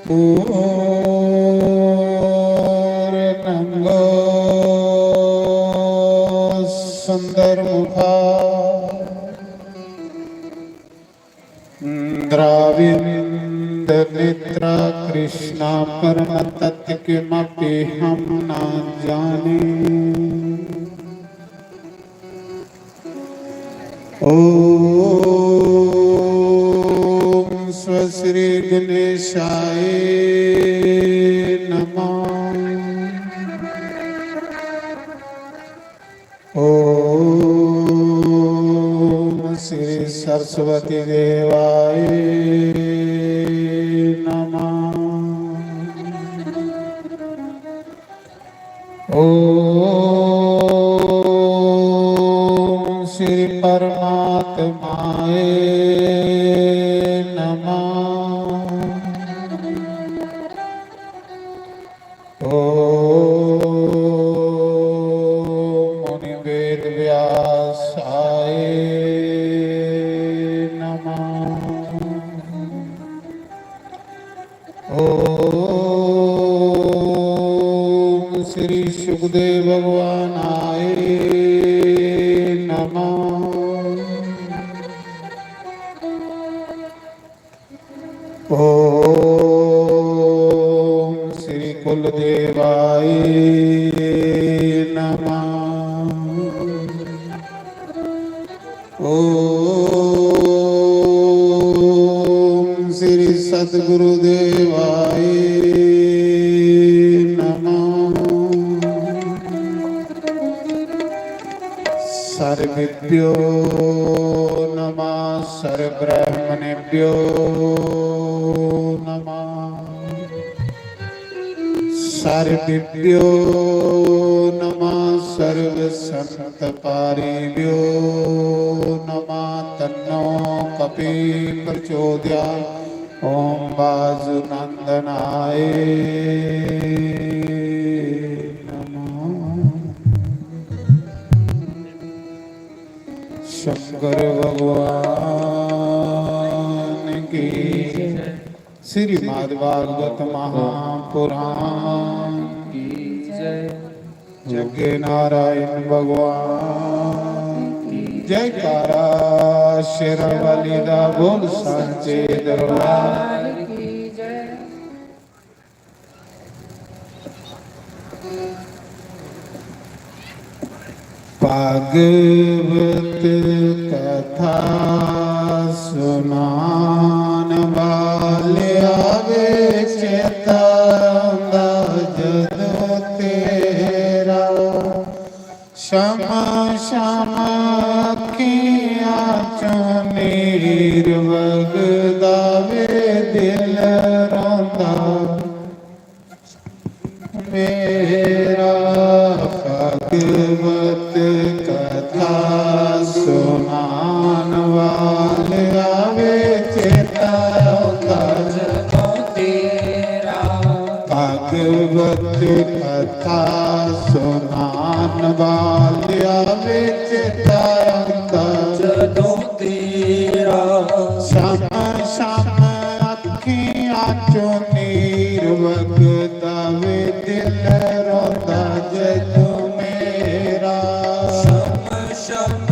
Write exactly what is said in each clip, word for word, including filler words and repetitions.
पूर्णंगो सुंदर मुखा द्राविंद नेत्रा कृष्णा परम तत्व किमपि हम ना जाने। ओम स्व श्री गणेशाय नमः। ओम श्री सरस्वती देवाय नमः। ओम श्री परमात्माय नमः। ओम मुनि वेद व्यासाय नमः। ओम श्री सुखदेव भगवानाय नमः। ओम श्री कुलदेवाय नमः। ओम श्री सद्गुरुदेवाय नमः। सर्वेभ्यो नमः, सर्वब्राह्मणेभ्यो नमः। सर्वेभ्यो नमः, सर्वसंतपारिभ्यो नमः। तन्नो कपि प्रचोदयात्। ओम वासुनंदनाय नमः। शंकर भगवान की जय। श्रीमद् भागवत महापुराण की जय। जगे नारायण भगवान की जयकारा। शेरावाली दा बोल, सांचे दरबार की जय। भागवत कथा सुनान वाले आवे चेता आंदा जदों तेरा। शम शम अखियां चों नीर वगदा वे, दिल रोंदा मेरा। भागवत कथा सुनान वाले आवे चेता आंदा जदों तेरा। भागवत कथा सुनान वाले आवे चेता आंदा जदों तेरा। शम शम अखियां चों नीर वगदा वे, दिल रोंदा जदों मेरा। शम शम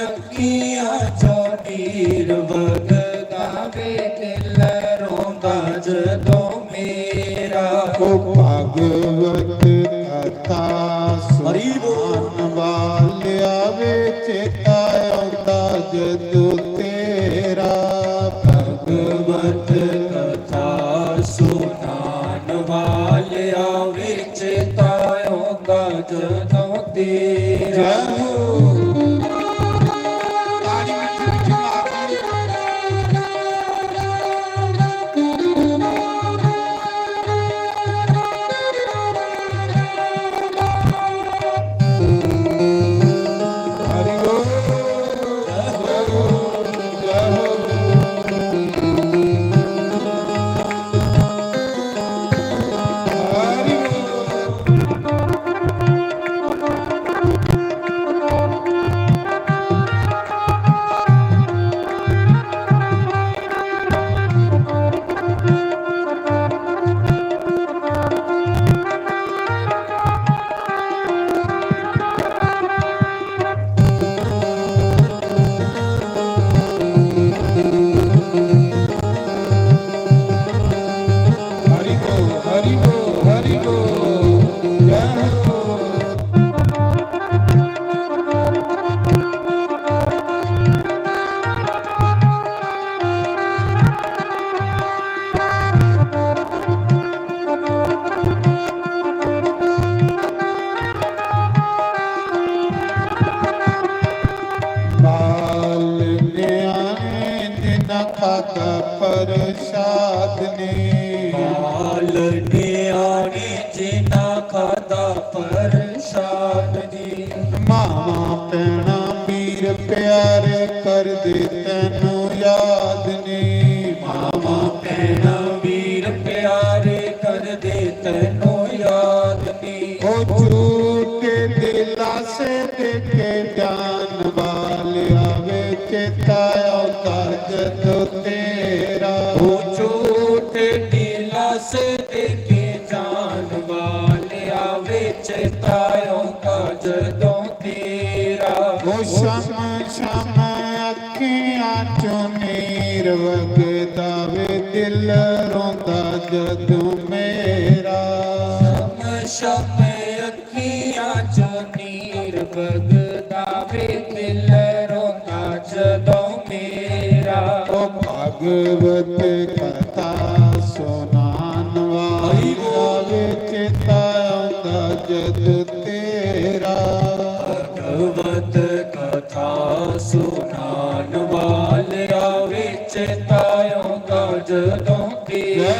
अखियां चों नीर वगदा वे, दिल रोंदा जदों मेरा। ओ भागवत कथा हरि बोल। सुनान वाले आवे चेता आंदा जदों तेरा। भागवत कथा सुनान वाले आवे चेता आंदा जदों तेरा। जय हो। ताली मीठी मीठी मारनी। हरि बोल। नी। बाल न्याणे जिन्ना खादा प्रसाद नी। मावां भैणां वीर प्यारे करदे तैनू याद नी। मावां भैणां वीर प्यारे करदे तैनू याद नी। ओ झूठे दिलासे दे के जान वालिया वे चेता औंदा जदों तेरा। ओ झूठे दिलासे दे के जान वालिया वे चेता औंदा जदों तेरा। ओ शम शम अखियां चों नीर वगदा वे दिल रोंदा जदों मेरा। शम शम अखियां चों नीर वगदा वे दिल रोंदा जदों मेरा। ओ भागवत कथा सुनान वाला वे चेता औंदा जदों तेरा। भागवत कथा सुनान वालिया वे चेता औंदा जदों तेरा।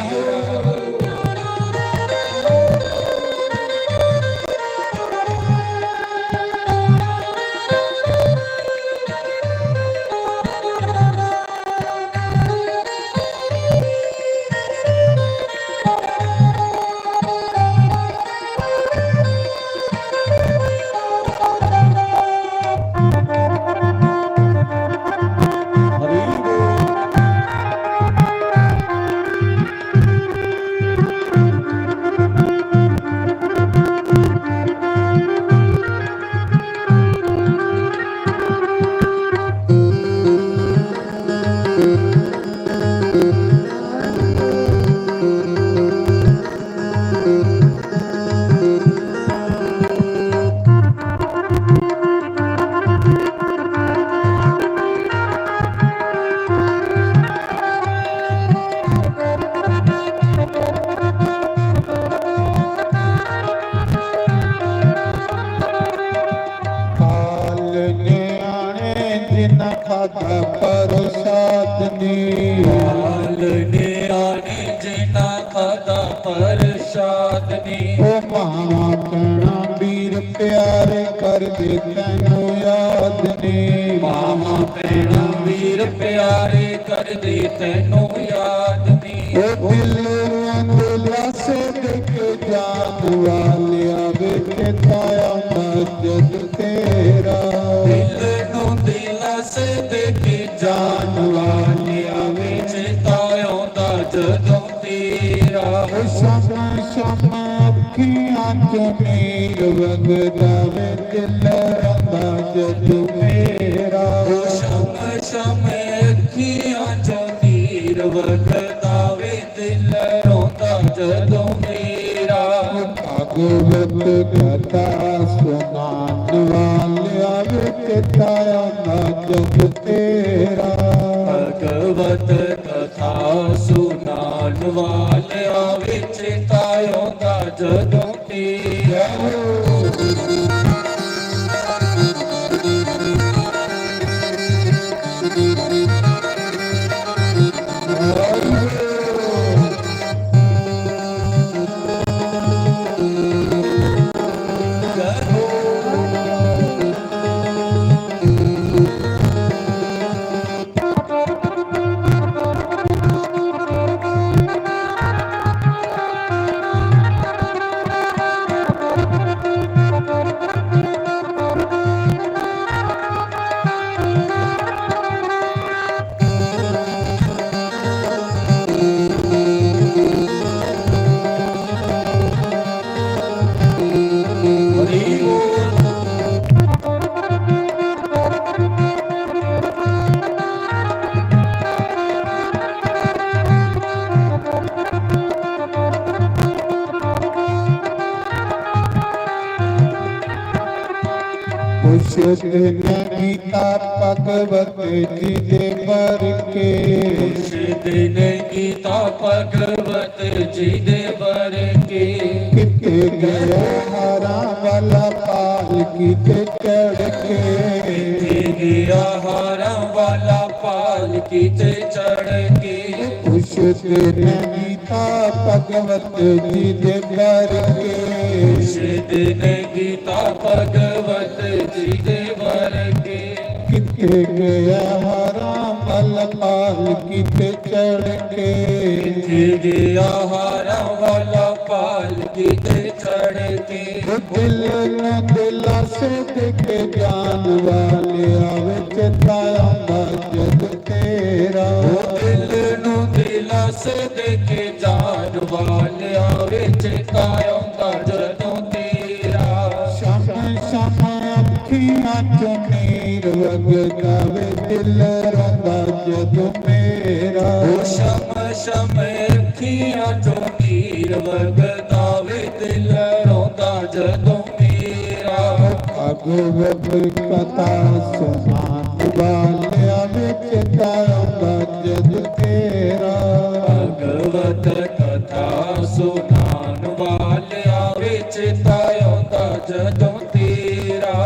बाल न्याणे जिन्ना खादा प्रसाद नी। बाल न्याणे जिन्ना खादा प्रसाद नी। ओ मावां भैणां वीर प्यारे करदे तैनू याद नी। मावां भैणां वीर प्यारे करदे तैनू याद नी। ओ दिल अंदर लासे दे के जान वालिया वे चेता औंदा जदों तेरा। दिल नू दिलासे दे के जान वालिया वे चेता औंदा जदों तेरा। ओ शम शम अखियां चों नीर वगदा वे दिल रोंदा जदों मेरा। ओ शम शम अखियां चों नीर वगदा वे दिल रोंदा जदों मेरा। भागवत कथा सुनान वालिया वे चेता औंदा जदों तेरा। भागवत कथा सुनान वालिया वे चेता औंदा जदों तेरा। उस दिन गीता भगवत जी दे बर के। उस दिन गीता भगवत जी दे बर के। किथे गया हारा वाला पालकी ते चढ़ के। किथे गया हारा वाला पालकी ते चढ़ के। उस श्रुति ने गीता भगवत जी दे वर के। श्रुति ने गीता भगवत जी दे वर के। किथे गया हारा मल पालकी ते चढ़ के। किथे गया हारा वाला पालकी ते चढ़ के। दिल न दिलासे दे के जान वाले आवे चेता आंदा जद तेरा। ओ दिल नू दिलासे दे के जान वाले आवे चेता आंदा जदों तेरा। शम शम अखियां चों नीर वगदा वे दिल रोंदा जदों मेरा। ओ शम शम अखियां चों नीर वगदा वे दिल रोंदा जदों मेरा। भागवत कथा सुनान वालिया विच कायम जद तेरा। भागवत कथा सुनान वालिया विच कायम जदों तेरा।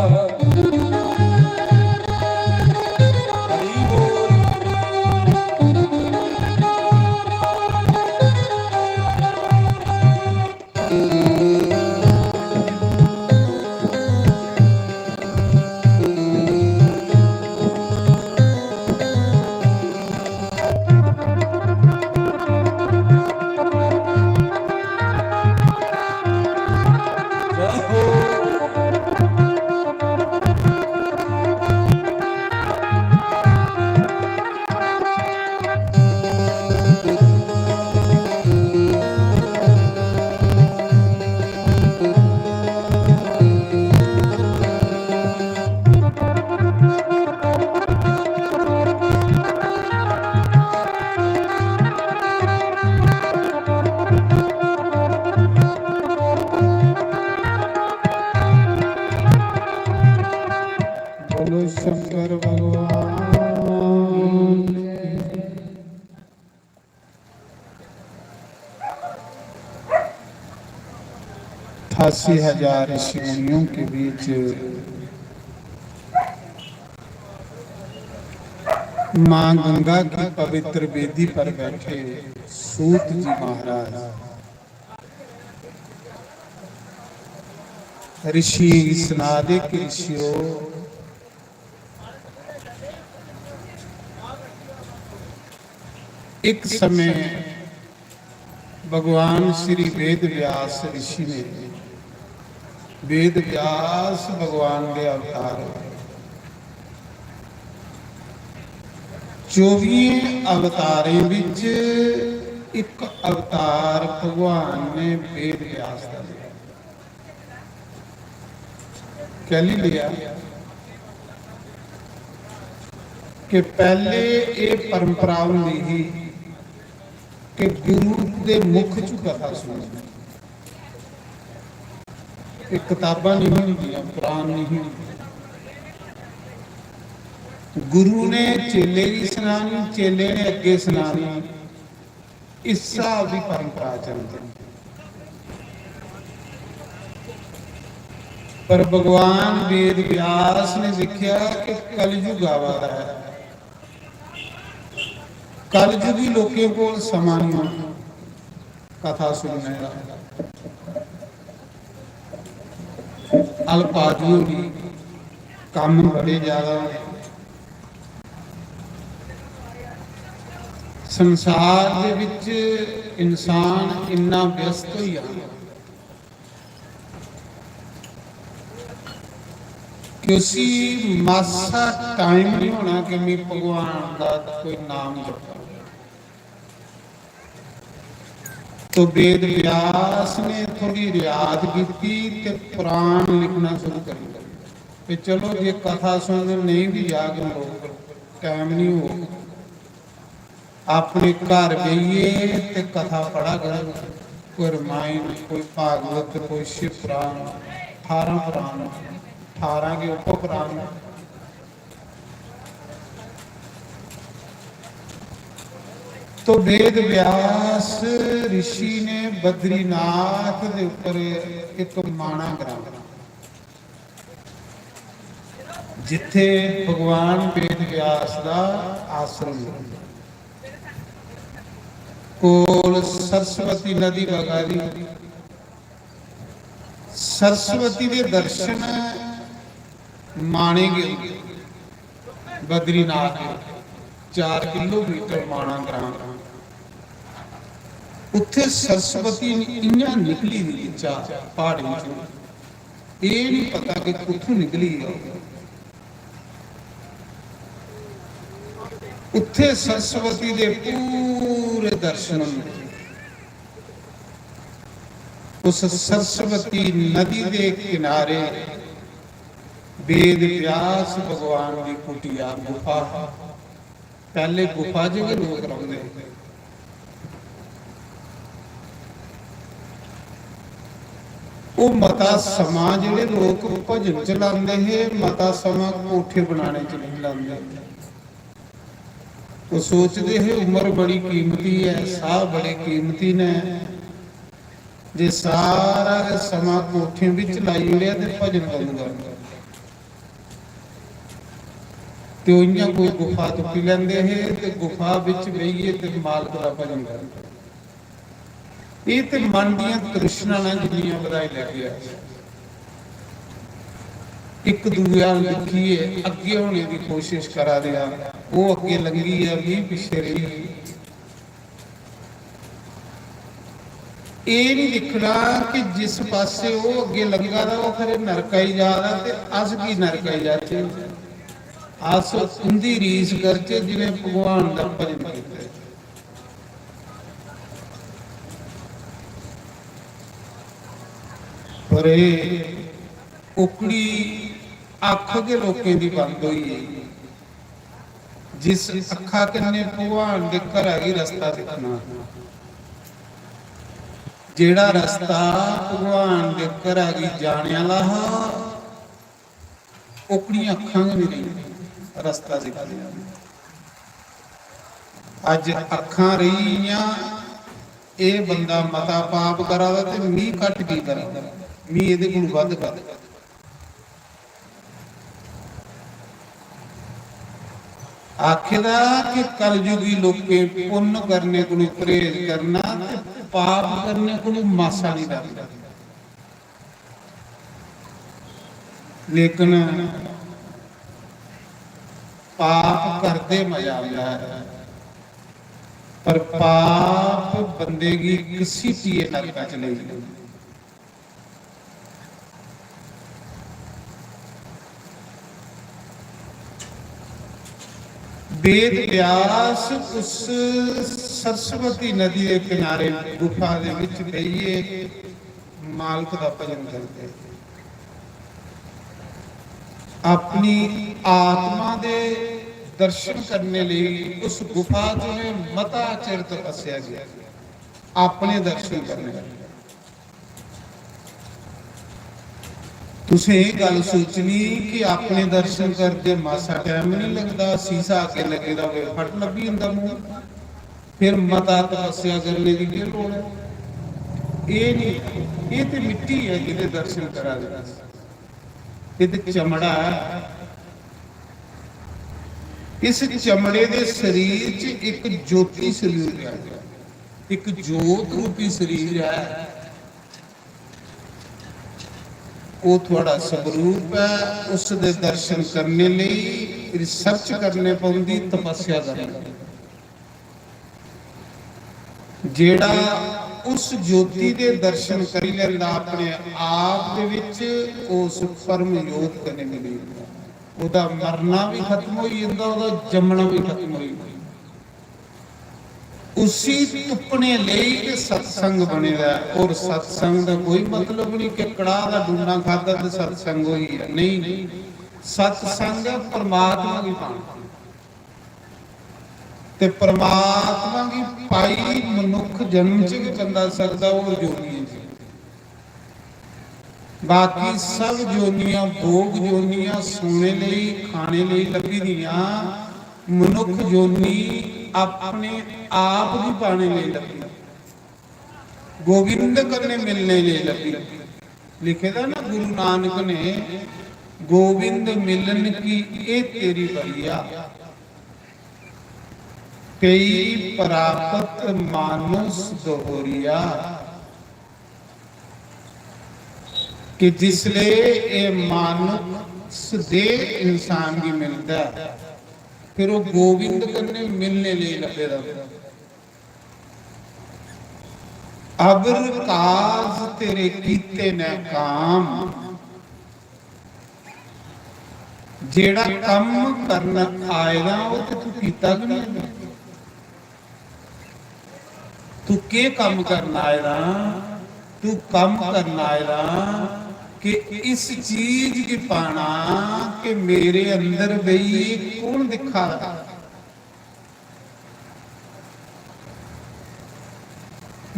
बोलो शंकर भगवान। अठासी हजार ऋषि मुनियों के बीच माँ गंगा की पवित्र वेदी पर बैठे सूत जी महाराज ऋषि सनादे कि ऋषियों, एक समय भगवान श्री वेद व्यास ऋषि ने, वेद व्यास भगवान दे अवतार, चौबी अवतारें विच एक अवतार भगवान ने वेद व्यास दा लिया। कैली लिया कि पहले ये परंपरा होंदी ही कि गुरु दे मुख च कथा सुननी। ये किताबां नहीं होंदियां, पुराण नहीं होंदियां। गुरु ने चेले गी सुनानी, चेले ने अग्गे सुनानी। इस स्हाब दी परंपरा चलदी। पर भगवान वेद व्यास ने देखा कि कलयुग आवा दा है, कलयुगी लोकें को समा नहीं होना कथा सुनने का। अल्पाजू भी कम बड़े ज्यादा होने। संसार दे विच इंसान इन्ना व्यस्त होई जाना कि उसी मासा टाइम नहीं होना कि मैं भगवान का कोई नाम जपां। तो वेद व्यास ने थोड़ी रियात की ते पुराण लिखना शुरू कर दिया। ते चलो, जे कथा सुनन नहीं भी जागन लोग, टाइम नहीं हो, अपने घर बेहिए ते कथा पढ़ा कर, कोई रामायण, कोई भागवत, कोई शिव पुराण, अठारह पुराण, अठारह के उप पुराण। तो वेद व्यास ऋषि ने बद्रीनाथ के ऊपर एक माणा ग्राम, जिथे भगवान वेद व्यास का आश्रम है। कोल सरस्वती नदी बगा दी। सरस्वती दे दर्शन माने गे बद्रीनाथ दे, चार किलोमीटर माना ग्रां। उत्थे सरस्वती इ'यां निकली दी बिच्चा प्हाड़ें चों, एह् निं पता कि कुत्थों निकली ऐ। उत्थे सरस्वती दे पूरे दर्शन होंदे। उस सरस्वती नदी दे किनारे वेद व्यास भगवान दी कुटिया, गुफा। पैह्ले गुफा च गै लोक रौंह्दे हे। ओह् मता समां जेह्ड़े लोक भजन च लांदे हे, मता समां कोठे बनाने च नेईं लांदे। ओह् सोचदे हे, उम्र बड़ी कीमती ऐ, साह् बड़े कीमती न, जे सारा गै समां कोठें बिच लाई ओड़ेआ ते भजन कदूं करना? ते ओह् इ'यां कोई गुफा तुप्पी लैंदे हे ते गुफा बिच बेहियै ते मालक दा भजन करदे। एह् ते मन दियां तृष्णा न जिन्नियां बधाई लैगे अस। इक दूए अल दिक्खियै अग्गें होने दी कोशिश करा दे आं। ओह् अग्गें लंघी गेआ, में पिच्छें रेही गेई। एह् निं दिक्खना कि जिस पासै ओह् अग्गें लंघा दा, ओह् खरे नरका ई जा दा ते अस की नरका ई जाचै। अस उं'दी रीस करचै जि'नें भगवान दा भजन कीता। पर एह् ओकड़ी अक्ख गै लोकें दी बंद होई गेई, जिस अक्खा कन्नै भगवान दे घरा गी रस्ता दिक्खना। जेह्ड़ा रस्ता भगवान दे घरा गी जाने आह्ला हा, ओकड़ियां अक्खां गै निं रेहियां रस्ता दिक्खने आह्लियां। अज्ज अक्खां रेही गेइयां, एह् बंदा मता पाप करा दा ते मी घट्ट की करा दा, मी एह्दे कोलू बद्ध करा दा। आखे दा कि कलयुगी लोकें पुन्न करने कोलू परहेज करना ते पाप करने कोलू मासा निं डरना। लेकिन पाप करदे मजा आंदा ऐ, पर पाप बंदे गी घसीटियै नरका च लेई जंदा। वेद व्यास उस सरस्वती नदी दे किनारे गुफा दे विच बेहियै मालक दा भजन करदे। अपनी आत्मा दे दर्शन करने लेई उस गुफा च उ'नें मता चिर तपस्या कीती, अपने दर्शन करने लेई। तुसें एह् गल्ल सोचनी कि अपने दर्शन करदे मासा टैम निं लगदा, सीसा अग्गें लग्गे दा होवे, फट लब्भी जंदा मूंह। फिर मता तपस्या करने दी केह् लोड़ ऐ? एह् निं, एह् ते मिट्टी ऐ जेह्दे दर्शन करा दे अस। एह् ते चमड़ा ऐ। इस चमड़े दे शरीर च इक ज्योति शरीर ऐ, इक जोत रूपी शरीर ऐ। ओह् थुआढ़ा स्वरूप ऐ। उस दे दर्शन करने लेई रिसर्च करने पौंदी, तपस्या करनी। जेह्ड़ा उस ज्योति दे दर्शन करी लैंदा अपने आप दे विच, ओह् उस परम जोत कन्नै मिली जंदा। ओह्दा मरना भी खत्म होई जंदा, ओह्दा जम्मना भी खत्म होई जंदा। उसी तुप्पने लेई ते सत्संग बने दा ऐ। और सत्संग दा कोई मतलब नहीं कि कड़ाह दा डूना खादा ते सत्संग होई गेआ, नहीं। सत्संग ऐ परमात्मा गी पाना। ते परमात्मा गी पाई मनुख जन्म च गै बंदा सकदा, होर जोनियें च। बाकी सब जोनियां भोग जोनियां, सोने लेई, खाने लेई लब्भी दियां। मनुख जोनी अपने आप गी पाने लेई लब्भी, गोविंद कन्नै मिलने लेई लब्भी। लिखे दा ना गुरु नानक ने, "गोविंद मिलन की ए तेरी बरिया।" कई प्राप्त मानुष दोहरिया, कि जिसले एह् मानुष देह इंसान गी मिलदा ऐ, फिर ओह् गोविंद कन्नै मिलने लेई लग्गे दा होंदा। अबर काज तेरे कीते न काम, जेड़ा कम्म करन आए दा, ओह् ते तू कीता गै नहीं। तू केह् कम्म करन आए दा? तू कम्म करन आए दा कि इस चीज गी पाना कि मेरे अंदर बेहियै कौन दिक्खा दा,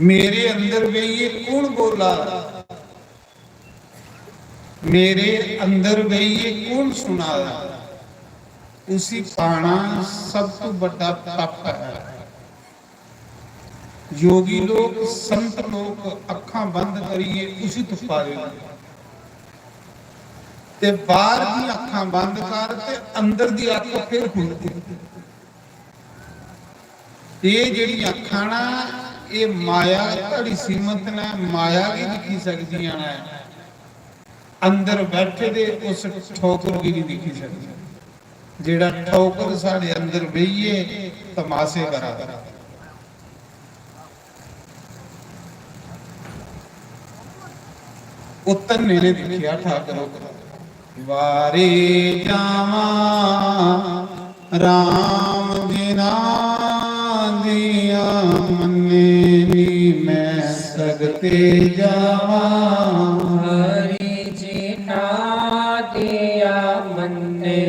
मेरे अंदर बेहियै कौन बोला दा, मेरे अंदर बेहियै कौन सुना दा। उसी पाना सब तो बड़ा तप है। योगी लोग, संत लोग अखां बंद करियै उसी तुप्पा दे न। ते बाहर दी अखां बंद कर ते अंदर दी अख फिर खुलदी। एह् जेह्ड़ियां अखां ना, एह् माया, घड़ी सीमत न, माया गै दिक्खी सकदियां न। अंदर बैठे दे उस ठौकर गी नहीं दिक्खी सकदे, जेह्ड़ा ठौकर साढ़े अंदर बेहियै तमाशे करा दा। ओह् धन्ने ने दिक्खेआ ठाकर होर। वारे जावां राम जिन्ना दियां मन्ने नी, मैं सगते जावां। हरि जिन्ना दियां मन्ने।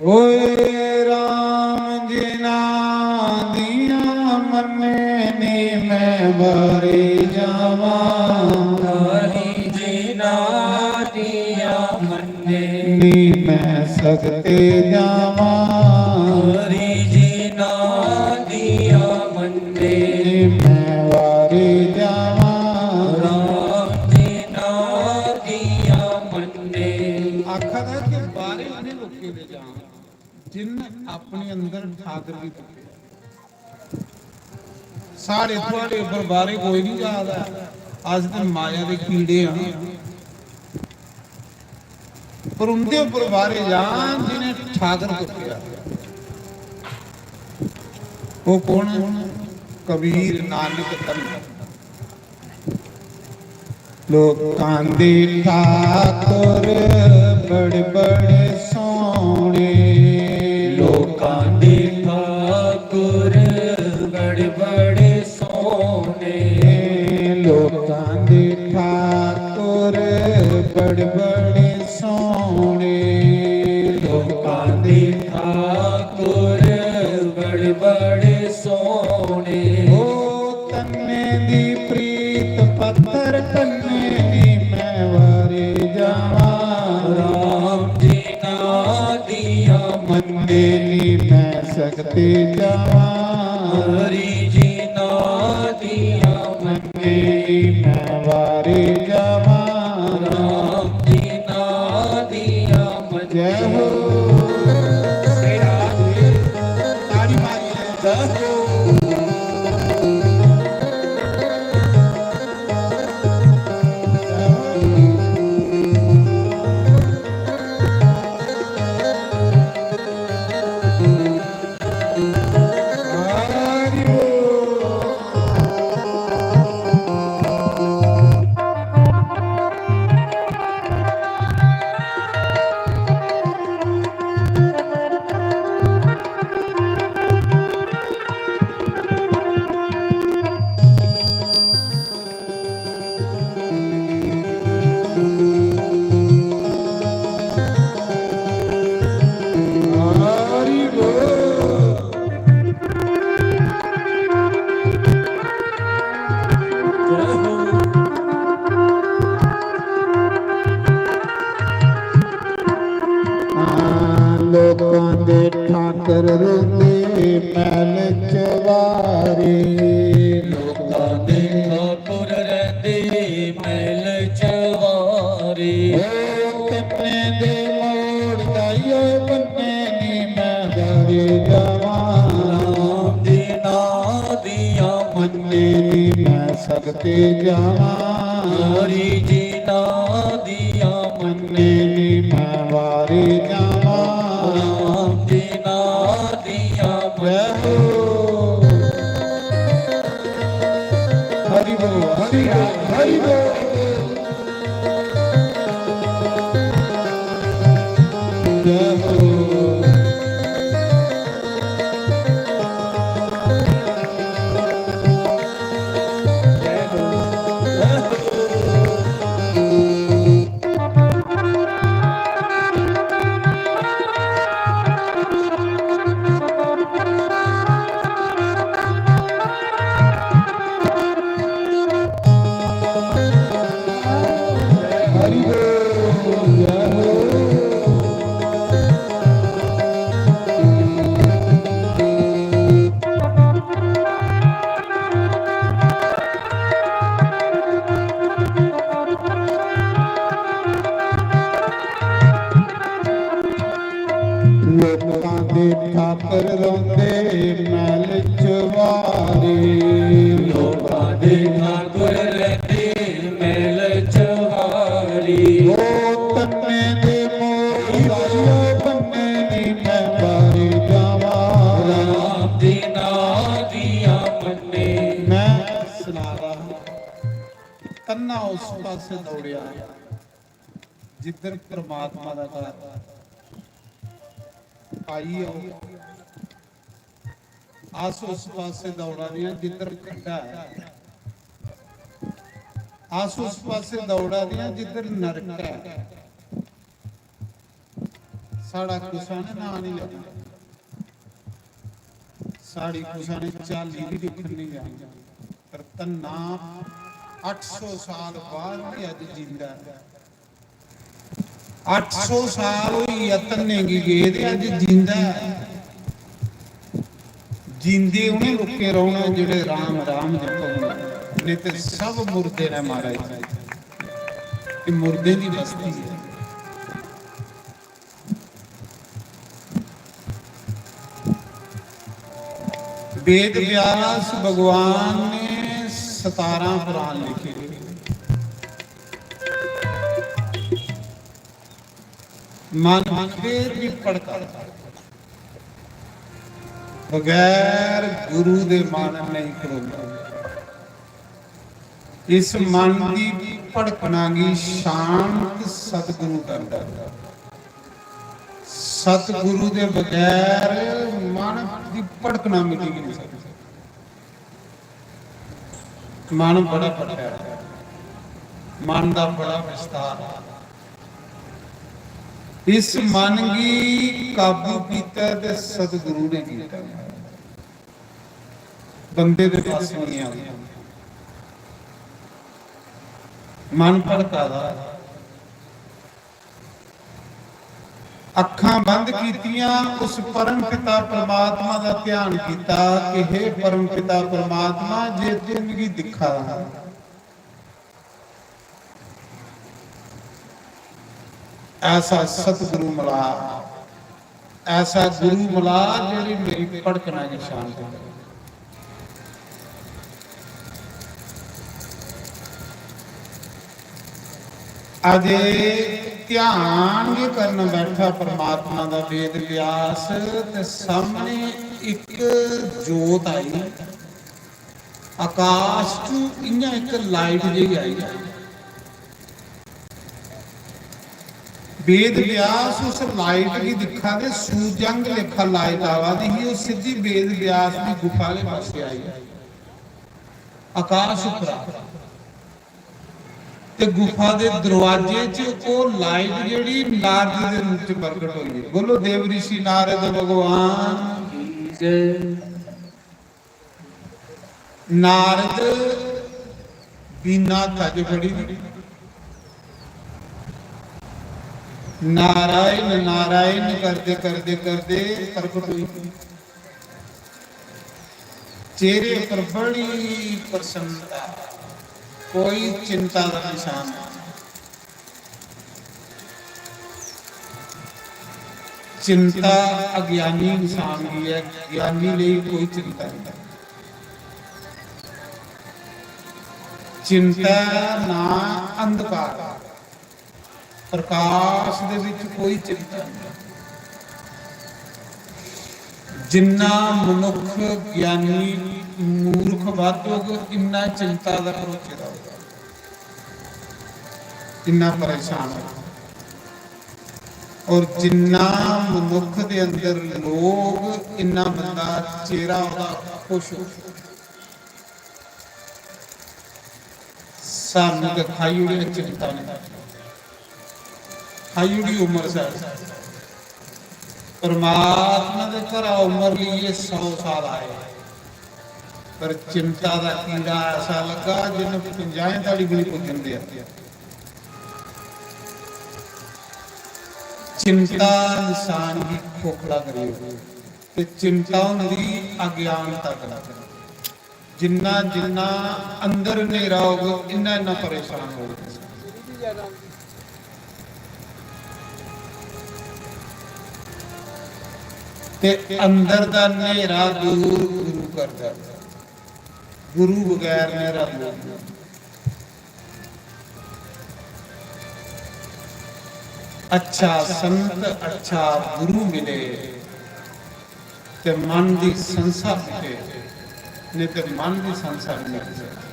ओए राम जिन्ना दियां मन्ने नी, मैं वारे जावां। हरि जिन्ना दियां मन्ने। नी मैं सगते जावां। हरि जिन्ना दियां मन्ने। नी मैं वारे जावां। राम जिन्ना दियां मन्ने। आखा दा कि बाहरे उन्हें लोकें दे जां, जिन अपने अंदर ठाकर गी तुप्पेआ। साढ़े थुआढ़े उप्पर बाहरे कोई नहीं जा दा, अस ते माया दे कीड़े हां। पर उंदे उप्पर बाहरे जान जिन्हें ठाकर तुप्पेआ। ओह् कौन? कबीर, नानक, धन्य। लोकां दे ठाकुर बड़े बड़े सोहने। लोकां दे ठाकुर बड़े बड़े सोहने। लोकां दे ठाकुर बड़े बड़े सोहने। लोकां दे ठाकुर बड़े बड़े सोहने। ओ तन्ने दी प्रीत पत्थर कन्ने नी मैं वारे जावां। राम जी ना दिया मन्ने नी मैं सगते जावां। हरि जी ना दिया मन्ने नी मैं वारे जावां। राम जी ना दिया मन्ने। जय हो। ताड़ी मारिए जय हो। लोकां दे ठाकर रोंदे महल चवारे। लोकां दे ठाकुर रैंदे महल चवारे। ओ कन्ने दे मोड़ दाइयो बन्ने नी मैं वारे जावां। राम सगते जावां। हरि जी नां दियां मन्ने नी मैं वारे जावां। राम जी नां दियां जय हो। हरि बोल, हरि बोल, हरि बोल। जय हो। हरि बोल, जय हो। लोकां दे ठाकर रौंदे महल च वारी। लोकां दे ठाकर रौंदे महल च वारी। ओ तन्ने दे मोरी, ओ बन्ने दी मैं बारी जावां। राम दे नां दियां मन्ने। मैं सना रहा, तन्ना उस पासे दौड़िया जिधर परमात्मा दा घर। आई आओ। अस उस पासे दौड़ा दे आं जिधर खड्डा ऐ। अस उस पासे दौड़ा दे आं जिधर नरक ऐ। साढ़ा कुसै ने नांऽ निं लैना, साढ़ी कुसै ने झाली बी दिक्खन निं जानी। पर धन्ना अट्ठ सौ साल बाद बी अज्ज जींदा ऐ। अट्ठ सौ साल होई गेआ धन्ने गी गेदे, अज्ज जींदा ऐ। जींदे उ'नें लोकें रौह्ना जेह्ड़े राम राम जपदे न, नेईं ते सब मुर्दे न महाराज। एह् मुर्दें दी बस्ती ऐ। वेद व्यास भगवान ने सतारां पुराण लिखे। मन फिर भी भड़का, बगैर गुरु दे मन नहीं खड़ोंदा। इस मन दी भड़कना गी शांत सतगुरु करदा। सतगुरु दे बगैर मन दी भड़कना मिटी गै नहीं सकदी। मन बड़ा बड्डा ऐ, मन दा बड़ा विस्तार ऐ। इस मन गी काबू कीता ते सतगुरु ने कीता। बंदे दे बस नहीं आंदा। मन भड़का दा। अक्खां बंद कीतियां, उस परम पिता परमात्मा दा ध्यान कीता कि हे परम पिता परमात्मा, जे तू मिगी दिक्खा दा, ऐसा सतगुरु मला, ऐसा गुरु मला जेह्ड़ी मेरी भड़कना गी शांत करे। अजे ध्यान गै करन बैठा परमात्मा दा वेद व्यास, ते सामने इक जोत आई, आकाश चू इ'यां इक लाइट जेही आई। वेद व्यास उस लाइट गी दिक्खा दे, सूरजंग लेखा लाइट आवा दी ही, ओह् सिद्धी वेद व्यास दी गुफा आह्ले पासै आई, आकाश उप्परा। ते गुफा दे दरवाजे च ओह् लाइट जेह्ड़ी नारद दे रूप च प्रकट होई है। बोलो देव ऋषि नारद भगवान की जय। नारद बीना हत्था च फड़ी दी। नारायण नारायण करदे करदे करदे प्रकट होई। चेहरे पर बड़ी प्रसन्नता, कोई चिंता का निशान नहीं। चिंता अज्ञानी इंसान की है, ज्ञानी लेई कोई चिंता नहीं। चिंता ना अंधकार, प्रकाश दे विच कोई चिंता नहीं। जिन्ना मनुख ज्ञानी मूर्ख वध होग, इन्ना चिंता दा भरोचे दा होगा, इन्ना परेशान होगा। और जिन्ना मनुख दे अंदर लोभ, इन्ना बंदा चेहरा ओहदा खुश हो। सानू ते खाई ओड़े चिंता ने, खाई ओड़ी उम्र सारी। परमात्मा दे घरा उम्र लेइयै सौ साल आए, पर चिंता दा कीड़ा ऐसा लगा जिन्हें पंजाहें धड़ी भी नहीं पुज्जन दिया। चिंता इंसान गी खोखला करी ओड़दी ते चिंता होंदी अज्ञानता कन्नै। जिन्ना जिन्ना अंदर न्हेरा होग, इन्ना इन्ना परेशान होग। ते अंदर दा न्हेरा दूर गुरु करदा, गुरु बगैर न्हेरा दूर। अच्छा संत, अच्छा गुरु मिले ते मन दी संसा मिटे, नहीं ते मन दी संसा नहीं मिट सकती।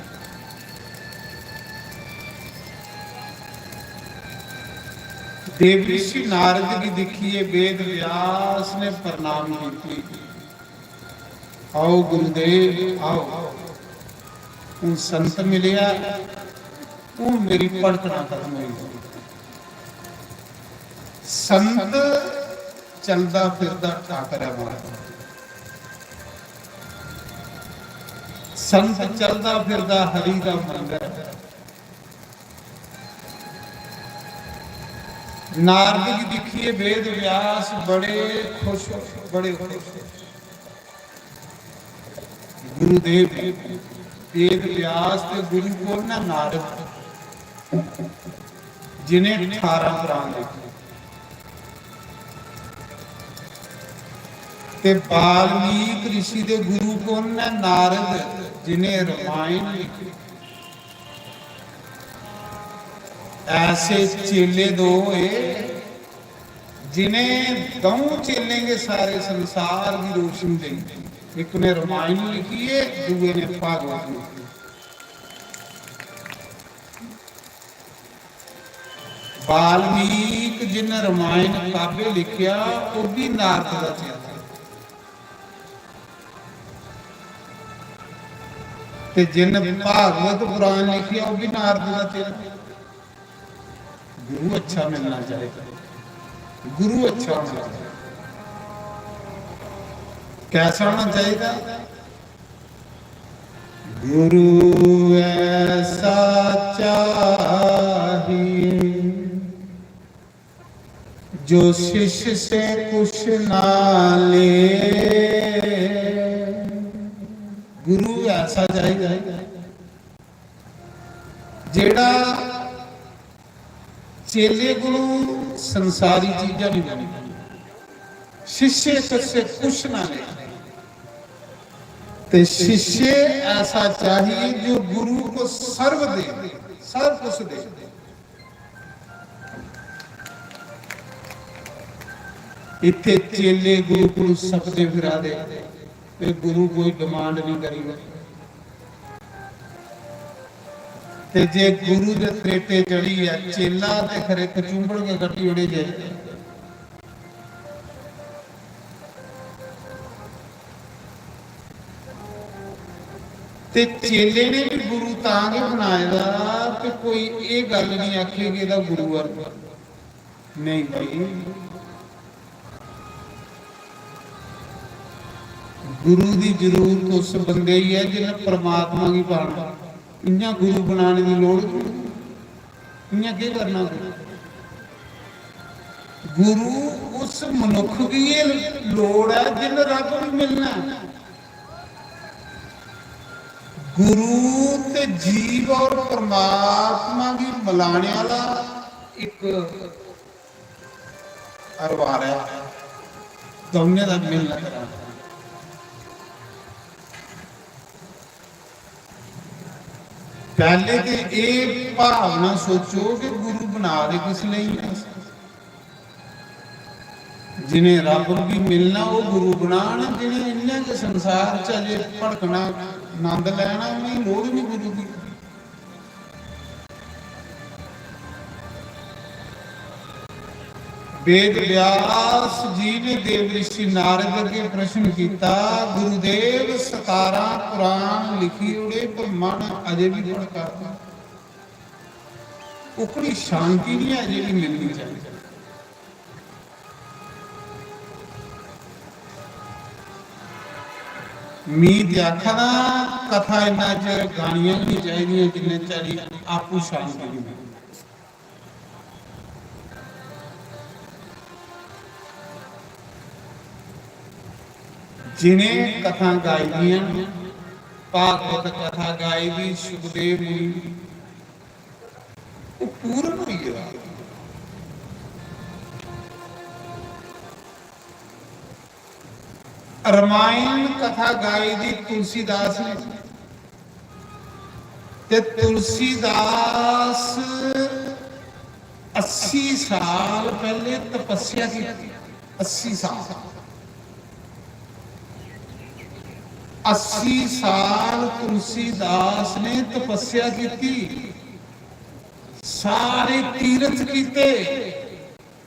देव ऋषि नारद गी दिक्खियै वेद व्यास ने प्रणाम कीती। आओ गुरुदेव, आओ। हूँ संत मिलेआ, हूँ मेरी भड़कना खत्म होई गई। संत चलदा फिरदा ठाकर है मालक। संत चलदा फिरदा हरि दा मंदर है। नारद गी दिक्खियै वेद व्यास बड़े खुश, बड़े खुश। गुरुदेव वेद व्यास ते गुरु कौन ने? नारद, जिन्हें अठारह पुराण लिखे। ते वाल्मीकि ऋषि दे गुरु कौन ने? नारद, जिन्हें रामायण लिखी। ऐसे चेले दो होए जिन्हें दौं चेलें के सारे संसार की रोशनी दी। एक ने रामायण लिखी है, दूए ने भागवत लिखी। वाल्मीकि जिन रामायण काव्य लिखिया, वो भी नारद का चेला। ते जिन भागवत पुराण लिखिया, वो भी नारद का चेला। गुरु अच्छा मिलना चाहिए, गुरु अच्छा होना चाहिए। कैसा होना चाहिए? गुरु ऐसा चाहिए जो शिष्य से कुछ ना ले। गुरु ऐसा चाहिए जेड़ा चेले कोलों संसारी चीजां नहीं लेनियां, शिष्य से कुछ ना ले। ते शिष्य ऐसा चाहिए जो गुरु को सर्व दे, सब कुछ दे। इत्थे चेले गुरु को सपदे फिरा दे, ते गुरु कोई डिमांड नहीं करी। ते जे गुरु दे त्रेटे चढ़ी है, चेला ते खरे कचुंबड़ के कट्टी ओड़े जे। ते चेले ने भी गुरु तां गै बनाए दा कि कोई एह् गल्ल नहीं आखे कि एह्दा गुरु वर्ग। नहीं भाई, गुरु दी जरूरत उस बंदे ही है जिन्हें परमात्मा गी पाना। इयां गुरु बनाने की लोड़ कोई नहीं। इयां केह् करना गुरु? गुरु उस मनुख गी गै लोड़ ऐ जिन रब गी मिलना ऐ। गुरु ते जीव और परमात्मा गी मिलाने आह्ला इक अरवार ऐ, दौनें दा मिलना कराना। पैह्ले ते एह् भावना सोचो कि गुरु बना दे किस लेई न अस। जिनें रब गी मिलना, ओह् गुरु बनान, जिनें इ'यां गै संसार च अजे भड़कना, नंद लैना, उ'नेंगी लोड़ निं गुरु दी। वेद व्यास जी ने देव ऋषि नारद अग्गे प्रश्न कीता, "गुरुदेव, सतारां पुराण लिखी ओड़े, पर मन अजे बी भड़का दा। ओकड़ी शांति निं ऐ जेह्ड़ी मिलनी चाहिदी।" मी ते आखा दा, कथा इन्ना चिर गानियां गै निं चाहिदियां जिन्ने चिर आपूं शांति निं मिलदी। जिनें कथा गाई दियां न, भागवत कथा गाई दी सुखदेव मुनि, ओह् पूर्ण होई गेदा। रामायण कथा गाई दी तुलसीदास ने, ते तुलसीदास अस्सी साल पैह्ले तपस्या कीती। अस्सी साल, अस्सी साल तुलसीदास ने तपस्या कीती, सारे तीर्थ कीते।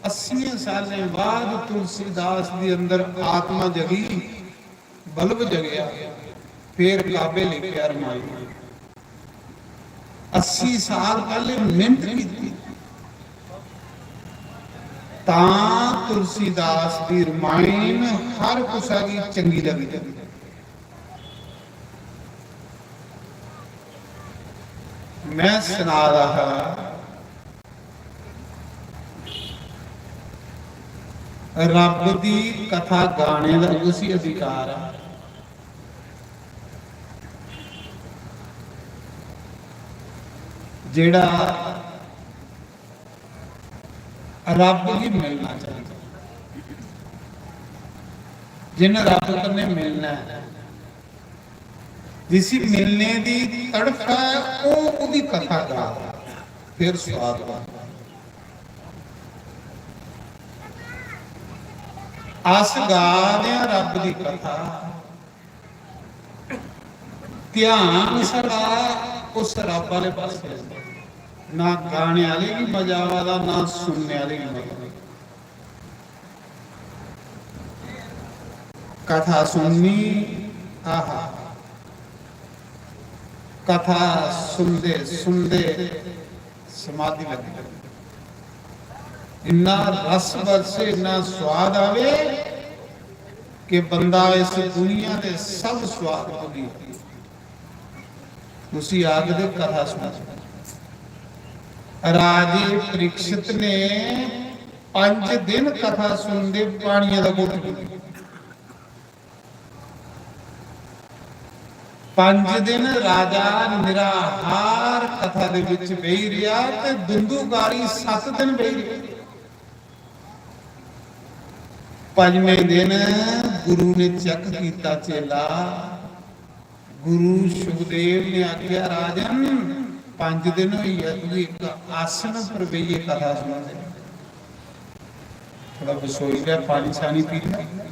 अस्सियें सालें बाद तुलसीदास दे अंदर आत्मा जगी, बल्ब जगेआ, फिर काव्य लिखेआ रामायण। अस्सी साल पैह्ले मेहनत कीती, तां तुलसीदास दी रामायण हर कुसा गी चंगी लगदी। मैं सना दा हा, रब दी कथा गाने दा उसी अधिकार ऐ, जेड़ा रब गी मिलना चाहंदा, जिन रब कन्नै मिलना ऐ, जिसी मिलने दी तड़फ ऐ, ओह् ओह्दी कथा गा, फिर स्वाद बनदा। अस गा दे आं रब दी कथा, ध्यान साढ़ा उस रब आह्ले पासै, ना गाने आह्ले गी मजा आवा दा, ना सुनने आह्ले गी मजा। कथा सुननी, आहा, कथा सुनदे सुनदे समाधि लगी। इन्ना रस बरसे, इन्ना स्वाद आवे कि बंदा इस दुनिया दे सब स्वाद भुल्ली जाए। उसी आखदे कथा सुनना। राजे परीक्षित ने पंज दिन कथा सुनदे पानिया दा घुट पीता। पंज दिन राजा निराहार कथा दे विच बेही रेहा ते दुंदुकारी सत्त दिन बेही रेहा। पंजवें दिन गुरु ने चेक कीता चेला, गुरु सुखदेव ने आख्या, "राजन, पंज दिन होई गया, तू एक आसन पर बेहियै कथा सुना दे।" थोड़ा बसोई लै, पानी शानी पी लै।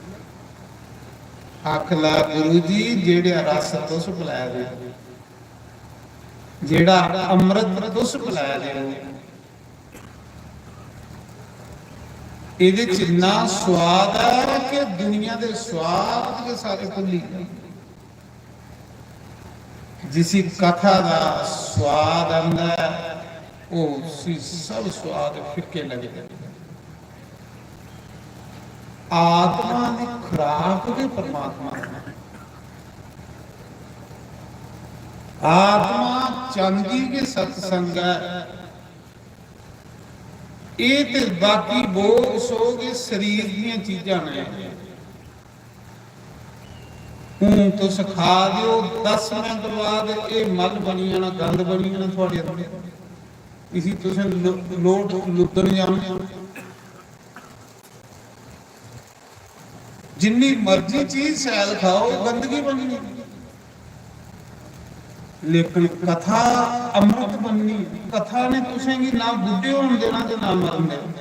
आख ला, "गुरु जी, जेह्ड़ा रस तुस पलै दे, जेह्ड़ा अमृत तुस पलै दे ओ, एह्दे च इन्ना स्वाद ऐ कि दुनिया दे स्वाद गै सारे भुल्ली गे।" जिसी कथा दा स्वाद आंदा ऐ, ओह् उसी सब स्वाद फिक्के लगदे। आत्मा दी खुराक गै परमात्मा ऐ। आत्मा चंद गी गै सत्संग ऐ। एह् ते बाकी भोग सोग, एह् शरीर दियां चीजां न। हून तुस खा दे ओ, दस मिंट बाद एह् मल बनी जाना, गंद बनी जाना थुआढ़े अंदर। इसी तुसें लो-, लोट लुद्दन जाना। जिन्नी मर्जी चीज शैल खाओ, गंदगी बननी। लेकिन कथा अमृत बननी। कथा ने तुसेंगी ना बुड्ढे होन देना ते ना मरन देना।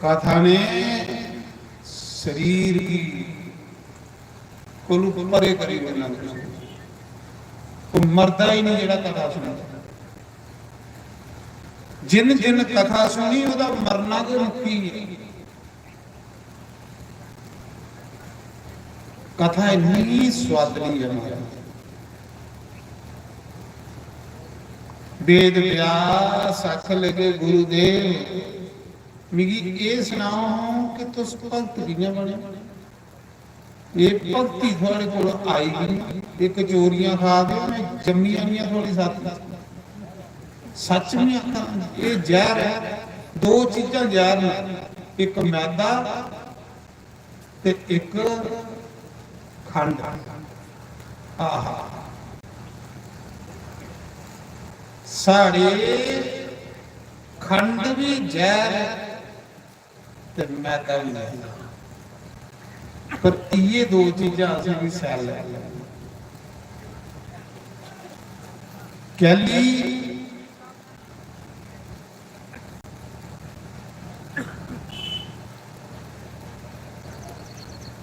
कथा ने शरीर गी कोलू परे करी ओड़ना तुसें। ओह् मरदा ही नहीं जेह्ड़ा कथा सुनदा। जिन जिन कथा सुनी, ओह्दा मरना गै मुक्की गेआ। कथा इन्नी सुआदली ऐ महाराज। वेद व्यास आखन लगे, "गुरुदेव, मिगी एह् सनाओ कि तुस भगत कि'यां बने? एह् भगती थुआढ़े कोल आई गई, एह् कचोरियां खा दे ओ, में जम्मी जानियां थुआढ़ी साथी।" सच में आखां, एह् जैह्र ऐ। दो चीजां जैह्र न, इक मैदा ते इक खंड। आहा, साढ़े खंड भी जैह्र ऐ ते मैदा भी जैह्र ऐ। पर इ'यै दो चीजां असेंगी सैल लगदियां। कैली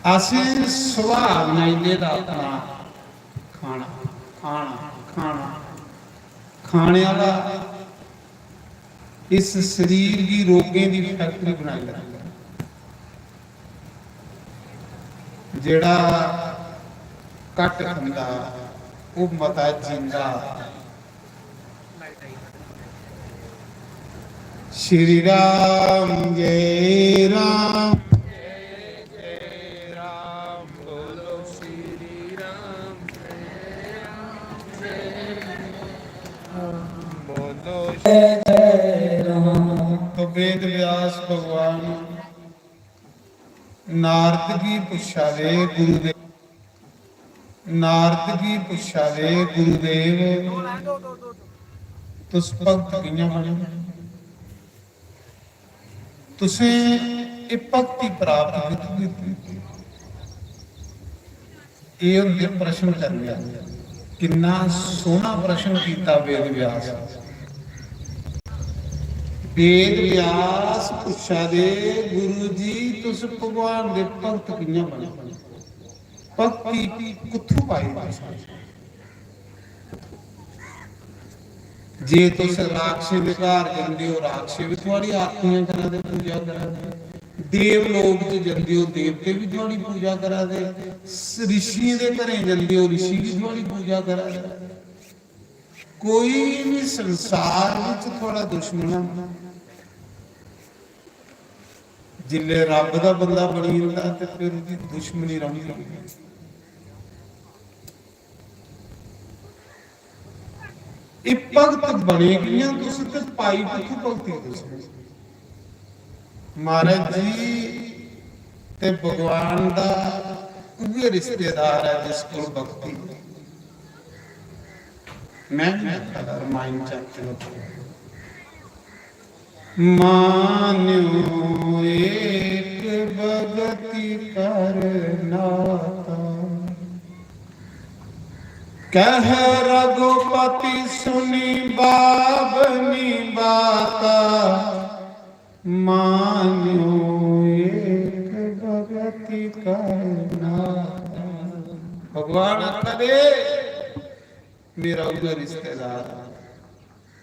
असें सुभाऽ बनाई लेदा अपना खाना, खाना, खाना, खाने आह्ला इस शरीर गी रोगें दी फैक्टरी बनाई लैता। जेह्ड़ा घट्ट खंदा, ओह् मता जींदा। श्री राम जय राम। तो वेद व्यास भगवान नारद गी पुच्छा दे, गुरुदेव, नारद गी पुच्छा दे, "गुरुदेव, तुस भगत कि'यां बने? तुसें एह् भक्ति प्राप्त कित्थूं कीती?" एह् होंदे प्रश्न करने आह्ले। किन्ना सोह्ना प्रश्न कीता वेद व्यास। वेद व्यास पुच्छा दे, "गुरु जी, तुस भगवान दे भगत कि'यां बने? भक्ति कुत्थूं पाई तुसें?" जे तुस राक्षसें दे घर जंदे ओ, राक्षस बी थुआढ़ी आरतियां करा दे, पूजा करा दे। देव लोक च जंदे ओ, देवते बी थुआढ़ी पूजा करा दे। स-, ऋषियें दे घरें जंदे ओ, ऋषि बी थुआढ़ी पूजा करा दे। कोई बी संसार विच थुआढ़ा दुश्मन है। जिल्लै रब दा बंदा बनी जंदा ते फिर ओह्दी दुश्मनी रौंह्दी। एह् भगत बने कि'यां तुस ते पाई कुत्थूं भगती तुस? महाराज जी, ते भगवान दा उ'ऐ रिश्तेदार ऐ जिस कोल भगती। मैं नहीं आखा दा, रामायण च आखदे न। मान्यो एक भगति कर नाता, कह रघुपति सुनि बाबनि बाता, मान्यो एक भगति कर नाता। भगवान आखा दे, मेरा उ'ऐ रिश्तेदार,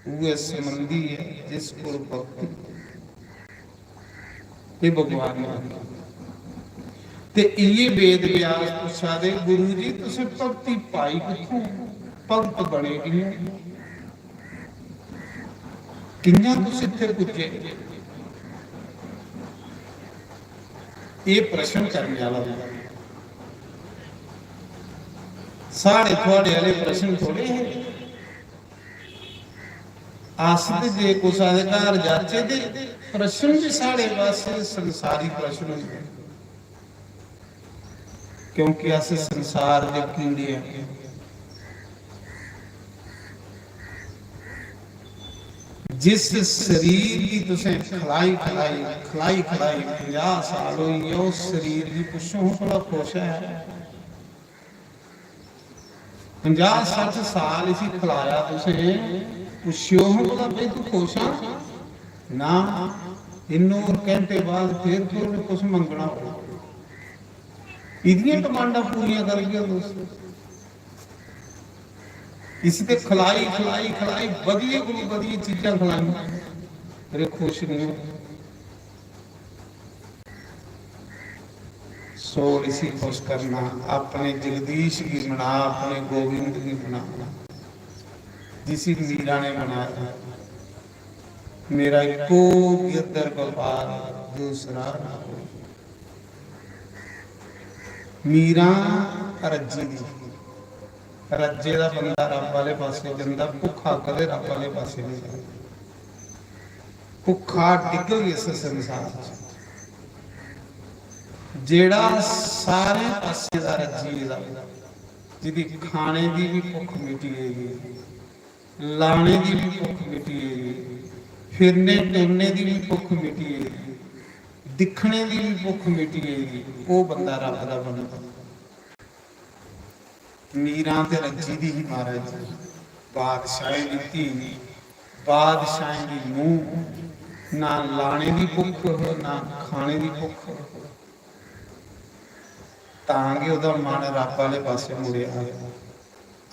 उ'ऐ संबंधी ऐ जिस कोल भक्ति। एह् भगवान ने आखेआ। ते इ'यै वेद व्यास पुच्छा दे, "गुरु जी, तुसें भक्ति पाई कुत्थों? भगत बने कि'यां? कि'यां तुस इत्थै पुज्जे?" एह् प्रश्न करने आह्ला बंदा। साढ़े थुआढ़े आह्ले प्रश्न थोड़े हे। अस ते जे कुसै दे घर जाचै ते प्रश्न बी साढ़े पासै संसारी प्रश्न होंदे, क्योंकि अस संसार दे कीड़े आं। जिस शरीर गी तुसें खलाई खलाई, खलाई खलाई पंजाह् साल होई गे, उस शरीर गी पुच्छो हां भला खुश ऐ? पंजाह सट्ठ साल इसी खलाया तुसें, पुच्छेओ हां भला, "भाई, तू खुश आ?" ना। इन्नू होर घैंटे बाद फिर तू उ'नें कुछ मंगना होग, इदियां डिमांडां पूरियां करगे तुस। इसी ते खलाई, खलाई, खलाई, बधिया कोलू बधिया चीजां खलाइयां, पर एह् खुश नहीं हो। सोल इसी खुश करना, अपने जगदीश गी मना, अपने गोविंद गी मना, जिसी मीरा ने मनाया। मेरा इक्को गिरधर गोपाल, दूसरा ना कोई। मीरा रज्जी दी, रज्जे दा बंदा रब आह्ले पासै जंदा, भुक्खा कदें रब आह्ले पासै नहीं जंदा। भुक्खा डिग्गग इस संसार च, जेड़ा सारे पासै दा रज्जी दा, जिदी खाने दी भी भुक्ख मिटी गेदी, लाने दी भी भुक्ख मिटी गेदी, फिरने टुरने दी भी भुक्ख मिटी गेदी, दिक्खने दी भी भुक्ख मिटी गेदी, ओह् बंदा रब दा बनदा। मीरां ते रज्जी दी ही महाराज जी, बादशाहें दी धी, बादशाहें दी नूंह, ना लाने दी भुक्ख, ना खाने दी भुक्ख। तां गै ओह्दा मन रब आह्ले पासै मुड़ेआ।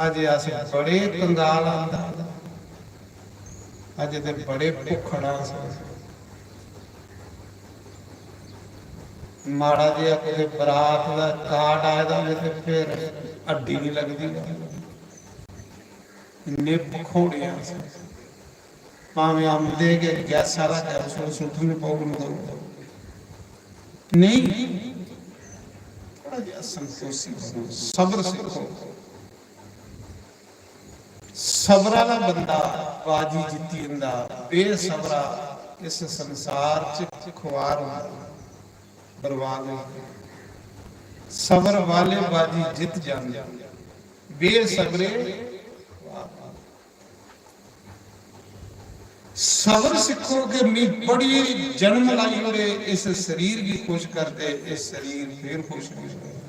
अजे अस बड़े कंगाल आं, अजे ते बड़े भुक्खड़ आं अस। माड़ा जेहा कुतै बरात दा कार्ड आए दा होऐ ते फिर हड्डी निं लगदी। इन्ने भखौड़े आं अस। भामें औंदे गै गैसा दा कैप्सूल सुट्टन पौग, नेईं, थोड़ा जेहा संतोषी बनो, सब्र सिक्खो। सब्र आह्ला बंदा बाजी जित्ती जंदा, बेसब्रा इस संसार च खुआर होंदा, बर्बाद होंदा। सब्र वाले बाजी जित जांदे, बेसब्रे खुआर होंदे। सब्र सिक्खो कि मी बड़ी जन्म लाई ओड़े इस शरीर गी खुश करदे, एह् शरीर फिर खुश नहीं होया।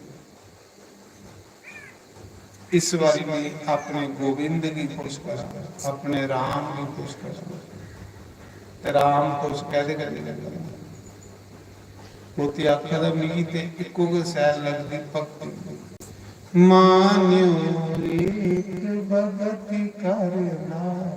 इस बारी मी अपने गोविंद गी खुश करां, अपने राम गी खुश करां। ते राम खुश कैह्दे कन्नै करना? ओह् ते आखा दा, "मिगी ते इक्को गै सैल लगदी भक्ति।" मान्यो एक भगति करना।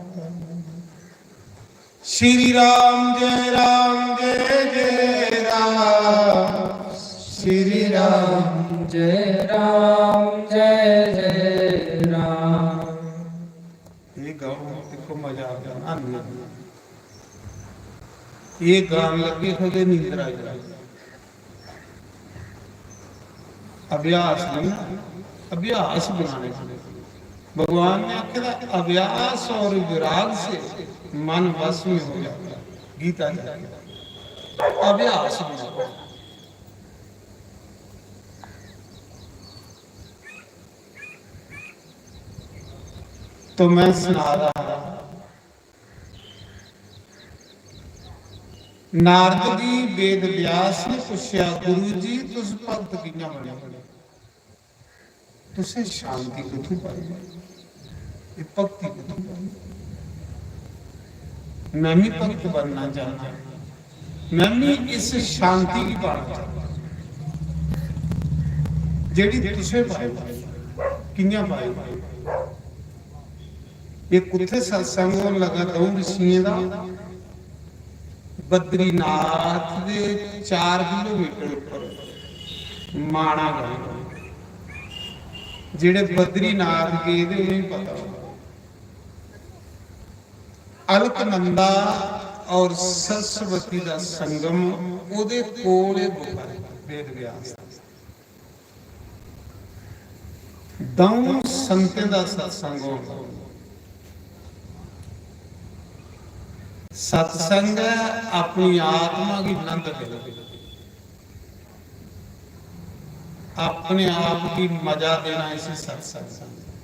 श्री राम जय राम जय जय राम। श्री राम जय राम जय जय राम। ये गाओ, देखो मजा आ गया, आनंद। ये गान लगे हो गए नींद आ जाए। अभ्यास नहीं, अभ्यास बनाने। भगवान ने आखे दा, "अभ्यास और विराग से मन वश में हो जाता है।" गीता जी। अभ्यास बनाओ। तो मैं सना रहा, नारद जी वेद व्यास ने पूछेआ, "गुरु जी, तुस भगत कि'यां बने? तुसें शांति कुत्थों पाई? ये भक्ति कुत्थों पाई? मैं भी भक्त बनना चाहना, मैं भी इस शांति की पाना चाहना, जेह्ड़ी तुसें पाई, कि'यां पाई?" ये कुत्थै सत्संग होन लगा द'ऊं ऋषियें दा? बद्रीनाथ दे चार किलोमीटर उप्पर माणा ग्रांऽ। जेह्ड़े बद्रीनाथ गेदे उ'नेंगी पता होना। अलकनंदा और सरस्वती दा संगम, ओह्दे कोल एह् गुफा ऐ, वेद व्यास। द'ऊं संतें दा सत्संग होना। सत्संग ऐ, अपनी आत्मा गी नंद देना, अपने आप गी मजा देना, इसी सत्संग समझो।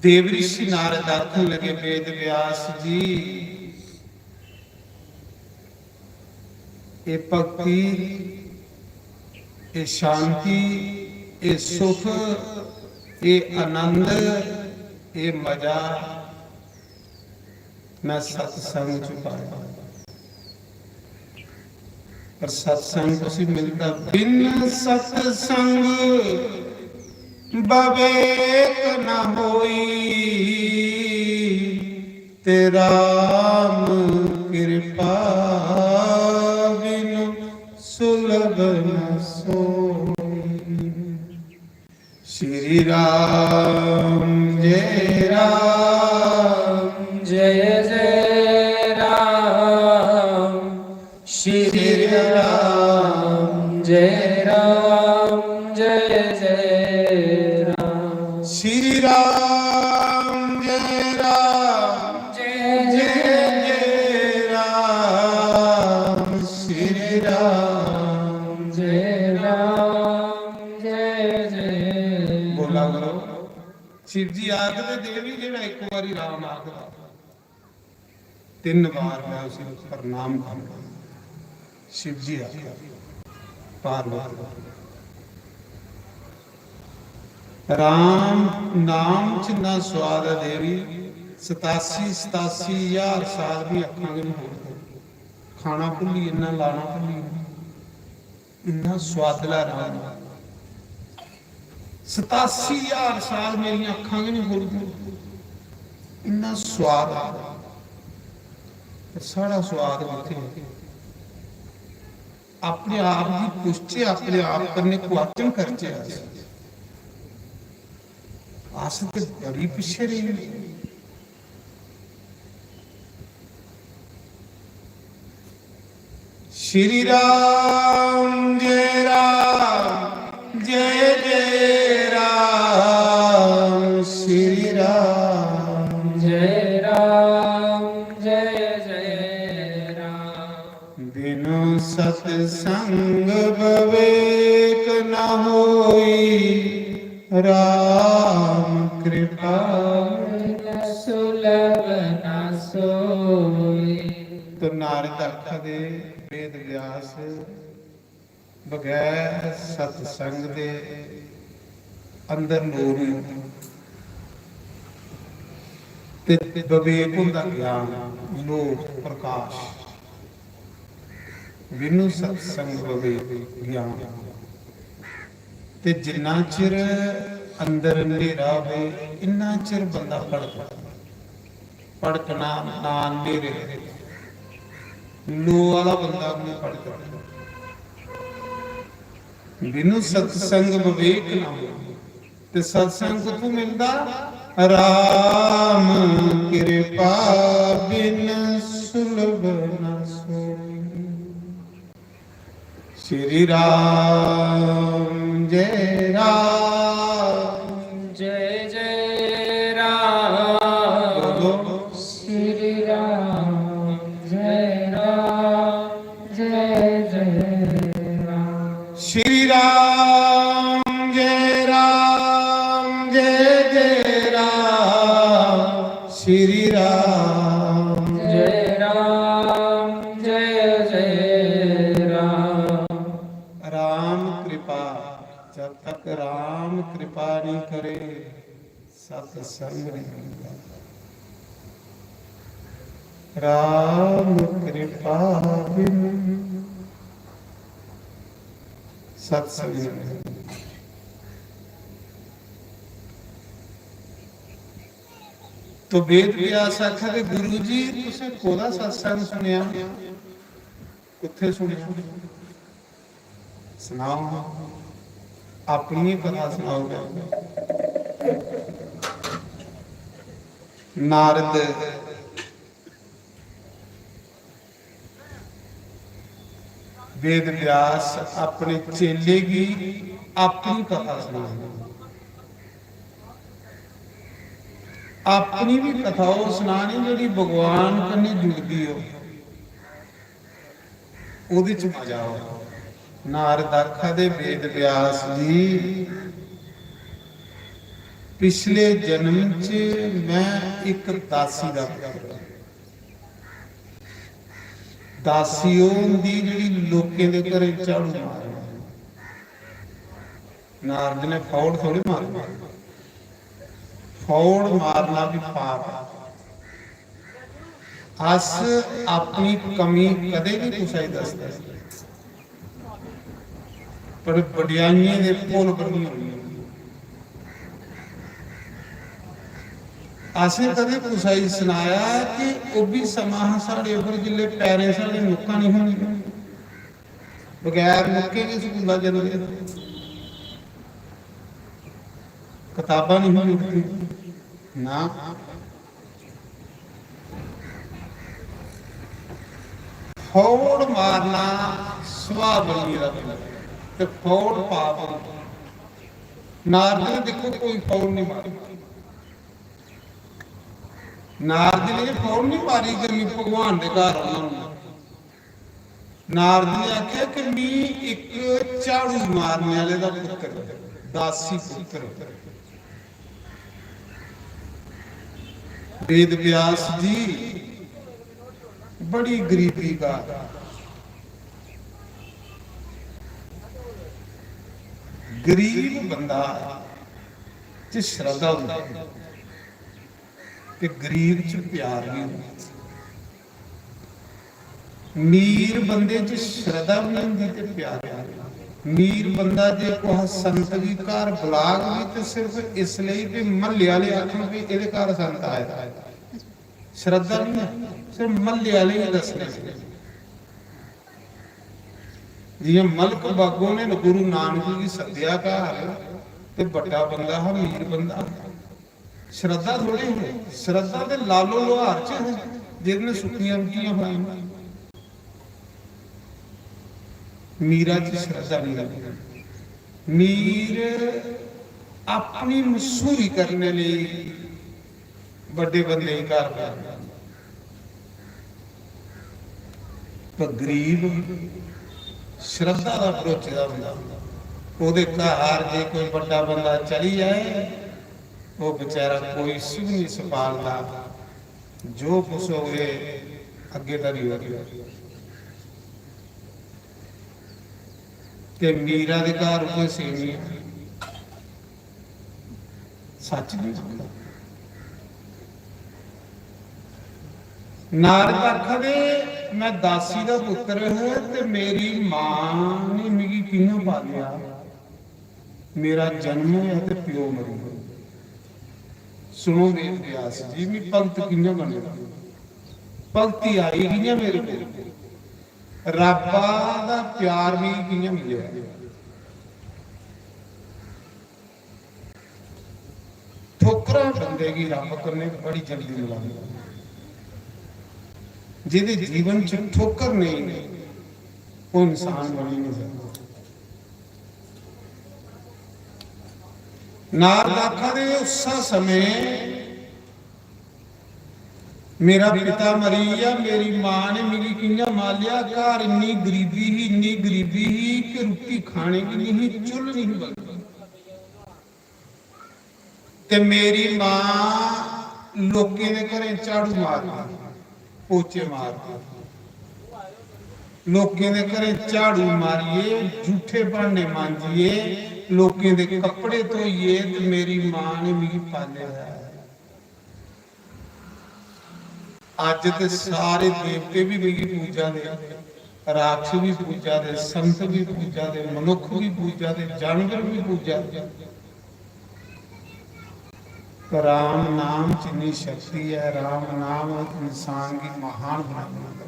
देवऋषि नारद आखन लगे, "वेद व्यास जी, ये भक्ति एह् शांति, एह् सुख, एह् आनंद, एह् मजा मैं सत्संग च पाया। पर सत्संग तुसी मिलदा बिन सत्संग विवेक न होई, ते राम कृपा बिनु सुलभ न सोई। श्री राम जय राम जय जय राम। श्री राम जय राम जय जय राम। श्री राम जय राम जय जय राम। श्री राम जय राम जय जय। बोला करो। शिव जी आखदे, देवी, जेड़ा इक बारी राम आखदा, तिन्न बार मैं उसी प्रणाम करना। शिव जी आखदा, पार्वती, राम नाम च इन्ना स्वाद ऐ देवी, सतासी सतासी हजार साल भी अक्खां गै नहीं खोलदे। खाना भुल्ली जन्ना, लाना भुल्ली जन्ना। इन्ना स्वादला राम। सतासी हजार साल मेरियां अक्खां गै नहीं खुलदियां, इन्ना स्वाद। पर साढ़ा स्वाद कुत्थै? अपने आप गी पुछचे, अपने आप कन्नै क्वेश्चन करचे अस। अस ते बड़ी पिच्छे रेही गे। श्री राम जय राम जय जय राम। श्री राम जय राम जय जय राम। बिनु सत्संग विवेक न होई, राम कृपा सुलभ न सोई। तो नारद आखा दे, वेद व्यास, बगैर सत्संग दे अंदर नूर नहीं ते विवेक होंदा ज्ञान, नूर, प्रकाश। बिनु सत्संग विवेक ज्ञान। ते जिन्ना चिर अंदर अंधेरा होवे, इन्ना चिर बंदा भड़कदा। भड़कना ना अंधेरे, लो आह्ला बंदा भी भड़कदा। बिनु सत्संग विवेक ना हो। ते सत्संग कुत्थों मिलदा? राम कृपा बिन सुलभ न सोई। श्री राम जय राम जय जय राम। बोलो। श्री राम जय राम जय जय राम। श्री राम जय राम जय जय राम। श्री राम जय राम जय जय राम। राम कृपा, जब तक राम कृपा नहीं करे, सत्संग नहीं मिलता। राम कृपा बिन सत्संग नहीं मिलता। तो वेद व्यास आखा दे, "गुरु जी, तुसें कोदा सत्संग सुनेआ? कुत्थे सुनेआ? सनाओ, अपनी कथा सनाओ।" नारद, वेद व्यास अपने चेले गी अपनी कथा सनानी, अपनी भी कथा ओह् सनानी जेह्ड़ी भगवान कन्नै जुड़दी हो, ओह्दे च मजा हो। नारद आखा दे, "वेद व्यास जी, पिछले जन्म च मैं इक दासी दा पुत्र आं।" दासी ओह् होंदी जेह्ड़ी लोकें दे घरें झाड़ू मारदी। नारद ने फौड़ थोड़ी मारी। फौड़ मारना भी पाप है। अस अपनी कमी कदें भी कुसै गी दसदे, पर बड्याइयें दे पुल बनी होनी। असें कदें कुसै गी सनाया कि ओह् बी समां हा साढ़े उप्पर, जिसलै पैरें साढ़े नुक्कां निं होंदियां, बगैर नुक्कें दे स्कूला जंदे, कताबां निं होंदियां ना। फौड़ मारना सुभाऽ बनी गेदा बंदा, ते फौड़ पाप होंदा। नारद ने दिक्खो कोई फौड़ निं मारी। नारद ने फौड़ निं मारी कि मी भगवान दे घर औना होंदा। नारद ने आखेआ कि मी इक झाड़ू मारने आह्ले दा पुत्तर, दासी पुत्तर। वेद व्यास जी, बड़ी गरीबी का, गरीब बंदा च श्रद्धा होंदी है ते गरीब च प्यार भी होंदा। मीर बंदे च श्रद्धा भी होंदी ते प्यार भी। मीर बंदा जे कुसै संत गी घर बुलाग भी ते सिर्फ इस लेई भी म्हल्ले आह्ले आखन भी एह्दे घर संत आए दा ऐ। श्रद्धा नहीं है, सिर्फ म्हल्ले आह्ले गी दस्सने। जियां मलक बागो ने गुरु नानक गी सद्देआ घर, ते बड्डा बंदा हा, मीर बंदा हा। श्रद्धा थोड़ी ही, श्रद्धा ते लालो लोहार च ही, जिसने सुक्कियां रुट्टियां खाइयां। मीरा च श्रद्धा नहीं लगी। मीर अपनी मशहूरी करने लेई बड्डे बंदे गी घर बुलांदा। पर गरीब श्रद्धा दा भरोचे दा होंदा। ओह्दे घर जे कोई बड्डा बंदा चली जाए, ओह् बेचारा कोई सुख नहीं संभालदा। जो कुछ होवे, अग्गें धरी ओड़े। ते मीरा दे घर उ'ऐ सेवियां। सच नहीं आखदा। नारद आखदे, "मैं दासी दा पुत्र हा ते मेरी मां ने मिगी कि'यां पालेआ? मेरा जन्म होया ते प्यो मरी गेआ।" सुनो वेद व्यास जी, मी भगत कि'यां बनेआ? भगती आई कि'यां मेरे कोल? रब्बा दा प्यार मिगी कि'यां मिलेआ? ठोकरां बंदे गी रब्ब कन्नै बड़ी जल्दी मिलांदियां। जेह्दे जीवन च ठोकर नेईं, ओह् इंसान बनी नहीं सकदा। नारद आखा दे, उस्सै समें मेरा पिता मरी गेआ, मेरी मां ने मिगी कि'यां मालेआ। घर इन्नी गरीबी ही, इन्नी गरीबी ही कि रुट्टी खाने गी नहीं ही, चुल्ल नहीं ही बलदी। ते मेरी मां लोकें दे घरें झाड़ू मारदी, पोचे मारदी, लोकें दे घरें झाड़ू मारियै, जूठे भांडे मांजियै, लोकें दे कपड़े धोइयै, ते मेरी मां ने मिगी पाले दा ऐ। अज्ज ते सारे देवते भी मिगी पूजा दे, राक्षस भी पूजा दे, संत भी पूजा दे, मनुक्ख भी पूजा दे, जानवर भी पूजा दे। पर राम नाम च इन्नी शक्ति ऐ, राम नाम इंसान गी महान बनाने दा।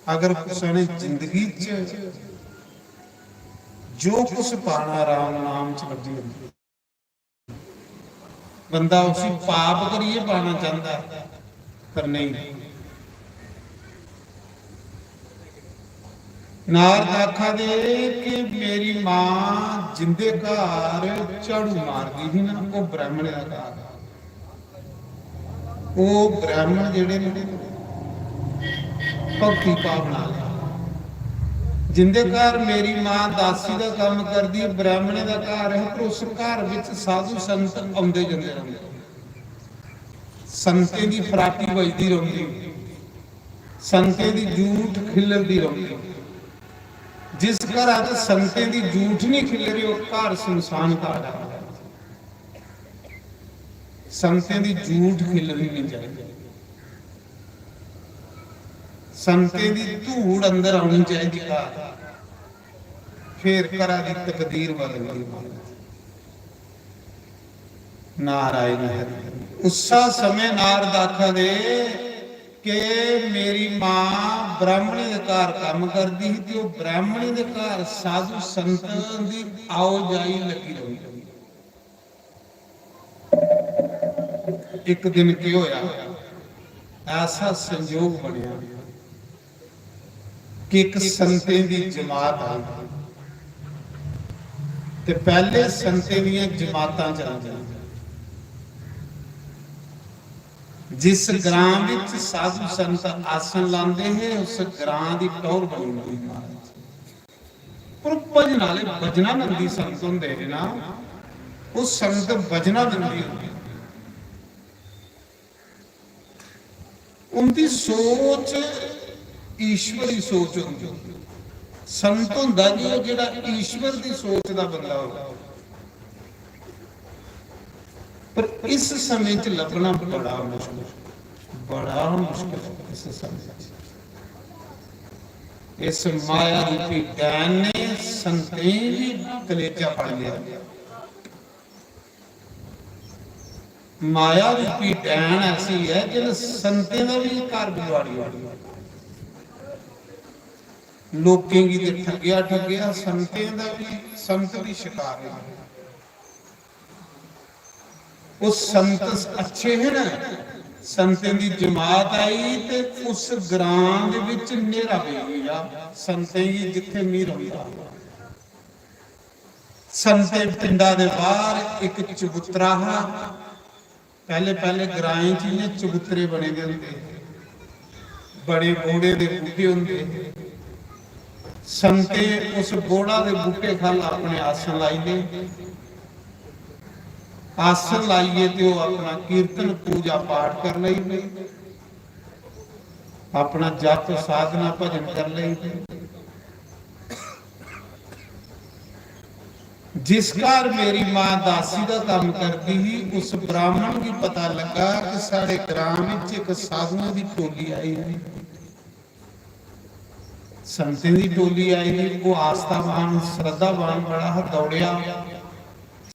अगर कुसै ने जिंदगी च जो कुछ पाना, राम नाम च लब्भी जंदा। बंदा उसी पाप करियै पाना चांहदा ऐ, पर नेईं। नारद आखा दे कि मेरी मां जिंदे घर झाड़ू मारदी ही ना, ओह् ब्राह्मणें दा घर। ओह् ब्राह्मण जेह्ड़े न, भक्ति भावना आह्ले, जिंदे घर मेरी मां दासी दा कम्म करदी, ब्राह्मणें दा घर ऐ, पर उस घर बिच साधु संत औंदे जंदे रौंह्दे। संतें दी फराटी बजदी रौंह्दी, संतें दी जूठ खिल्लरदी रौंह्दी। जिस घरा च संतें दी जूठ नहीं खिल्लरी, ओह् घर सुनसान घाट ऐ। संतें दी जूठ खिल्लरी नहीं चाहिदी, संतें दी धूड़ अंदर आनी चाहिदी घर, फिर घरा दी तकदीर बदलदी। नारायण हरि। उस्सा समय नारद आखा दे कि मेरी मां ब्राह्मणी दे घर कम्म करदी ही ते ओह् ब्राह्मणी दे घर साधु संत दी आओ जाई लगी रही। एक दिन केह् होया, ऐसा संयोग बनेआ कि इक संतें दी जमात आई ते पैह्ले संतें दियां जमातां चलदियां। जिस ग्रां विच साधु संत आसन लांदे हे, उस ग्रां दी टौह्र बनी जंदी ही महाराज। पर भजन आह्ले बजनानंदी संत होंदे हे ना, ओह् संत बजनानंदी होंदे। उंदी सोच ईश्वरी सोच होंदी। संत होंदा कि ओह् जेह्ड़ा ईश्वर दी सोच दा बंदा होऐ। पर इस समें च लब्भना बड़ा मुश्किल, बड़ा मुश्किल है इस समें च। इस माया रूपी डैन ने संतें गी कलेजा फड़ लिया। माया रूपी डैन ऐसी है जिन संतें दा भी घर बिगाड़ी ओड़ेआ। लोकें गी ते ठग्गेआ ठग्गेआ, संतें दा भी, संत भी शिकार होई गे। ओह् संत अच्छे हे ना, संतें दी जमात आई ते उस ग्रां दे विच न्हेरा पेई गेआ। संतें गी जित्थे मी रौंह्दा हा। संतें पिंडा दे बाहर इक चबूतरा हा। पैह्ले पैह्ले ग्राएं च इ'यां चबूतरे बने दे होंदे हे, बड़े बोड़े दे बूह्टे होंदे हे। संतें उस बोड़ा दे बूह्टे ख'ल्ल अपने आसन लाई ले। आसन लाइयै ते ओह् अपना कीर्तन पूजा पाठ कर लेई पे, अपना जप साधना भजन कर लेई पे। जिस घर मेरी मां दासी दा कम्म करदी ही, उस ब्राह्मण गी पता लग्गा कि साढ़े ग्रां विच इक साधुएं दी टोली आई दी। संतें दी टोली आई दी। ओह् आस्थावान, श्रद्धावान बड़ा हा, दौड़ेआ,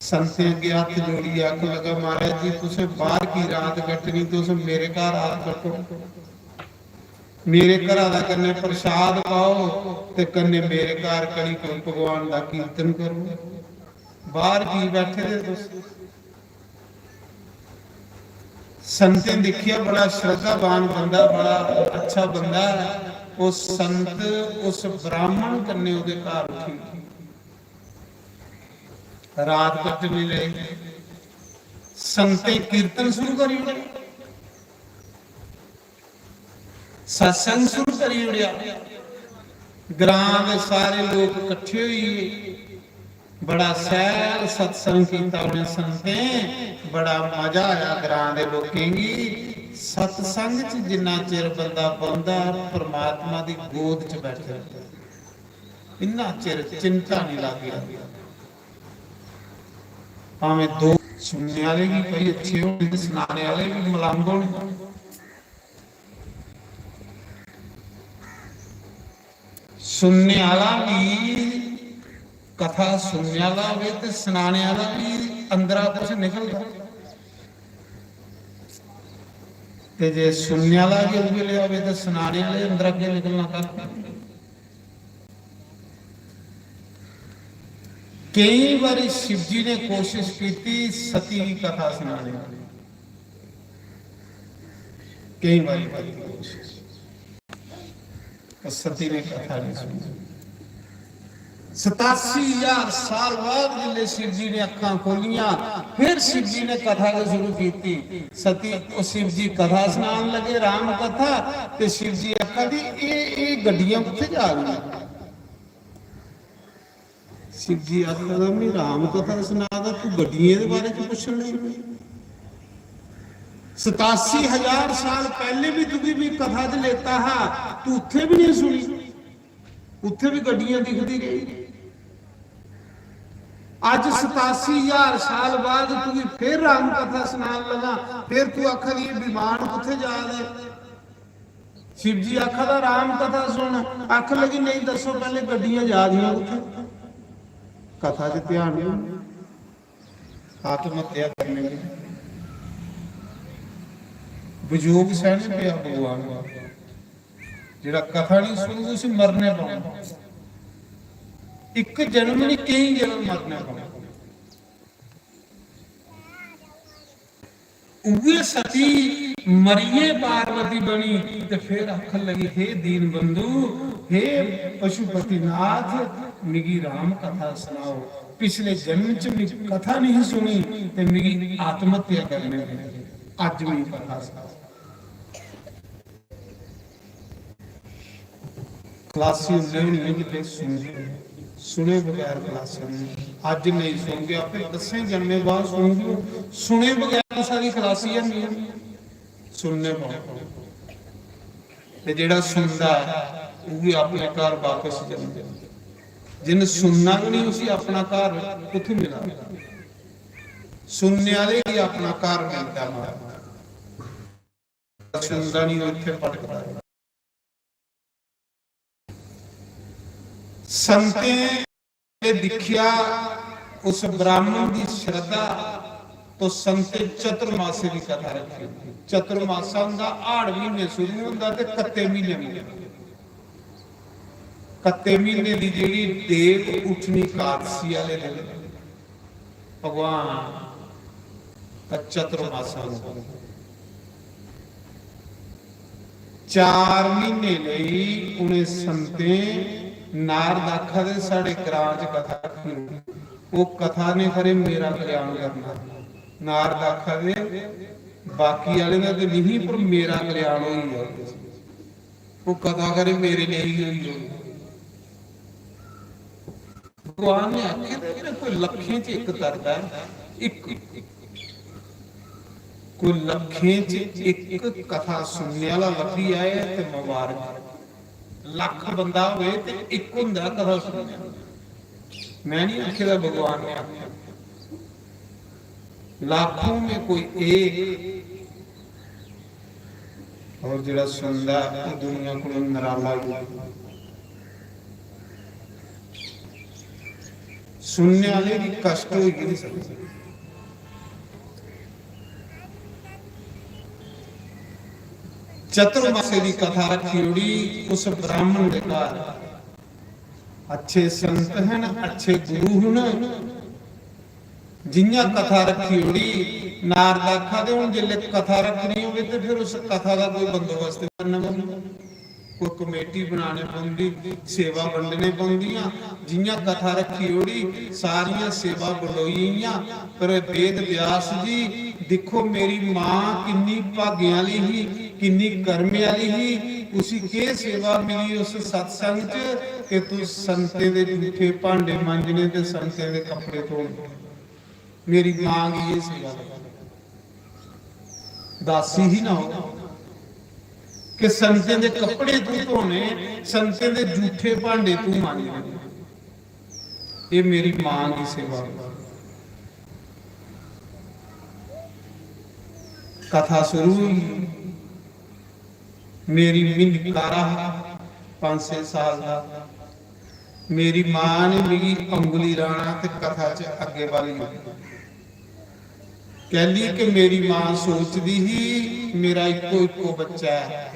संतें अग्गें हत्थ जोड़ियै आखन लगा, "महाराज जी, तुसें बाहर की रात कट्टनी, तुस मेरे घर रात कट्टो।" मेरे घरा दा कन्नै प्रसाद पाओ ते कन्नै मेरे घर करी कोई भगवान दा कीर्तन करो। बाहर की बैठे दे तुस? संतें दिक्खेआ, बड़ा श्रद्धावान बंदा, बड़ा अच्छा बंदा ऐ। ओह् संत उस ब्राह्मण कन्नै ओह्दे घर उठी रात कट्टने लगे। संतें कीर्तन शुरू करी ओड़ेआ। सत्संग शुरू करी ओड़ेआ। ग्रां दे सारे लोक कट्ठे होई गे। बड़ा सैल सत्संग कीता उ'नें संतें, बड़ा मजा आया ग्रां दे लोकें गी। सत्संग च जिन्ना चिर बंदा बौंह्दा, परमात्मा दी गोद च बैठे, इन्ना चिर चिंता नहीं लगदी। भावें दो सुनने आह्ले बी कोई अच्छे होने ते सनाने आह्ले बी मलंग होने। सुनने आह्ला बी, कथा सुनने आह्ला होवे ते सनाने आह्ला बी अंदरा कुछ निकलदा। ते जे सुनने आह्ला गै उ'ऐ लेआ होवे ते सनाने आह्ले अंदरा केह् निकलना, कक्ख निं। केई बारी शिव जी ने कोशिश कीती सती गी कथा सनाने दी, केई बारी कीती कोशिश। सती ने कथा नहीं सुनी। सतासी हजार साल बाद जिसले शिव जी ने अखां खोलियां, फिर शिव जी ने कथा गै शुरू की। सती, ओ शिव जी कथा सुनान लगे, राम कथा, ते शिव जी आखा दी, "ए, ए गड्डियां कुत्थे जा रही?" शिव जी आखा दा, "मैं राम कथा सुना दा, तू गड्डियें दे बारे च पुच्छन लगी?" सतासी हजार साल पहले भी तुगी भी कथा च लेता हा, तू उत्थे भी नहीं सुनी। उत्थे भी गड्डियां दिखदी गई। अज्ज सतासी हजार साल बाद तुगी फिर राम कथा सनान लगा, फिर तू आखा दी, "ये विमान कुत्थे जा दे?" शिव जी आखा दा, "राम कथा सुन।" आखन लगी, "नहीं, दसो पैहले गड्डियां जा दियां कुत्थे?" कथा च ध्यान नहीं, आत्महत्या करने की। वियोग सहने पेआ भगवान दा। जेड़ा कथा नहीं सुनग, उसी मरने पौना। इक जन्म नहीं, कई जन्म मरने पौना। उए सती मरिये पार्वती बनी ते फिर आखन लगी, "हे दीन बंधु, हे पशुपतिनाथ, मिगी राम कथा सनाओ। पिछले जन्म च मिगी कथा नहीं सुनी ते मिगी आत्महत्या करने पई। अज्ज मिगी कथा सनाओ।" खलासी उल्ले होनी है जिसले सुनदे हो। सुने बगैर खलासी नहीं। अज्ज नहीं सुनदे, आपे दसें जन्में बाद सुनदे हो। सुने बगैर सारी खलासी है नहीं, सुनने पौंदे। ते जेड़ा सुनदा है, वो भी अपने घर वापस जंदा। जिन सुनना भी नहीं, उसी अपना घर कुत्थों मिला? सुनने वाले ही अपना घर मिलता है। सुनदा नहीं, वो इत्थे भटकदा है। संतें ने दिखिया उस ब्राह्मण दी श्रद्धा, तो संतें चतुर्मासे दी कथा रखी। चतुर्मासा हुंदा हाड़ महीने शुरू हुंदा ते कत्ते महीने मुकदा। कत्ते महीने दी जेह्ड़ी देव उठनी कादसी आह्ले दिन, भगवान दा चतुर्मासा होंदा। चार महीने लेई उ'नें संतें, नारद आखा दे, "साढ़े ग्रां च कथा रक्खी।" ओह् कथा ने खरे मेरा कल्याण करना। नारद आखा दे, "बाकी आह्ले दा ते नहीं, पर मेरा कल्याण होई जाग।" ओह् कथा खरे मेरे लेई गै होई होग। भगवान ने आखे दा, "जेह्ड़ा कोई लक्खें च इक तरदा ऐ, इक, कोई लक्खें च इक कथा सुनने आह्ला लब्भी जाए ते मबारक। लक्ख बंदा होए ते इक होंदा कथा सुनने आह्ला।" मैं नहीं आखे दा, भगवान ने आखे, "लाखों में कोई एक।" और जेड़ा सुनदा ऐ, ओह् दुनिया कोलों नराला होई जंदा। सुनने आह्ले गी कष्ट होई गै नहीं सकदा। चतुर्मासे दी कथा रखी ओड़ी उस ब्राह्मण दे घर। अच्छे संत हन, अच्छे गुरु हन, जि'यां कथा रखी ओड़ी, नारद आखा दे, "हुन जिसलै कथा रक्खनी होवे ते फिर उस कथा दा कोई बंदोबस्त करना पौंदा, कोई कमेटी बनाने पौंदी, सेवा बंडने पौंदियां।" जि'यां कथा रक्खी ओड़ी, सारियां सेवा बंडोई गेइयां। पर वेद व्यास जी, दिक्खो, मेरी मां किन्नी भागें आह्ली ही, किन्नी कर्मे आह्ली ही, उसी केह् सेवा मिली उस सत्संग च कि तू संतें दे जूठे भांडे मांजने ते संतें दे कपड़े धोने। मेरी मां गी एह् सेवा लगी। दासी ही ना ओह्, कि संतें दे कपड़े तू धोने, संतें दे जूठे भांडे तू मांजने। एह् मेरी मां दी सेवा। कथा शुरू हुई। मेरी, में निक्का हारा हा, पंज छे साल दा। मेरी मां ने मिगी उंगली लाना ते कथा च अग्गें बल करना। कैली कि मेरी मां सोचदी ही, मेरा इक्को इक्को बच्चा ऐ,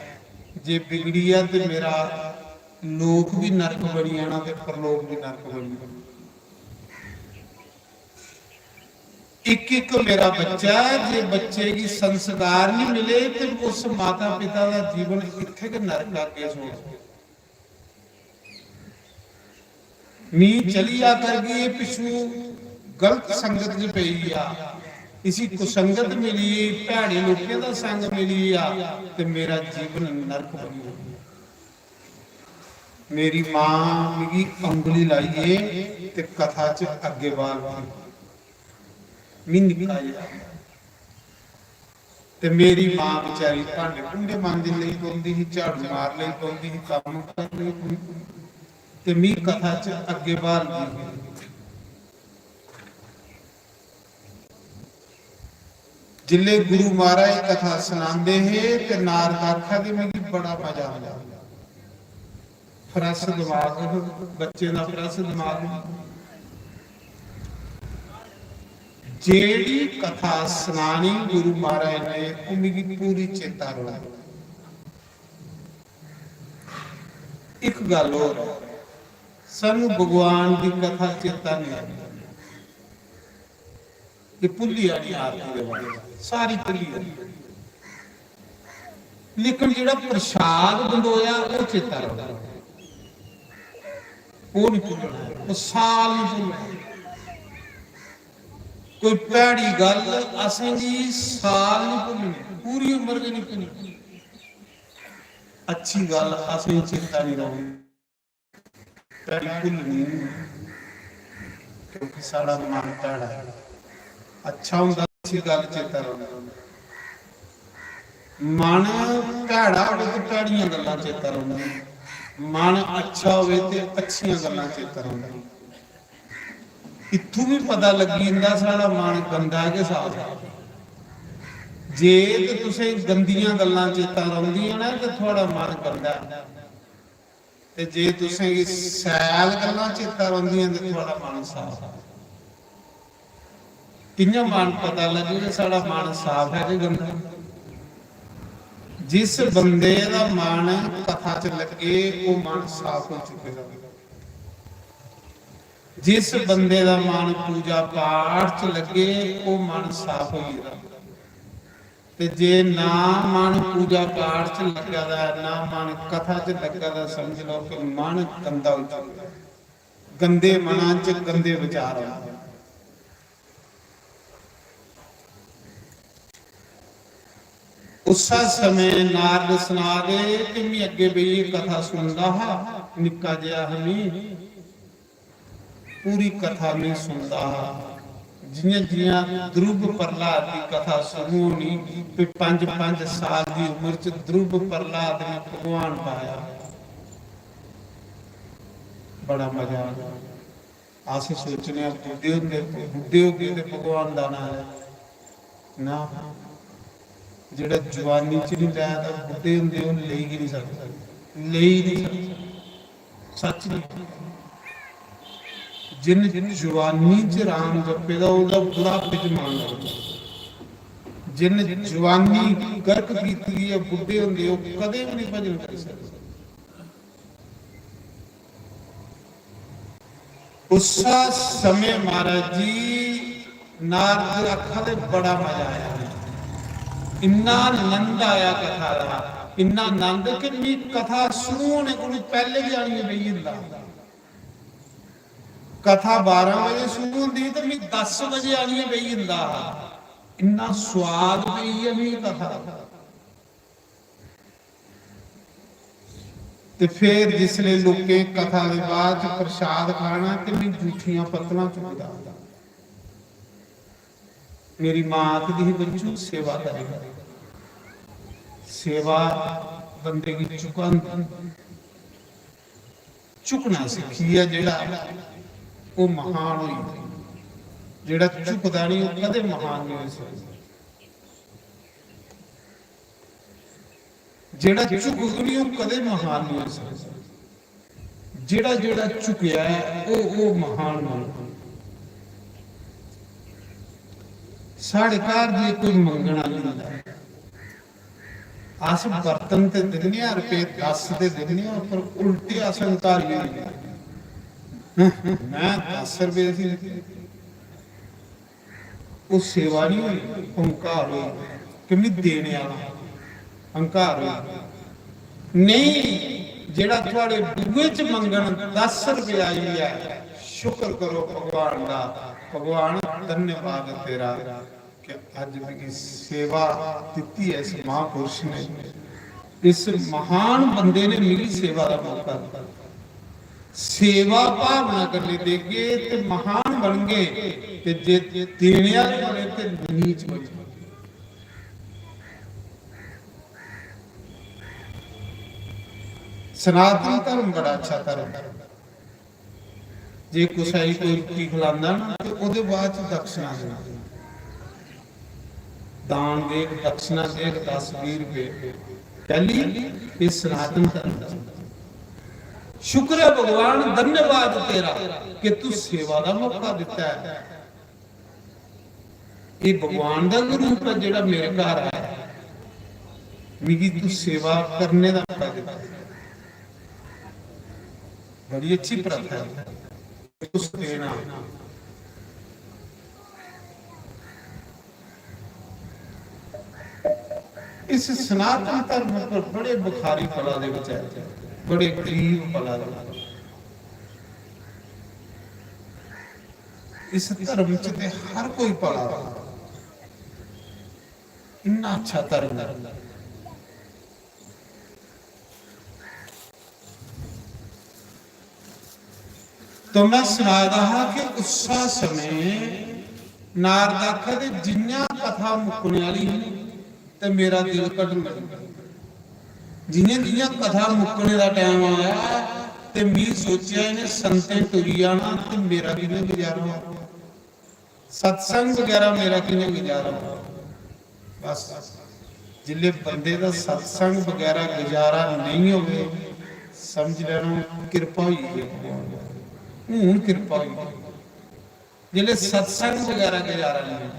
जे बिगड़ी गेआ ते मेरा लोक भी नरक बनी जाना ते परलोक भी नरक बनी जाना। इक इक मेरा बच्चा ऐ, जे बच्चे गी संस्कार नहीं मिले ते उस माता पिता दा जीवन इत्थे गै नरक अग्गें छोड़। मी चली जा करगी, एह् पिच्छू गलत संगत च पेई गेआ, इसी कुसंगत मिली, भैड़े लोकें दा संग मिली गेआ ते मेरा जीवन नरक बनी गेआ। मेरी मां मिगी उंगली लाइयै ते कथा च अग्गें बाह्ल थी। मी निक्का जेहा। ते मेरी मां बेचारी भांडे भूंडे मांजन लगी पौंदी ही, झाड़ू मार लगी पौंदी ही, कम्म करन लगी पौंदी। ते मी कथा च अग्गें ब्हालदी ही। जिसलै गुरु महाराज कथा सनांदे हे ते नारद आखा दे, "मिगी बड़ा मजा आंदा।" फ्रैश दमाग, बच्चे दा फ्रैश दमाग। जेह्ड़ी कथा सनानी गुरु महाराज ने, ओह् मिगी पूरी चेता रौह्नी। इक गल्ल होर, सानू भगवान दी कथा चेता नहीं आती। ये भुल्ली जानी आरती दे बाद, सारी भुल्ली जानी। लेकिन जेह्ड़ा प्रसाद बंडोया, ओह् चेता रौंह्दा, ओह् नहीं भुल्लना, ओह् साल नहीं भुल्लना। कोई भैड़ी गल्ल असेंगी साल नहीं भुल्लनी, पूरी उम्र गै नहीं भुल्लनी। अच्छी गल्ल असेंगी चेता नहीं रौह्नी, भैड़ी भुल्लनी नहीं, क्योंकि साढ़ा मन भैड़ा ऐ। अच्छा होंदा, अच्छी गल्ल चेता रौंह्दी। मन भैड़ा होवे ते भैड़ियां गल्लां चेता रौंह्दियां, मन अच्छा होवे ते अच्छियां गल्लां चेता रौंह्दियां। इत्थूं बी पता लग्गी जंदा साढ़ा मन गंदा ऐ कि साफ ऐ। जे ते तुसें गंदियां गल्लां चेता रौंह्दियां न ते थुआढ़ा मन गंदा ऐ, ते जे तुसेंगी सैल गल्लां चेता रौंह्दियां ते थुआढ़ा मन साफ ऐ। कि'यां मन पता लग्गे कि साढ़ा मन साफ ऐ कि गंदा? जिस बंदे दा मन कथा च लग्गे, ओह् मन साफ हो चुके दा। जिस बंदे दा मन पूजा पाठ च लग्गे, ओह् मन साफ होई गेदा। ते जे ना मन पूजा पाठ च लग्गा दा ऐ, ना मन कथा च लग्गा दा, समझ लो कि मन गंदा होई चुके दा। गंदे मनां च गंदे विचार आंदे। उस्सै समें नारद सना दे कि मैं अग्गे बेहियै कथा सुनदा हा, निक्का जेहा हा मैं, पूरी कथा मैं सुनदा हा। जियां जियां ध्रुव प्रहलाद दी कथा शुरू होनी, ते पंज पंज साल दी उम्र च ध्रुव प्रहलाद ने भगवान पाया। बड़ा मजा आ गया। अस सोचने आं बुड्ढे होंदे, बुड्ढे हो गए ते भगवान दा नाम है ना, जेड़ा जवानी च नहीं लै, तां बुड्ढे होंदे ओह् लेई गै नहीं सकदा, लेई नहीं सकदा। सच नहीं। जिन जवानी च राम जपे दा, ओह्दा बुढ़ापे च मन लगदा। जिन जवानी गर्क कीती दी ऐ, बुड्ढे होंदे ओह् कदें भी नहीं भजन करी सकदे। उस्सै समें महाराज जी नारद आखा दे, बड़ा मजा आया, इन्ना आनंद आया कथा दा, इन्ना आनंद कि मी कथा शुरू होने कोलू पैह्ले गै आनियै बेही जंदा। कथा बारां बजे शुरू होंदी ही ते मी दस बजे आनियै बेही जंदा हा। इन्ना स्वाद पेई गेआ मी कथा दा। ते फिर जिसले लोकें कथा दे बाद च प्रसाद खाना ते मैं जूठियां पत्तलां चुकदा। मेरी मां आखदी ही, "बच्चू, सेवा करेगा।" सेवा बंदे गी चुकांदी। झुकना सिक्खी गेआ जेह्ड़ा, ओह् महान होई गेआ। जेह्ड़ा झुकदा नहीं, ओह् कदें महान नहीं होई सकदा। जेह्ड़ा झुकग नहीं, ओह् कदें महान नहीं होई सकदा। जेह्ड़ा जेह्ड़ा झुकेआ ऐ, ओह् ओह् महान बनग। साढ़े घर जे कोई मंगन आई जंदा ऐ, अस बर्तन ते दिन्ने आं, रपेऽ दस ते दिन्ने आं, पर उल्टे अस हंकारी होई जन्ने आं। "मैं दस रपेऽ सी दित्ते।" ओह् सेवा नहीं होई, हंकार होई कि मैं देने आह्ला, हंकार होई। नहीं, जेह्ड़ा थुआढ़े बूहे च मंगन दस रपेऽ आई ऐ, शुक्र करो भगवान दा, भगवान धन्यवाद तेरा कि अज्ज मिगी सेवा दित्ती ऐ इस महापुरुष ने, इस महान बंदे ने मिगी सेवा दा मौका दित्ता। सेवा भावना कन्नै देगे ते महान बनगे, ते जे देने आह्ले बने ते नीच बनी जागे। सनातन धर्म बड़ा अच्छा धर्म ऐ। जे कुसै गी कोई रुट्टी खलांदा ना, ते ओह्दे बाद च दक्षिणा देना। दान देग, दक्षिणा देग, दस बीह् रपेऽ। कैह्ली? एह् सनातन धर्म च। शुक्र ऐ भगवान, धन्यवाद तेरा कि तू सेवा दा मौका दित्ता ऐ। एह् भगवान दा गै रूप ऐ जेह्ड़ा मेरे घर आया, मिगी तू सेवा करने दा मौका दित्ता। बड़ी अच्छी प्रथा ऐ। तुस देना। इस सनातन धर्म पर बड़े भिखारी पला दे, बेचारे बड़े गरीब पला दे। इस धर्म च ते हर कोई पला दा, इन्ना अच्छा धर्म ऐ। तो में सना दा हा कि उस्सै समें नारद आखा दे, जि'यां कथा मुक्कने आह्ली ही ते मेरा दिल घटन लगी पेआ। जि'यां जि'यां कथा मुक्कने दा टैम आया ते मी सोचेआ, इ'नें संतें टुरी जाना ते मेरा कि'यां गुजारा होग? सत्संग बगैरा मेरा कि'यां गुजारा होग? बस, जिसलै बंदे दा सत्संग बगैरा गुजारा नेईं होवे, समझ लैना किरपा होई गेई ऐ भगवान दी। हून किरपा होई गेई। जिसलै सत्संग बगैरा गुजारा नेईं,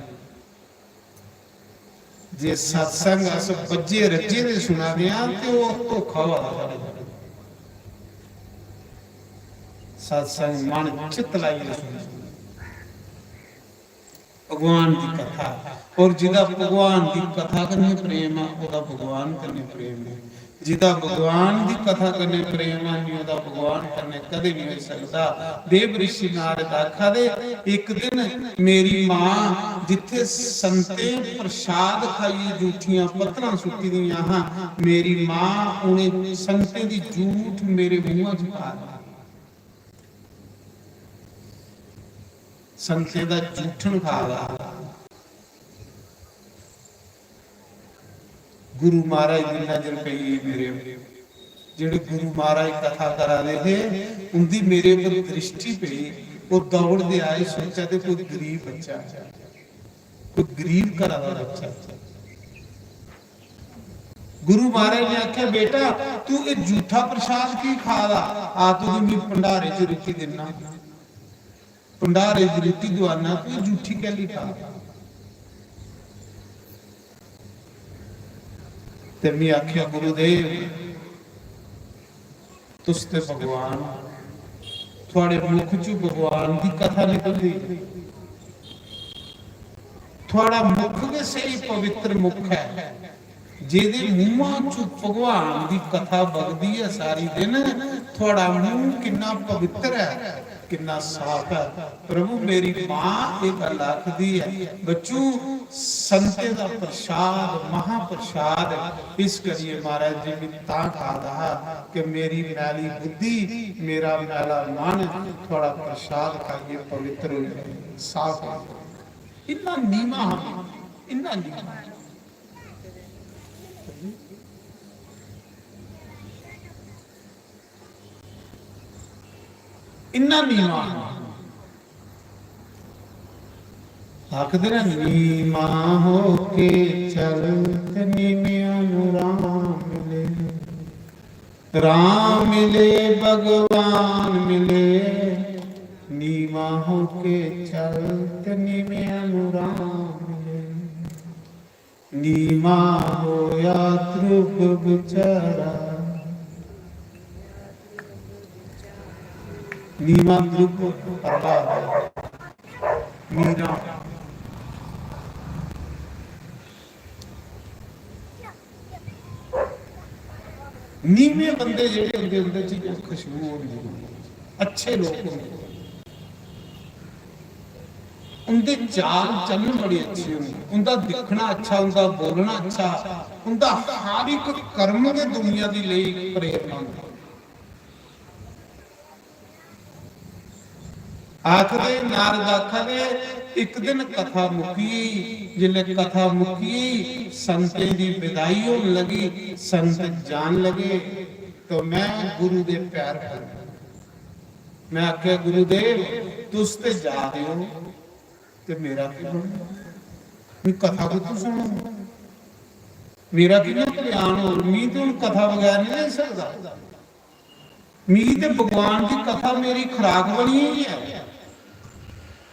जे सत्संग अस बज्झे रज्झे दे सुना दे आं, ते ओह् धोखा होआ दा साढ़े कन्नै। सत्संग मन चित्त लाइयै सुनो, भगवान दी कथा। और जिदा भगवान दी कथा कन्नै प्रेम ऐ, ओह्दा भगवान कन्नै प्रेम ऐ। जिदा भगवान दी कथा कन्नै प्रेम ऐ, निं ओह्दा भगवान कन्नै कदें निं होई सकदा। देव ऋषि नारद आखा दे, इक दिन मेरी मां जित्थे संतें प्रसाद खाइयै जूठियां पत्तलां सुट्टी दियां हां, मेरी मां उ'नें संतें दी जूठ मेरे मुंहा च पा दी। संतें दा जूठन खा दा। गुरु महाराज दी नजर पेई मेरे, जेह्ड़े गुरु महाराज कथा करा दे हे, उंदी मेरे पर दृष्टि पेई। ओह् दौड़दे आए, सोचा दे कोई गरीब बच्चा ऐ, कोई गरीब घरा दा बच्चा ऐ। गुरु महाराज ने आखेआ, "बेटा, तू एह् जूठा प्रसाद की खा दा? आ, तुगी मी भंडारे च रुट्टी दिन्ना।" भंडारे दी रुट्टी दुआना, तू जूठी कैली खा? ते में आखेआ, गुरुदेव, तुस ते भगवान, थुआड़े मुख चू भगवान दी कथा निकलदी। थुआड़ा मुख गै स्हेई पवित्र मुख ऐ। जेह्दे मुंहा चों भगवान दी कथा बगदी ऐ सारी दिन, थुआड़ा मुंह किन्ना पवित्र ऐ, किन्ना साफ ऐ। प्रभु, मेरी मां एह् गल्ल आखदी ऐ, "बच्चू, संतें दा प्रसाद महाप्रसाद ऐ।" इस करियै महाराज जी, में तां खा दा हा कि मेरी मैली बुद्धि, मेरा मैला मन थुआड़ा प्रसाद खाइयै पवित्र होई जाए, साफ होई जाए। इन्ना नीमा हा, इन्ना नीमा। इन्ना नीमा। आखदे न, "नीमा होके चल ते नीमियां नू राम मिले, राम मिले, भगवान मिले, नीमा होके चल ते नीमियां नू राम मिले।" नीमा होया ध्रुव बेचारा। नीमा ध्रुव प्रहलाद, मीरा। नीमे बंदे जेह्ड़े होंदे, उंदे च इक खुशबू होंदी, अच्छे लोक होंदे। उंदे चाल चलन बड़े अच्छे होंदे, उंदा दिक्खना अच्छा, उंदा बोलना अच्छा, उंदा हर इक कर्म गै दुनिया दी लेई प्रेरणा होंदी। आखदे, नारद आखा दे, इक दिन कथा मुक्की गेई। जिसलै कथा मुक्की गेई, संतें दी विदाई होन लगी, संत जान लगे, तो मैं गुरु दे पैर पकड़े। मैं आखेआ, "गुरुदेव, तुस ते जा दे ओ, ते मेरा की बनना? मैं कथा कुत्थों सुनूं? मेरा कि'यां कल्याण होग? मी ते हुन कथा बगैर नहीं रेही सकदा। मी ते भगवान दी कथा मेरी खुराक बनी गेई ऐ,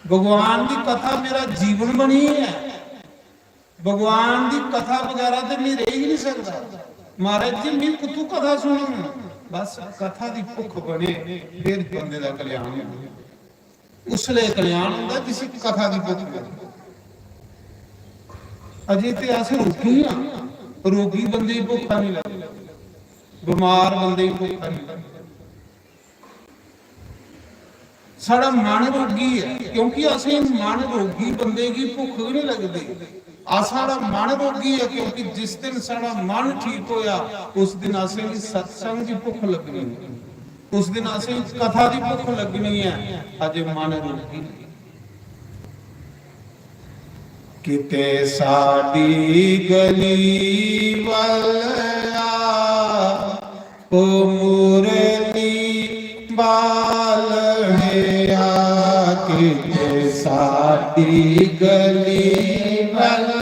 भगवान दी कथा मेरा जीवन बनी गेई ऐ।" भगवान दी कथा बगैरा ते मी रेही गै नहीं सकदा। महाराज जी, मी कुत्थू कथा सुनङ? बस कथा दी भुख बने, फिर बंदे दा कल्याण होंदा। उसले कल्याण होंदा जिसी कथा दी भुख लगे। अजे ते अस रोगी हां, रोगी बंदे गी भुख नहीं लगदी, बमार बंदे गी भुख नहीं लगदी। साढ़ा मन रोगी ऐ, क्योंकि असें मन रोगी बंदे गी भुख गै नहीं लगदी। आ साढ़ा मन रोगी ऐ, क्योंकि जिस दिन साढ़ा मन ठीक होया, उस दिन असेंगी सत्संग दी भुख लगनी, उस दिन असेंगी कथा दी भुख लगनी ऐ। अजे मन रोगी। किते साडी गली वाला, ओ मुरली बालड़िया, किते साडी गली वाला,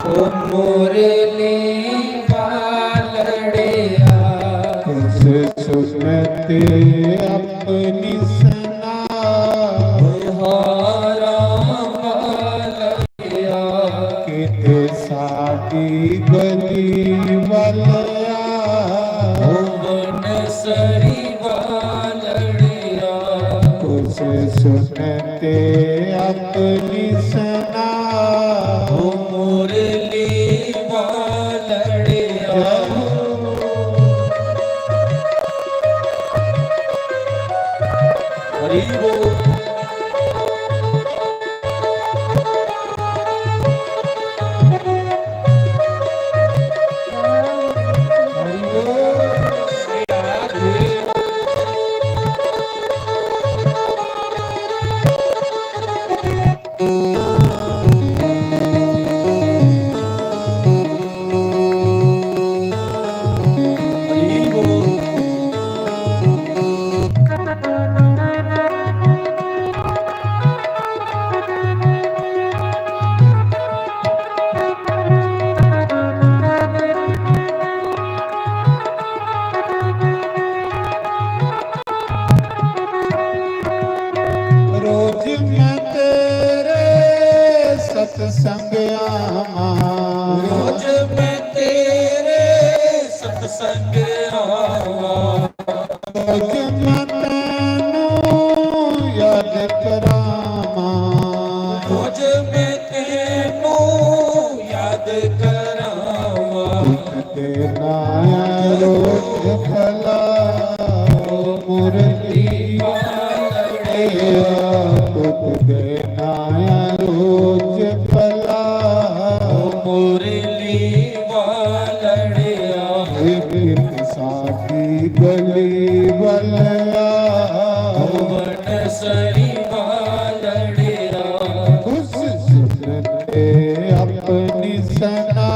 ओ मुरली बालड़िया। कुछ सुनते अपनी सना, हारा बालड़िया। किते साडी गली वालया, भुवन सरी वालड़िया। कुछ सुनते अपनी सना, ओ मुरली वालड़िया। हरि बोल। रोज मैं तेरे सत्संग आवां, रोज मैं तेरे सत्संग आवां। रोज मैं तैनू याद करावां, रोज मैं तैनू याद करावां। देना रोज भला, ओ मुरली वालड़िया, पुत देना रोज भला, ओ मुरली वालड़िया। एक साडी गली वालया, भुवन सरी वालड़िया। खुश सुनते अपनी सना,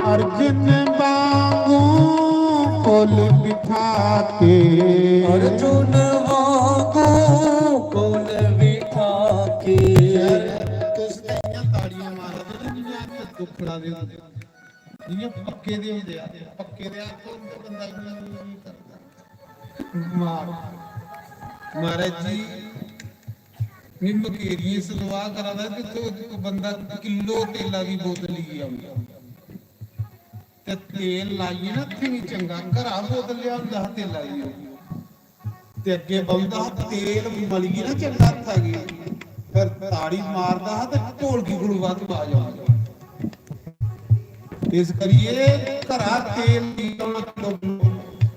अर्जुन वांगू कोल बिठा के, अर्जुन वांगू कोल बिठा के। तुस ते इ'यां ताड़ियां मारा दे, जि'यां इक दुखड़ा दे होंदे। जि'यां पक्के दे होंदे आ, पक्के दे हत्थ होन ते बंदा इ'यां इ'यां करदा। मार। महाराज जी, में मकेरियें सदवा करा दा, जित्थों इक बंदा किलो तेला दी बोतल लेइयै औंदा। ते तेल लाइयै ना, इत्थें बी चंगा, घरा बोतल लेआंदा हा तेला दी। ते अग्गें बौंह्दा हा, तेल मलियै ना चंगा हत्था गी, फिर ताड़ी मारदा हा ते ढोलकी कोलू बद्ध बाज औंदी। इस करियै घरा तेल निकलना,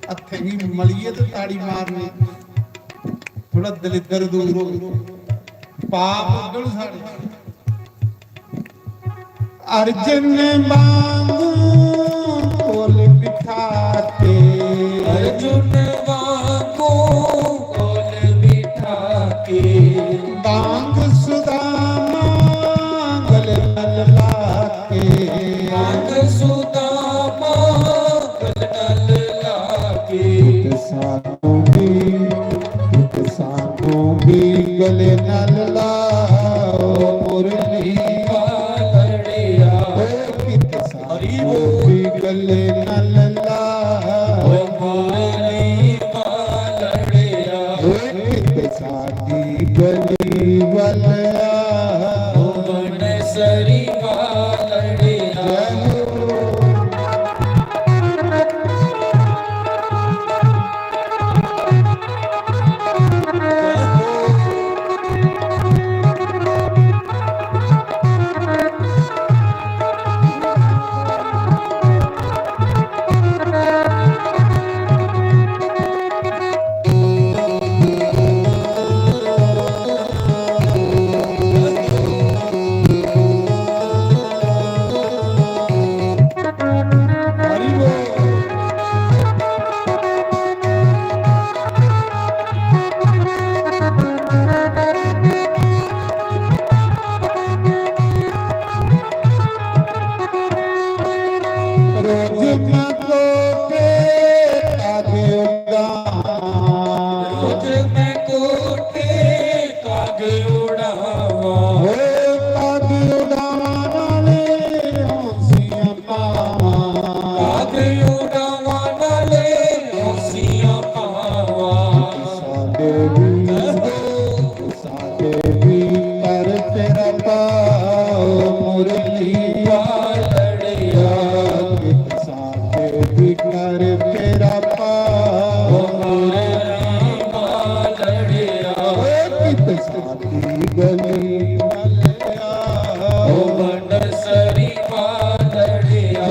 हत्थें गी मलियै ते ताड़ी मारनी, थोड़ा दलिद्दर दूर होग, पाप उड्डन साढ़े। अर्जुन वांगू कोल बिठा के, अर्जुन वांगू कोल बिठा के, बांग सुदामा गल नल लाके, बांग सुदामा गल नल लाके। सानू भी, सानू भी गले नाल लाओ मुरली वालड़िया। ओ कित सानू भी गले नाल लाओ मुरली वालड़िया। ओ कित साडी गली वालड़िया। ओ बनसरी वालड़िया। रोज मैं कोठे कागे उड़ावां। रोज मैं कोठे कागे उड़ावां। ओ कागे उड़ावां नाले हौंसियां पावां। कागे उड़ावां नाले हौंसियां पावां। साडे भी, साडे भी कर तेरा पाओ मुरली वालड़िया। साडे भी कर तेरा पाओ मुरली वालड़िया। ओ कित साडी गली वालड़िया। ओ बनसरी वालड़िया।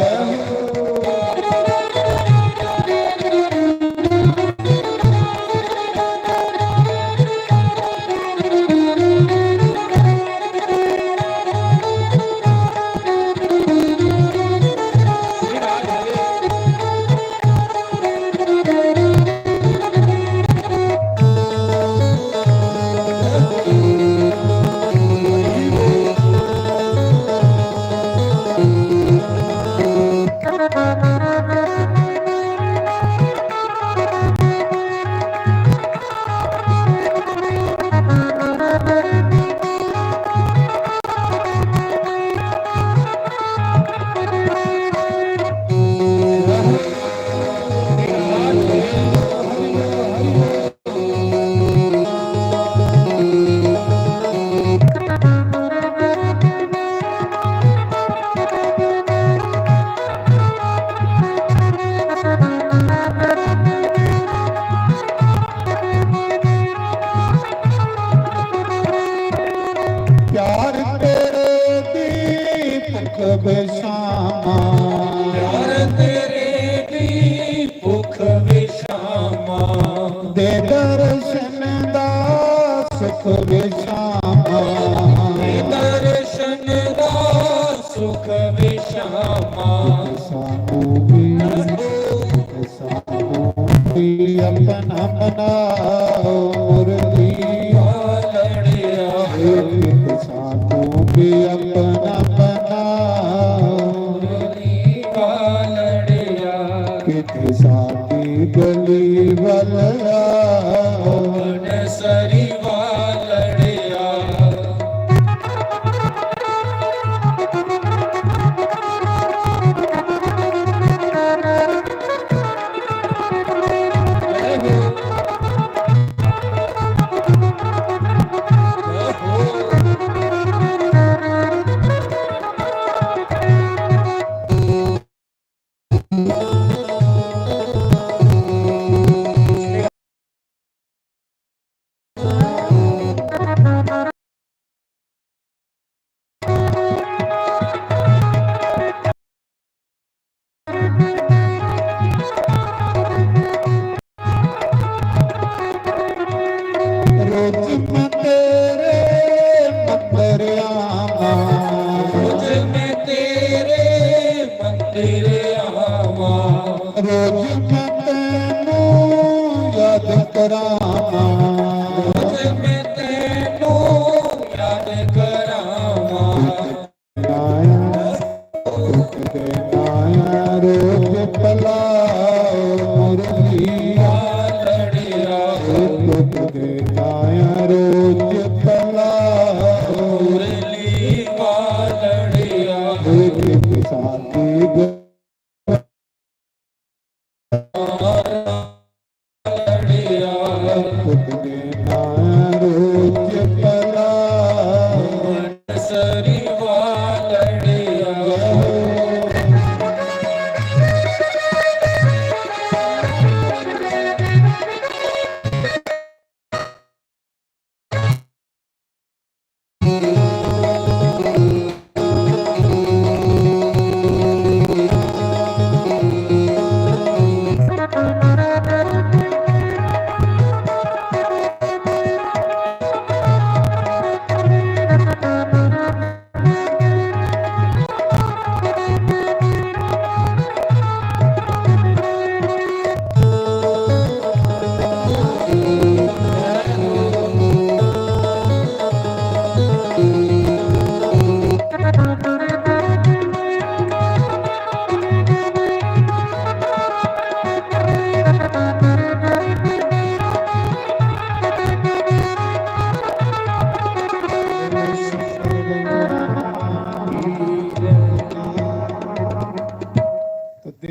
प्यार तेरे दी भुख विशामा। प्यार तेरे दी भुख विशामा। दे दर्शन दा सुख विशामा। दे दर्शन दा सुख विशामा। सानू भी, सानू भी अपना बनाओ मुरली वालड़िया। एक सानू भी अपना बनाओ मुरली वालड़िया। कित साडी गली वालड़िया। सरी वालड़िया।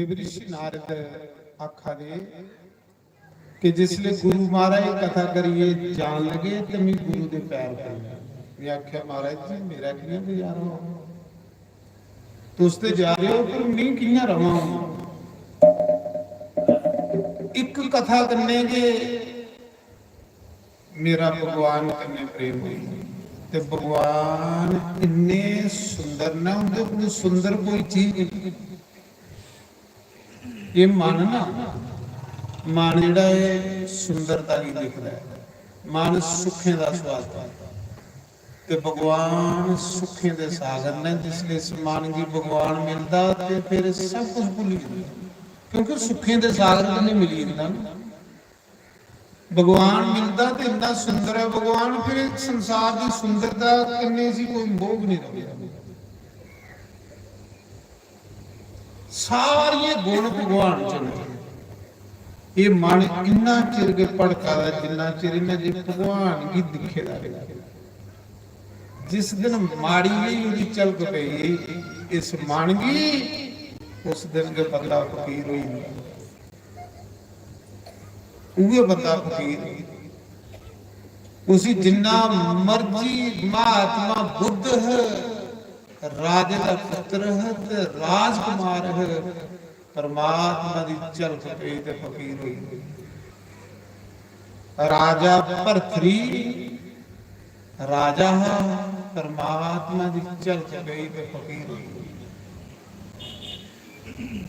वृष नारद आखा दे कि जिसले गुरु महाराज कथा करियै जान लगे ते मी गुरु दे पैर पेई। में आखेआ, "महाराज जी, मेरा कि'यां गुजारा होग? तुस ते जा रहे हो, पर मी कि'यां रवां?" इक कथा कन्नै गै मेरा भगवान कन्नै प्रेम होई। ते भगवान इन्ने सुंदर न, उं'दे कोलू सुंदर कोई चीज नहीं। ये मन ना, मन जेह्ड़ा ऐ सुंदरता गी दिखदा ऐ, मन सुखें दा स्वाद करदा ऐ। ते भगवान सुखें दे सागर ने, जिसले इस मन गी भगवान मिलदा ते फिर सब कुछ भुल्ली जंदा, क्योंकि सुखें दे सागर कन्नै मिली जंदा ना। भगवान मिलदा ते इन्ना सुंदर ऐ भगवान, फिर इस संसार दी सुंदरता कन्नै इसी कोई मोह नहीं रौंह्दा। सारिये गुण भगवान च न। एह् मन इन्ना चिर गै भड़का दा जिन्ना चिर इन्नै जे भगवान गी दिक्खे दा रेहा। जिस दिन माड़ी जेही ओह्दी झलक पेई इस मन गी, उस दिन गै बंदा फकीर होई जंदा। उ'ऐ बंदा फकीर। उसी जिन्ना मर्जी महात्मा बुद्ध है, राजे दा पुत्र है ते राजकुमार है, परमात्मा दी झलक पेई ते फकीर होई। राजा भरथरी राजा हा, परमात्मा दी झलक पेई ते फकीर होई।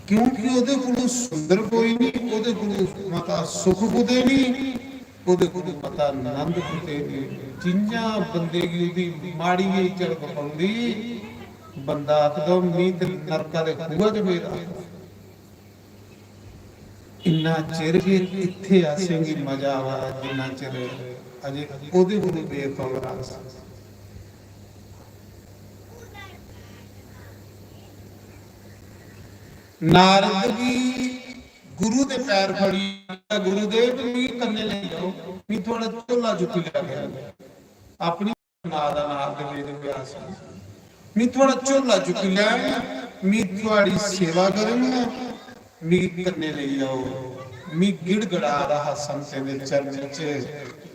क्योंकि ओह्दे कोलू सुंदर कोई नहीं, ओह्दे कोलू मता सुख कुतै नहीं, ओह्दे कोलू मता आनंद कुतै नहीं। जियां बंदे गी ओह्दी माड़ी जेही झलक पौंदी, बंदा आखदा, "मी ते नरका दे खूहा च पेदा।" इन्ना चिर गै इत्थै असेंगी मजा आवा दा, जिन्ना चिर अजें ओह्दे कोलू बेखबर अस। नारद गी गुरु दे पैर फड़ी, "गुरुदेव, मी कन्नै लेई जाओ, मी थुआढ़ा झोला चुक्की लैगा।" अपनी नां दा नारद वेद व्यास, "मी थुआढ़ा झोला चुक्की लैङ, मी थुआढ़ी सेवा करङ, मी कन्नै लेई जाओ।" मी गिड़गड़ा दा हा संतें दे चरणें च,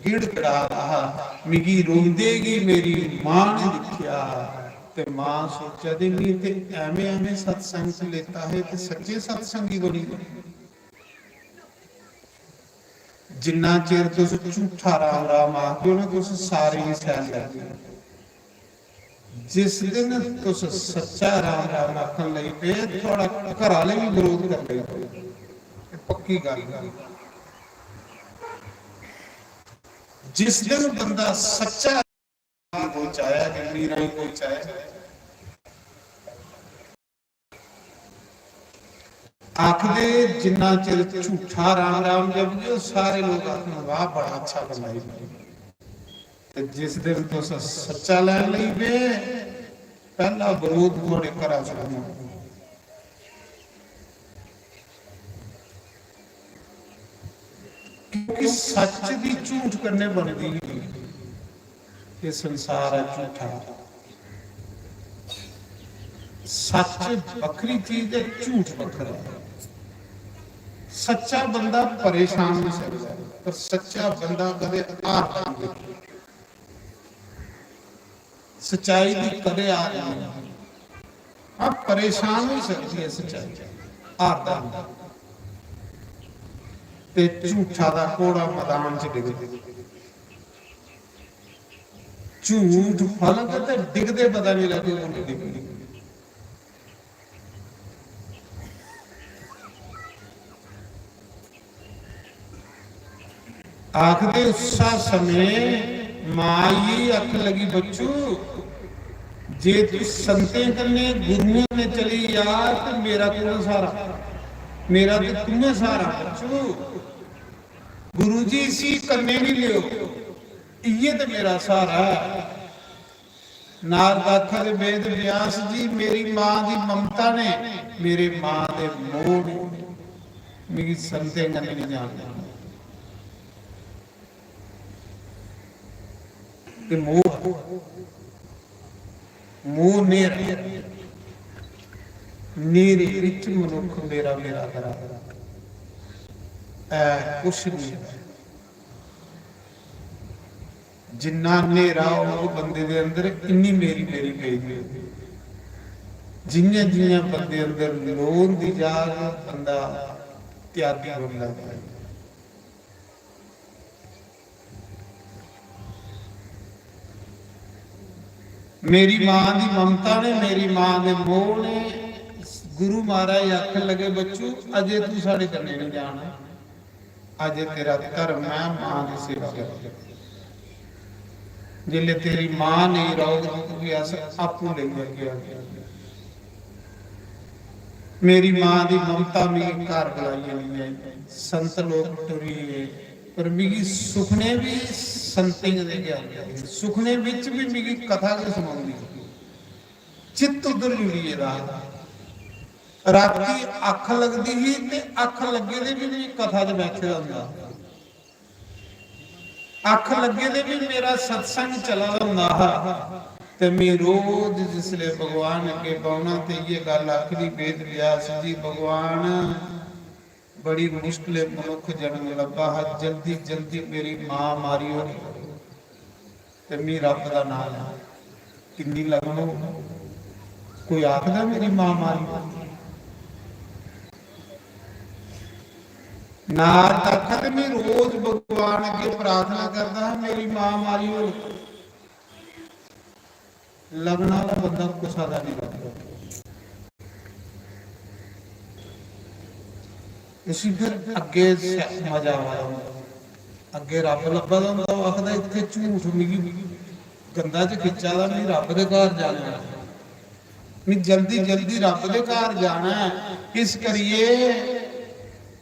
गिड़गड़ा दा हा। मिगी रोंदे गी मेरी मां ने दिक्खेआ ते मां सोचा दी, "मी ते ऐवें ऐवें सत्संग च लेता है ते सच्चे सत्संगी बनी गेआ।" जिन्ना चिर तुस झूठा राम राम आखदे हो ना, तुस सारें गी सैल लगदे हो। जिस दिन तुस सच्चा राम राम आखन लगी पे, थुआढ़ा घर आह्ले बी विरोध करन लगी पे। एह् पक्की गल्ल ऐ। जिस दिन बंदा सच्चा कोई चाहे, जमीन राही कोई चाहे, आखदे जिन्ना चिर झूठा राम राम जपगे, ओह् सारे लोक आखन, "वाह, बड़ा अच्छा बंदा जी।" ते जिस दिन तुस सच्चा लैन लगी पे, पैह्ला बरोध थुआढ़े घरा च होना। क्योंकि सच्च दी झूठ कन्नै बनदी नहीं। एह् संसार ऐ झूठा। सच्च बक्खरी चीज ऐ, झूठ बक्खरा। सच्चा बंदा परेशान होई सकदा ऐ, पर सच्चा बंदा कदें हारदा नहीं। सच्चाई दी कदें हार नहीं। हाँ, परेशान होई सकदी ऐ सच्चाई, हारदा नहीं। ते झूठा दा घोड़ा मैदान च डिगदा। झूठ फलग ते डिगदे पता नहीं लगे, ओह् डिगदी। आखदे उस्सा समें मां गी आखन लगी, "बच्चू, जे तू संतें कन्नै, गुरुएं कन्नै चली जा ते मेरा कु'न स्हारा? मेरा ते तूं गै स्हारा बच्चू। गुरु जी, इसी कन्नै नहीं लेओ, इ'यै ते मेरा स्हारा ऐ।" नारद आखा दे, "वेद व्यास जी, मेरी मां दी ममता ने, मेरे मां दे मोह ने मिगी संतें कन्नै नहीं जान दिंदे।" ते मोह, मोह नेर। न्हेरे बिच मनुख मेरा मेरा करा ऐ कुछ नहीं। जिन्ना न्हेरा होग बंदे दे अंदर, इन्नी मेरी मेरी पेई दी होग। जियां जियां बंदे अंदर लोऽ होंदी जाग, बंदा त्यागी बनदा जाग। मेरी मां दी ममता ने, मेरी मां दे मोह ने, गुरु महाराज आखन लगे, "बच्चू, अजे तू साढ़े कन्नै नहीं जाना, अजे तेरा धर्म है मां दी सेवा कर। जिसले तेरी मां नहीं रहोग, तुगी अस आपूं लेई जागे।" मेरी मां दी ममता मिगी घर बुलाइयै लेई आई। संत लोक टुरी गे, पर मिगी सुखने बी संतें दे गै आंदे हे। सुखने बिच बी मिगी कथा गै सनांदी ही। चित्त उद्धर जुड़ी गेदा हा। राती अक्ख लगदी ही ते अक्ख लग्गे दे बी मिगी कथा च बैठे दा होंदा हा। अक्ख लग्गे दे बी मेरा सत्संग चला दा होंदा हा। ते में रोज जिसले भगवान अग्गे बौहना ते इयै गल्ल आखनी, "वेद व्यास जी, भगवान, बड़ी मुश्कले मनुख जन्म लब्भा हा, जल्दी जल्दी मेरी मां मारी ओड़ी।" ते मी रब दा नां लैना, किन्नी लगन हो। कोई आखदा मेरी मां मारी? नारद आखा ते मैं रोज भगवान अग्गे प्रार्थना करदा हा, "मेरी मां मारी हो।" लगना आह्ला बंदा कुसा दा नहीं लगदा। उसी फिर अग्गे स-, मजा आवा दा होंदा। अग्गे रब लब्भा दा होंदा, ओह् आखदा, "इत्थै झूठ मिगी गंदा च खिच्चा दा, मिगी रब दे घर जाने दा, मिगी जल्दी जल्दी रब दे घर जाना ऐ।" इस करियै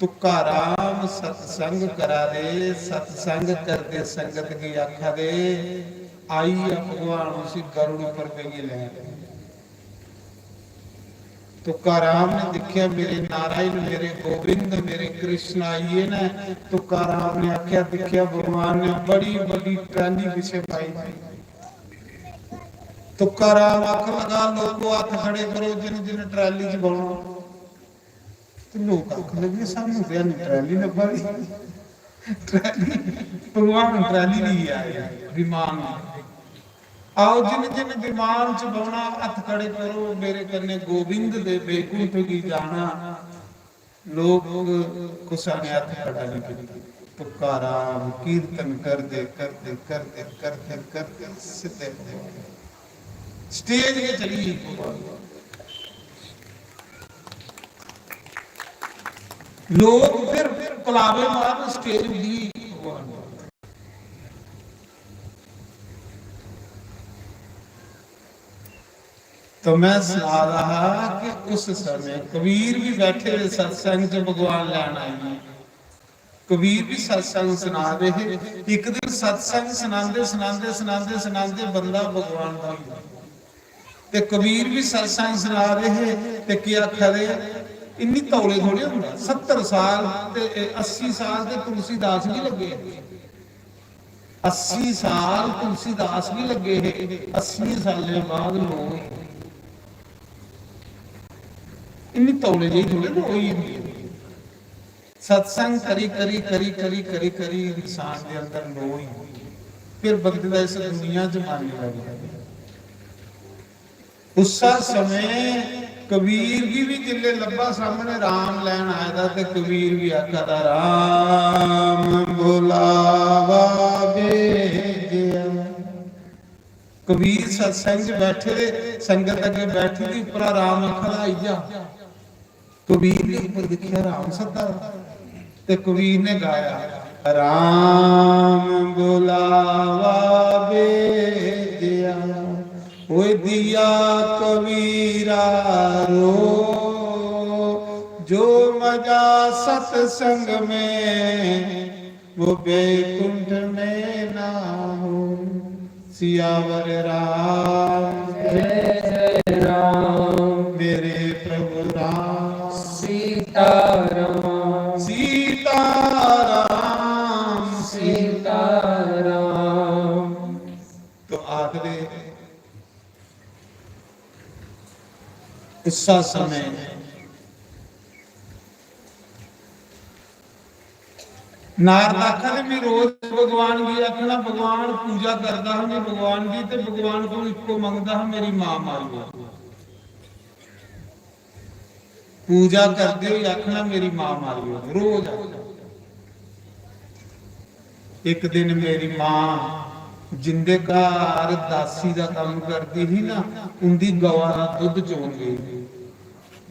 तुकाराम सत्संग करा दे, सत्संग करदे संगत गी आखा दे, "आई आ भगवान, उसी गरुड़ उप्पर बेहियै लै।" तुकाराम ने दिक्खेआ, मेरे नारायण, मेरे गोविंद, मेरे कृष्ण आई गे न। तुकाराम ने आख्या, दिक्खेआ, भगवान ने बड़ी बड़ी ट्राली पिछे पाई। तुकाराम आखन लगा, "लोको, हत्थ खड़े करो, जिन जिन ट्राली च बौहना।" ते लोक आखन लगे, "सानू ते हैनी ट्राली लब्भा दी।" ट्राली, भगवान ट्राली लेइयै आए, विमान। आओ, जिन जिन विमान च बौहना, हत्थ खड़े करो, मेरे कन्नै गोविंद दे बैकुंठ गी जाना। लोक, कुसा ने हत्थ खड़ा नहीं किया। तुकाराम कीर्तन करदे, करदे, करदे, करदे, करदे सिद्धे भगवान। स्टेज गै चली गेई भगवान। लोक फिर कलावे मारन, स्टेज उड्डी भगवान। तो मैं सना रहा कि उस समय कबीर भी बैठे हुए सत्संग च भगवान लैन आए। कबीर भी सत्संग सुना रहे हे। एक दिन सत्संग सुनांदे, सुनांदे, सुनांदे, सुनांदे बंदा भगवान बन गया। ते कबीर भी सत्संग सुना रहे हे। ते केह् आखा दे, इन्नी तौले थोड़ी होंदा। सत्तर साल ते अस्सी साल ते तुलसीदास भी लग्गे। अस्सी साल तुलसीदास भी लग्गे हे। अस्सी सालें बाद लोऽ होई। इन्नी तौले जेही थोड़ी लोऽ होई जंदी ऐ। सत्संग करी, करी, करी, करी, करी, करी इंसान दे अंदर लोऽ होई। फिर बंदे दा इस दुनिया च मन नहीं लगदा। उस्सै समें कबीर गी भी जिसलै लब्भा सामने राम लैन आए दा, ते कबीर भी आखा दा, "राम बुलावा भेजेआ।" कबीर सत्संग च बैठे दे, संगत अग्गें बैठी दी, उप्परा राम आखा दा, "आई जा।" कबीर दे उप्पर दिक्खेआ, राम सद्दा दा। ते कबीर ने गाया, "राम बुलावा भेजिया, ओए दिया कबीरा रो, जो मजा सत्संग में वो बैकुंठ में ना हो।" सियावर राम, जय जय राम, मेरे प्रभु राम, सीताराम, सीताराम, सीताराम। तो आखदे, उस्सा समें नारद आखा दे, "मैं रोज भगवान गी आखना, भगवान पूजा करदा हा, मैं भगवान दी, ते भगवान को इक्को मंगदा हा, मेरी मां मारी ओड़।" पूजा करदे होई आखना, "मेरी मां मारी ओड़।" रोज आखना। एक दिन मेरी मां, जिंदे घर दासी दा कम्म करदी ही ना, उंदी गवा दा दुद्ध चोन गई।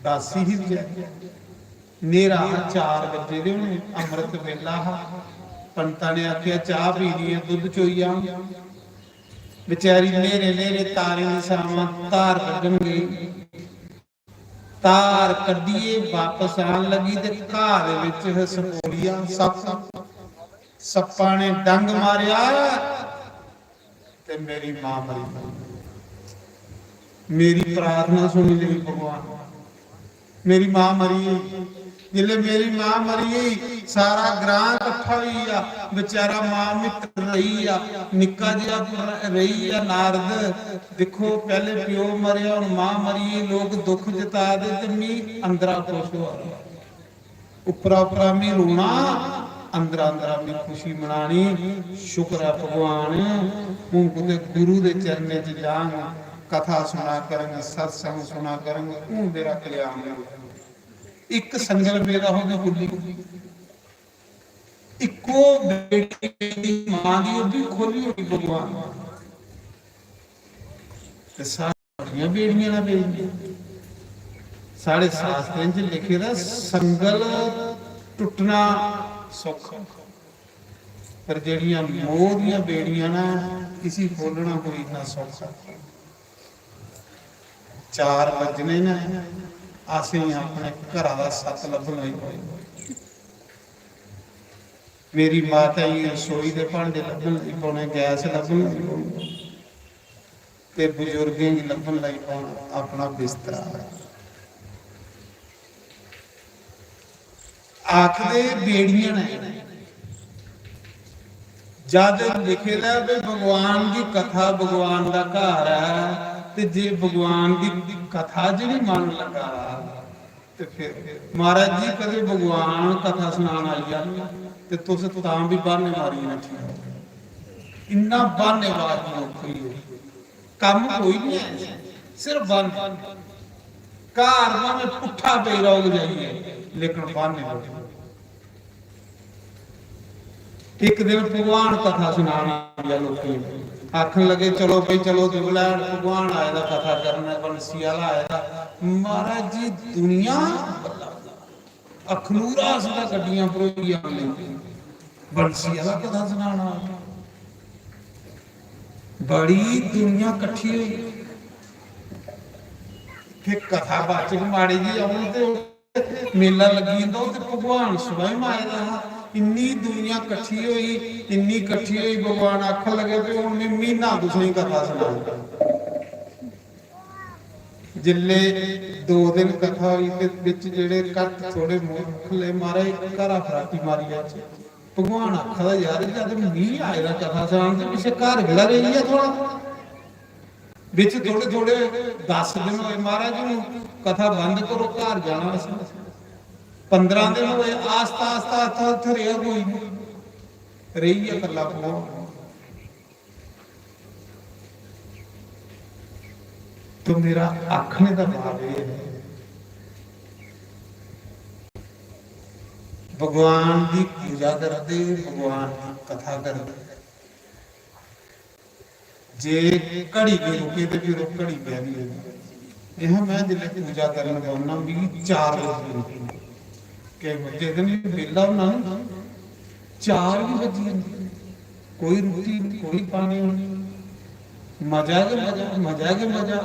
दासी ही बेचारी। न्हेरा हा, चार बज्जे दे होने, अमृत बेला हा। पंता ने आखेआ, "चाह पीनी ऐ, दुद्ध चोई आ।" बेचारी न्हेरे न्हेरे तारें दी छावां धार कड्ढन गई। धार कड्ढियै बापस आन लगी ते घाऽ दे बिच सपोलिया सप्प, सप्पा ने डंग मारेआ ते मेरी मां मरी गई। मेरी प्रार्थना सुनी लेई भगवान। मेरी मां मरी गेई। जिसलै मेरी मां मरी गेई, सारा ग्रां कट्ठा होई गेआ। बेचारा मां मित्र रेही गेआ, निक्का जेहा पुत्र रेही गेआ नारद। दिक्खो, पैह्ले प्यो मरेआ, हुन मां मरी गेई, लोक दुख जता दे ते मी अंदरा खुश होआ दा। उप्परा उप्परा मी रोना, अंदरा अंदरा मी खुशी मनानी। शुक्र ऐ भगवान, हून कुतै गुरु दे चरणें च जांग, कथा सुना करंग, सत्संग सुना करंग, हून मेरा कल्याण होग। इक संगल पेदा होगी खुल्ली, इक्को बेटी दी मां दी, ओह् बी खोली होई भगवान। ते सा- बड़ियां बेड़ियां ना पेदियां। साढ़े शास्त्रें च लिखे दा, संगल टुट्टना सौखा, पर जेह्ड़ियां मोह दियां बेड़ियां ना, इसी खोलना कोई इन्ना सौखा। चार बज्जने न, असेंगी अपने घरा दा सत्त लब्भन लगी पौंदा। मेरी माता गी रसोई दे भांडे लब्भन लगी पौने, गैस लब्भन लगी पौने। ते बजुर्गें गी लब्भन लगी पौना अपना बिस्तरा। आखदे बेड़ियां ने, जद लिखे दा भी भगवान दी कथा भगवान दा घर ऐ, ते जे भगवान दी कथा च निं मन लग्गा दा, ते फिर महाराज जी, कदें भगवान कथा सनान आई जान ते तुस तां भी ब्हाने मारियै नठी आओ। इन्ना ब्हानेबाज मनुक्ख होई गे। कम्म कोई नहीं है, सिर्फ ब्हाने। घर भामें पुट्ठा पेई रौह्ग जाइयै, लेकिन ब्हाने लोक। इक दिन भगवान कथा सनान आ गया लोकें गी। आखन लगे, "चलो भाई, चलो, दिवलै भगवान आए दा, कथा करना, बंसी आह्ला आए दा।" महाराज जी, दुनिया अखनूरा सिद्धा गड्डियां भरोइयै आन लगी पेई। बंसी आह्ला कथा सनाना। बड़ी दुनिया कट्ठी होई। फिर कथावाचक माड़ी जी औन ते मेला लग्गी जंदा, ओह् ते भगवान स्वयं आए दा हा। इन्नी दुनिया कट्ठी होई, इन्नी कट्ठी होई, भगवान आखन लगे, "भी हून में म्हीना तुसेंगी कथा सनांगा।" जिसलै दो दिन कथा होई ते बिच जेह्ड़े घट्ट थोड़े मूर्ख ले, "महाराज, घरा फराटी मारी जाचै।" भगवान आखा दा, "यार, जद मी आए दा कथा सनान ते पिच्छे घर बेह्ला रेही गेआ थुआढ़ा।" बिच थोड़े थोड़े दस दिन होए, "महाराज, हून कथा बंद करो, घर जाना असें।" पंदरां दिन होए, आस्ता आस्ता आस्ता उत्थै रेहा कोई निं, रेही गेआ कल्ला भगवान। तो मेरा आखने दा भाव एह् ऐ, भगवान दी पूजा करदे, भगवान दी कथा करदे, जे घड़ी कोई रुके ते फिर ओह् घड़ी बैठी जंदी। एह् में जिसलै पूजा करन बौह्ना, मिगी चार बजी जंदे। केईं बंदे आखदे, "में बेह्ला होना ना, चार बी बज्जी जंदे, कोई रुट्टी निं, कोई पानी निं, मजा गै मजा, मजा गै मजा।"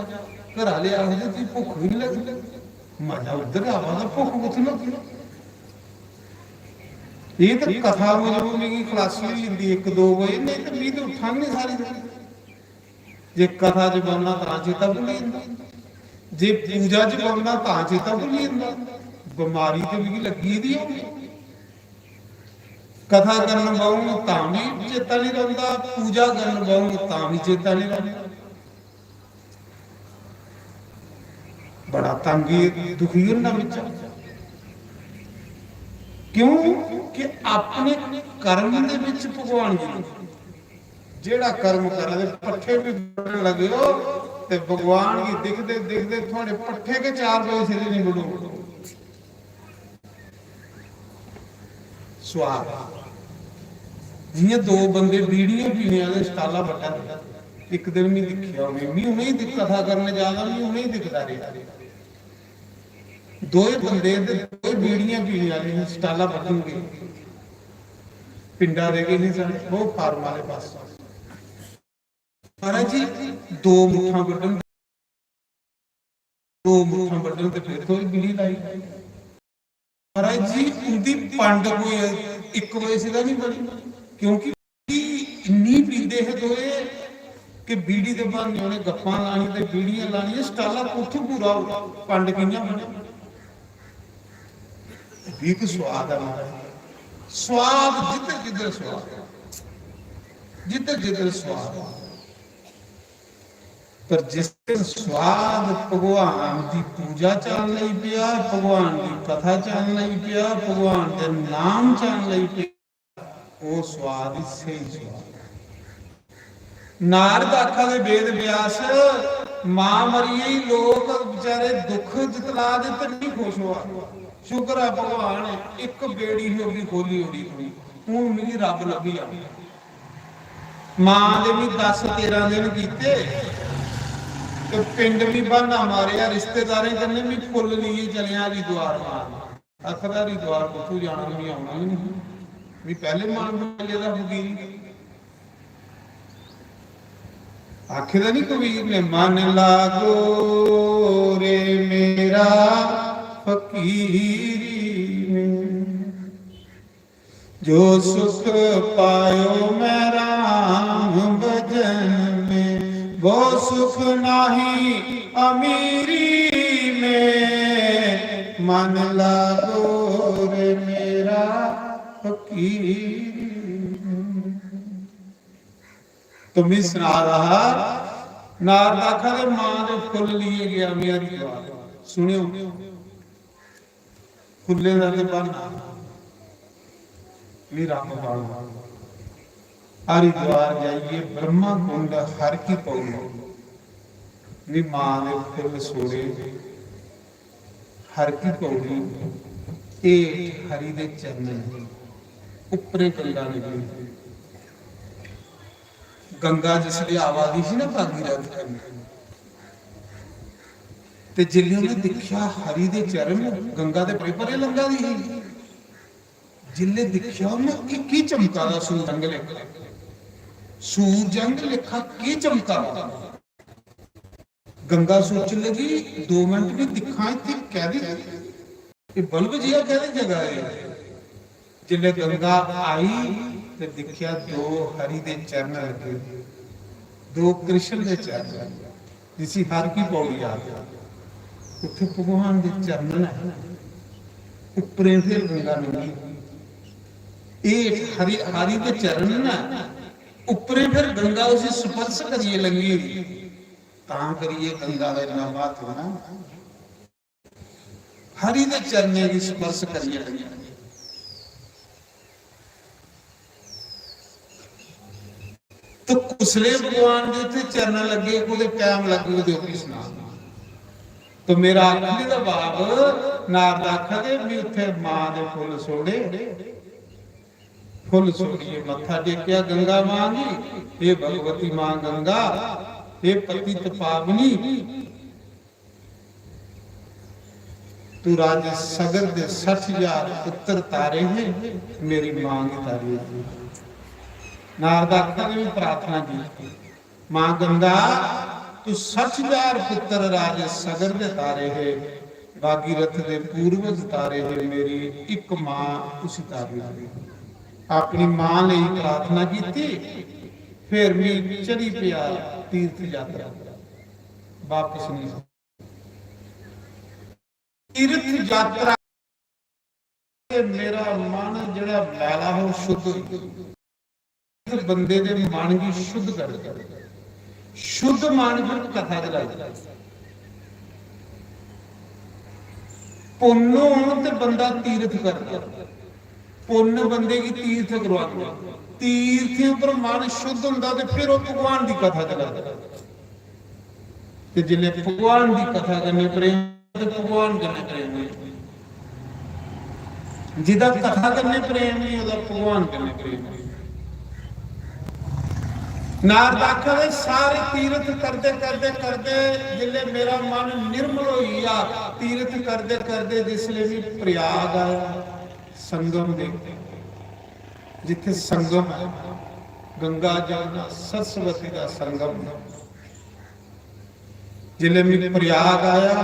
घर आह्ले आखदे, "तुगी भुक्ख बी निं लगदी?" मजा उद्धर आवा दा, भुक्ख कुत्थै लगदी? एह् ते कथा मूजब मिगी खलासी होई जंदी इक दो बजे, नेईं ते मिगी ते उट्ठा निं सारी रात। जे कथा च बौह्ना तां चेता भुल्ली जंदा, जे पूजा च बौह्ना तां चेता भुल्ली जंदा। बमारी ते मिगी लग्गी दी होंदी। कथा करन बौह्ङ तां बी चेता निं रौंह्दा, पूजा करन बौह्ङ तां बी चेता निं रौंह्दा। बड़ा तंगी, दुखी होना बिच। क्यों कि अपने कर्म दे बिच भगवान जी, जेड़ा कर्म करा दे, पट्ठे भी बड्ढन लगे हो ते भगवान गी दिखदे दिखदे थोड़े पट्ठे के चार बजे सिरे नहीं बड़ो। स्वाद। जियां दो बंदे बीड़ियां पीने वाले स्टाला बड्ढा दे, इक दिन मैं दिक्खेआ, मैं, मैं उ'नेंगी दिख-, कथा करने जा दा, मैं उ'नेंगी दिखदा रेहा। दोए बंदे ते दोए बीड़ियां पीने वाले हे, स्टाला बड्ढन गए। पिंडा दे गए हे साढ़े, वो फार्म वाले पास। महाराज जी, दो मुट्ठां बड्ढन, दो मुट्ठां बड्ढन ते फिर थोड़ी बीड़ी लाई। महाराज जी, उंदी पंड कोई इक बजे सिद्धा नहीं बनी, क्योंकि इन्नी पींदे हे दोए कि बीड़ी दे बहाने उ'नें गप्पां लानी ते बीड़ियां लानियां, स्टाला कुत्थों पूरा होग, पंड कि'यां बने? भी कोई स्वाद है महाराज, स्वाद जिद्धर जिद्धर स्वाद, जिद्धर जिद्धर स्वाद। पर जिस दिन स्वाद भगवान दी पूजा चलन लगी पिया, भगवान दी कथा चलन लगी पिया, भगवान दे नाम चलन लगी पिया, वो स्वाद ही स्हेई स्वाद। नारद आखा दे, वेद व्यास, मां मरी गई, लोक बेचारे दुख जतला दे ते नहीं खुश होआ। शुक्र है भगवान, एक बेड़ी ही ओह्दी खोली ओड़ी तू, हूं मिगी रब लब्भी जाना। मां दे मी दस तेरां दिन कीते ते पिंड मी बहाना मारेआ, रिश्तेदारें कन्नै मी फुल्ल लेइयै चलेआ हरिद्वार। मां आखदा, हरिद्वार कुत्थू जाना, मी औना ही नहीं। मी पैह्ले मन बनाई लेदा फकीरी। आखे दा नहीं कबीर ने, "मन लागो रे मेरा फकीरी में।" जो सुख पायो मैं राम भजन में, वो सुख नाही अमीरी में। मन लागो रे मेरा फकीरी में। तो मैं सुना रहा, नारद आखा दे, मां दे फुल्ल लिए गया मैं हरिद्वार। सुनियो, फुल्लें दा ते बहाना, मी रंग पाना। हरिद्वार जाइयै ब्रह्मा कुंड हर की पौड़ी, मी मां दे फुल्ल सोड़े हर की पौड़ी, हेठ हरि दे चरण, उप्परे गंगा निकली। गंगा जिसलै आवा दी ही ना भागीरथ कन्नै, ते जिसलै उ'नें दिक्खेआ हरि दे चरण, गंगा दे परे परे लंघा दी ही, जिसलै दिक्खेआ उ'नें कि की चमका दा सूरज आंगर लेखा, सूरज आंगर लेखा की चमका दा। गंगा सोचन लगी, दो मिनट भी दिक्खां इत्थै कैह्दी, एह् बल्ब जेहा कैह्दी जगा दा ऐ? जिसलै गंगा आई ते दिक्खेआ दो हरि दे चरण लग्गे, दो कृष्ण दे चरण, जिसी हर की पौड़ी आखदे, उत्थे भगवान दे चरण न। उप्परें फिर गंगा लंघी, हेठ हरि, हरि दे चरण न, उप्परें फिर गंगा उसी स्पर्श करियै लंघी। तां करियै गंगा दा इन्ना महत्व ना। हरि दे चरणें गी स्पर्श करियै लंघी। तो कुसले भगवान दे उत्थे चरण लग्गे, कुते टाइम लग्गे, ओह्दे ओह् भी सना। तो मेरा आखने दा भाव, नारद आखा दे, "मी उत्थे मां दे फुल्ल सोड़े, फुल्ल सोड़ियै मत्था टेकेआ गंगा मां गी, हे भगवती मां गंगा, हे पतित पावनी।" तू राजे सगर दे सठ हजार पुत्र तारे हे, मेरी मां गी तारी। नारद आखा ने भी प्रार्थना की, मां गंगा, तू सठ हजार पुत्र राजे सगर दे तारे हे, भागीरथ दे पूर्वज तारे हे, मेरी इक मां उसी तारी। अपनी मां लेई प्रार्थना की, फिर मैं चली पिया तीर्थ यात्रा, वापस नहीं। तीर्थ यात्रा ते मेरा मन जेह्ड़ा मैला हो शुद्ध होई। इस बंदे दे मन गी शुद्ध कर दे। शुद्ध मन फिर कथा च लाई। पुन्न होन ते बंदा तीर्थ करदा, पुन्न बंदे गी तीर्थ करवांदा, तीर्थ पर मन शुद्ध होंदा ते फिर ओह् भगवान दी कथा च लगदा। ते जिसलै भगवान दी कथा कन्नै प्रेम, ते भगवान कन्नै प्रेम होई, जिदा कथा कन्नै प्रेम नहीं, ओह्दा भगवान कन्नै प्रेम नहीं। नारद आखा दे, सारे तीर्थ करदे करदे करदे जिसलै मेरा मन निर्मल होई गेआ, तीर्थ करदे करदे जिसलै भी प्रयाग आया, संगम दे, जित्थे संगम है, गंगा जमुना सरस्वती दा संगम है, जिसलै मैं प्रयाग आया,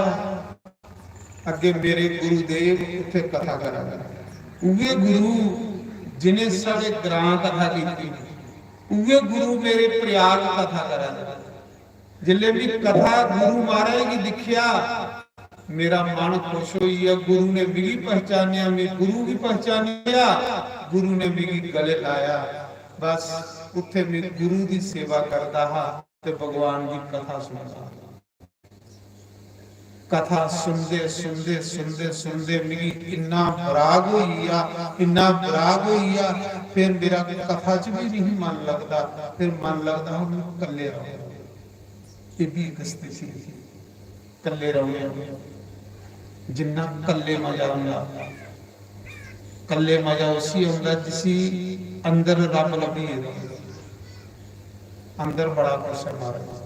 अग्गे मेरे गुरुदेव उत्थे कथा करा दे। उहे गुरु जिन्हें साढ़े ग्रां कथा की, उहे गुरु मेरे प्रयाग कथा करा दे। जिसलै मैं कथा गुरु महाराज की दिखिया, मेरा मन खुश हो गया। गुरु ने मिगी पहचानिया, मैं गुरु भी पहचानिया, गुरु ने मिगी गले लाया। बस उत्थे मैं गुरु की सेवा करता हा ते भगवान की कथा सुनता। कथा सुनदे सुनदे सुनदे सुनदे मिगी इन्ना बराग होई गेआ, इन्ना बराग होई गेआ, फिर मेरा कथा च भी नहीं मन लगदा। फिर मन लगदा हा मैं कल्ले रहां। ये भी एक स्थिति ही, कल्ले रौह्ने। जिन्ना कल्ले मजा औंदा, कल्ले मजा उसी औंदा जिसी अंदर रब लब्भी गेदा। अंदर बड़ा कुछ है महाराज,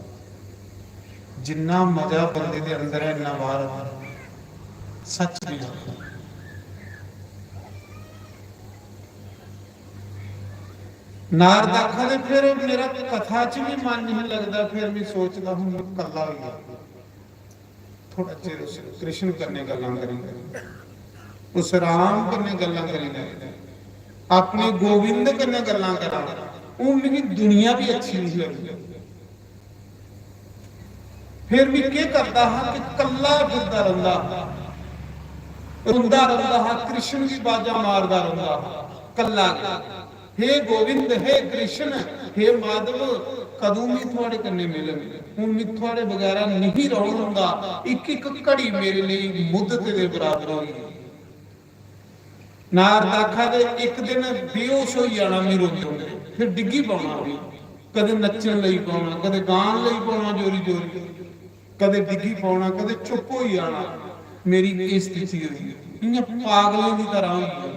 जिन्ना मजा बंदे दे अंदर है, इन्ना बाहर है। सच नहीं लगदा। नारद आखा दे, फिर मेरा कथा च भी मन नहीं लगदा। फिर मैं सोचदा हूं मैं कल्ला होई गेआ। थोड़ा चिर उस कृष्ण कन्नै गल्लां करी, उस राम कन्नै गल्लां करी लै, अपने गोविंद कन्नै गल्लां करां। हून मिगी दुनिया भी अच्छी नहीं लगदी। फिर भी केह् करदा हा कि कल्ला फिरदा रौंह्दा हा, रोंदा रौंह्दा हा, कृष्ण गी बाजां मारदा रौंह्दा हा, कल्ला गै। हे गोविंद, हे कृष्ण, हे माधव, कदूं मैं थुआड़े कन्नै मिलन? हून मैं थुआड़े बगैरा नहीं रौह्न होंदा। इक इक घड़ी मेरे लेई मुद्दत दे बराबर होई गेई। नारद आखा दे, इक दिन बेहोश होई जाना मैं रोंदे रोंदे, फिर डिग्गी पौना भी, कदे नच्चन लगी पौना, कदे गान लगी पौना जोरी जोरी, कदे डिग्गी पौना, कदे चुप होई जाना। मेरी एह् स्थिति होई, इ'यां पागलें दी तरह होई गेई।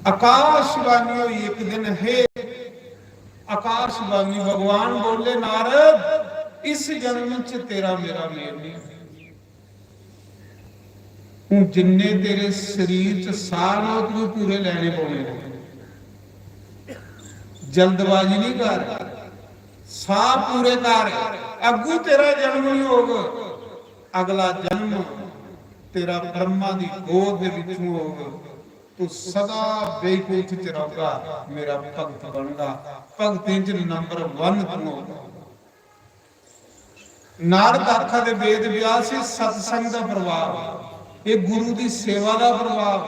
आकाशवाणी हुई इक दिन, हे आकाशवाणी, भगवान बोले, नारद, इस जन्म च तेरा मेरा मेल नहीं। हूं जिन्ने तेरे शरीर च साह न, ओह तुगी पूरे लैने पौने न। जल्दबाजी नहीं कर, साह पूरे कर। अगू तेरा जन्म नहीं होग, अगला जन्म तेरा ब्रह्मा दी गोद दे विचों होग। तू सदा बैकुंठ च रहोगा, मेरा भगत बनगा, भगतें च नंबर वन तू होगा। नारद आखा दे, वेद व्यास, एह सत्संग दा प्रभाव, एह गुरु दी सेवा दा प्रभाव।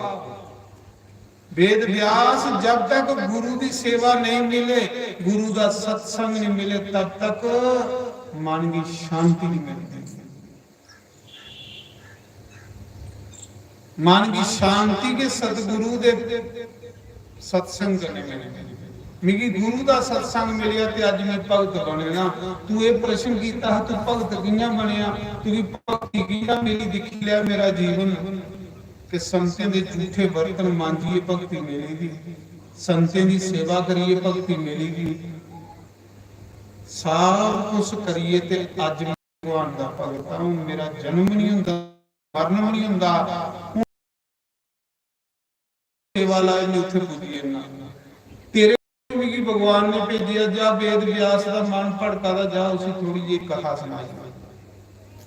वेद व्यास, जब तक गुरु दी सेवा नहीं मिले, गुरु दा सत्संग नहीं मिले, तब तक मन की शांति नहीं मिलती। मन की शांति के सतगुरु दे सत्संग कन्नै मिले। मिगी गुरु दा सत्संग मिलेआ ते अज्ज मैं भगत बने ना। तू एह प्रश्न कीता हा, तू भगत कि'यां बनेआ, तुगी भक्ति कि'यां मिली? दिक्खी लै मेरा जीवन, ते संतें दे झूठे बर्तन मांजिए भक्ति मिली दी, संतें दी सेवा करिए भक्ति मिली दी, सब कुछ करिए ते अज्ज मैं भगवान दा भगत हां। हून मेरा जन्म नहीं हुंदा, मरण भी नहीं हुंदा। हून सेवा लाई, मैं उत्थे पुज्जी जन्ना। तेरे मिगी भगवान ने भेजेआ, जा वेद व्यास दा मन भड़का दा, जा उसी थोड़ी जेही कथा सनाई।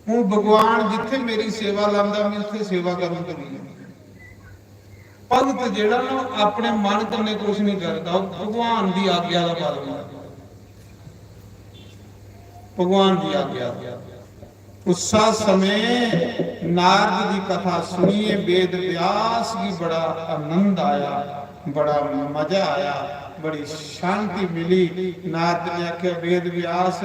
हून भगवान जित्थे मेरी सेवा लांदा, मैं उत्थे सेवा करन तुरी जां। भगत जेड़ा ना, ओह अपने मन कन्नै कुछ नहीं करदा, ओह भगवान दी आज्ञा दा पालन करदा। भगवान दी आज्ञा। उस्सा समें नारद दी कथा सुनिए वेद व्यास गी बड़ा आनंद आया। बड़ा मजा आया, बड़ी शांति मिली। नारद ने आखेआ, "वेद व्यास,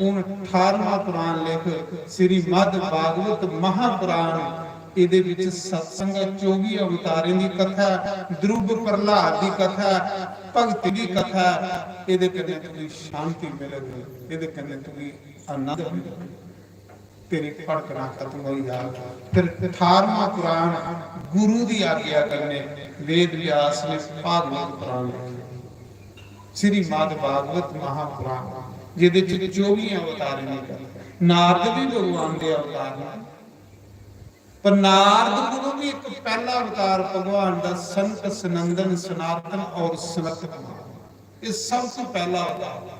हून ठारमां पुराण लिख, श्रीमद् भागवत महापुराण। एह्दे विच सत्संग ऐ, चौबी अवतारें दी कथा ऐ, ध्रुव प्रह्लाद दी कथा ऐ, भक्ति दी कथा ऐ। एह्दे कन्नै तुगी शांति मिलग, एह्दे कन्नै तुगी आनंद मिलग।" तेरी भड़कना खत्म होई जाग। फिर ठारमां पुराण गुरु दी आज्ञा कन्नै वेद व्यास ने भागवत पुराण लिखेआ, श्रीमद् भागवत महापुराण, जेह्दे च चौबी अवतारें दी कथा। नारद भी भगवान दे अवतार न, पर नारद कोलों भी एक पहला अवतार भगवान दा संत सनंदन सनातन और सनत कुमार, ये सब तो पहला अवतार।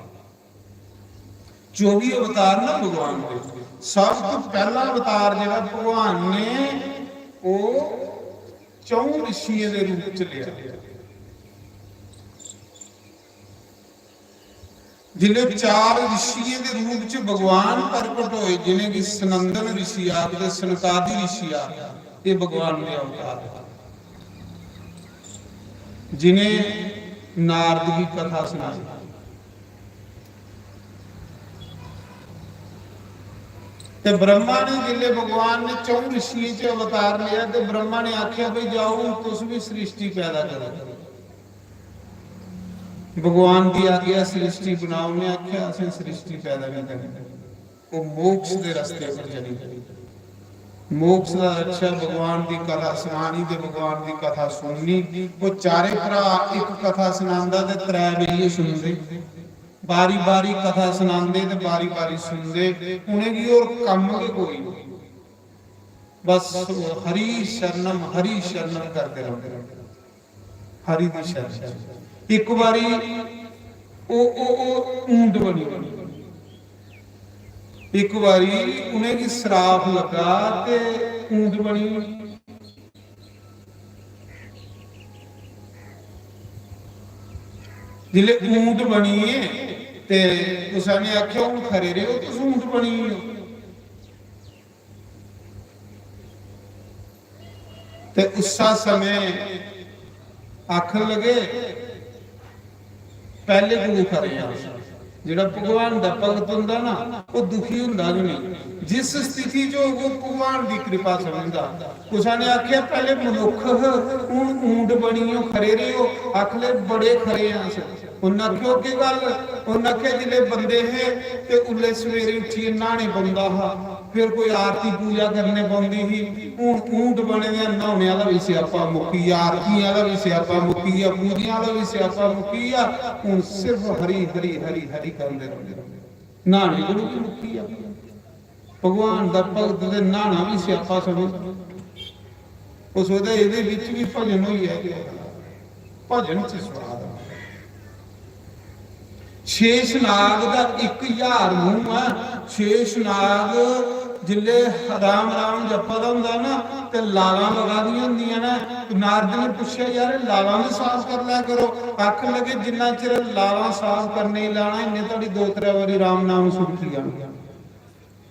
चौबी अवतार ना भगवान दे, सब तो पहला अवतार जेह्ड़ा भगवान ने, ओह् चौं ऋषियें दे रूप च लेआ। जिसलै चार ऋषियें दे रूप च भगवान प्रकट होए, जिनेंगी सनंदन ऋषि आखदे, सनकादि ऋषि आखदे, ये भगवान दे अवतार, जिनें नारद की कथा सनाई। ते ब्रह्मा ने, जिसले भगवान ने चौं ऋषियें च अवतार लिया, ते ब्रह्मा ने आख्या, "भाई जाओ, हून तुस भी सृष्टि पैदा करो।" भगवान दी आज्ञा, सृष्टि बनाओ। उन्हें आख्या, "असें सृष्टि पैदा नहीं करनी।" वो मोक्ष दे रस्ते पर चली गई। मोक्ष दा लक्ष्य भगवान दी कथा सुनानी ते भगवान दी कथा सुननी। वो चारे भरा एक कथा सुनांदा ते त्रै बेरिये सुनदे, बारी बारी कथा सुनांदे ते बारी बारी सुनदे। उनेंगी होर कम्म गै कोई नहीं, बस हरि शरणम, हरि शरणम करदे रौंह्दे। हरि दी शरण। इक बारी ओ, ओ, ओ ऊंट बनी, इक बारी उनेंगी सराप लगा ते ऊंट बनी। जिसले ऊंट बनिए ते कुसै ने आखेआ, "हून खरे रेहो, तुस ऊंट बनी गे ओ।" ते उस्सा समें आखन लगे, "पैह्ले गुरु खरे आं अस।" जेह्ड़ा भगवान दा भगत होंदा ना, ओह् दुखी होंदा गै नेईं। जिस स्थिति च होग, ओह् भगवान दी कृपा समझदा। कुसै ने आखेआ, "पैह्ले मनुक्ख ह, हून ऊंट बनी गे ओ, खरे रेहो।" आखन लगे, "बड़े खरे आं अस।" उन्न आखेआ, "ओह् केह् गल्ल?" उन्न आखेआ, "जिसलै बंदे हे ते उल्लै सवेरे उट्ठियै न्हाने पौंदा हा, फिर कोई आरती पूजा करने पौंदी ही। हून ऊंट बने दे, न्हाने आह्ला बी स्यापा मुक्की गेआ, आरतियें आह्ला बी स्यापा मुक्की गेआ, पूजें आह्ला बी स्यापा मुक्की गेआ। हून सिर्फ हरि, हरि, हरि, हरि करदे रौंह्दे, न्हाने कोलू बी मुक्की गेआ।" भगवान दा भगत ते न्हाना बी स्यापा समझ। ओह् सोचदा, "एह्दे बिच बी भजन होई जाए, भजन च स्वाद आ।" शेषनाग दा इक ज्हार मूंह ऐ। शेषनाग जिसलै राम राम जप्पा दा होंदा ना, ते लालां लगा दियां होंदियां न। ते नारद ने पुच्छेआ, "यार, एह् लालां बी साफ कर लै करो।" आखन लगे, "जिन्ना चिर लालां साफ करने गी लाना, इन्ने धोड़ी दो त्रै बारी राम नाम सुरकी जाना।"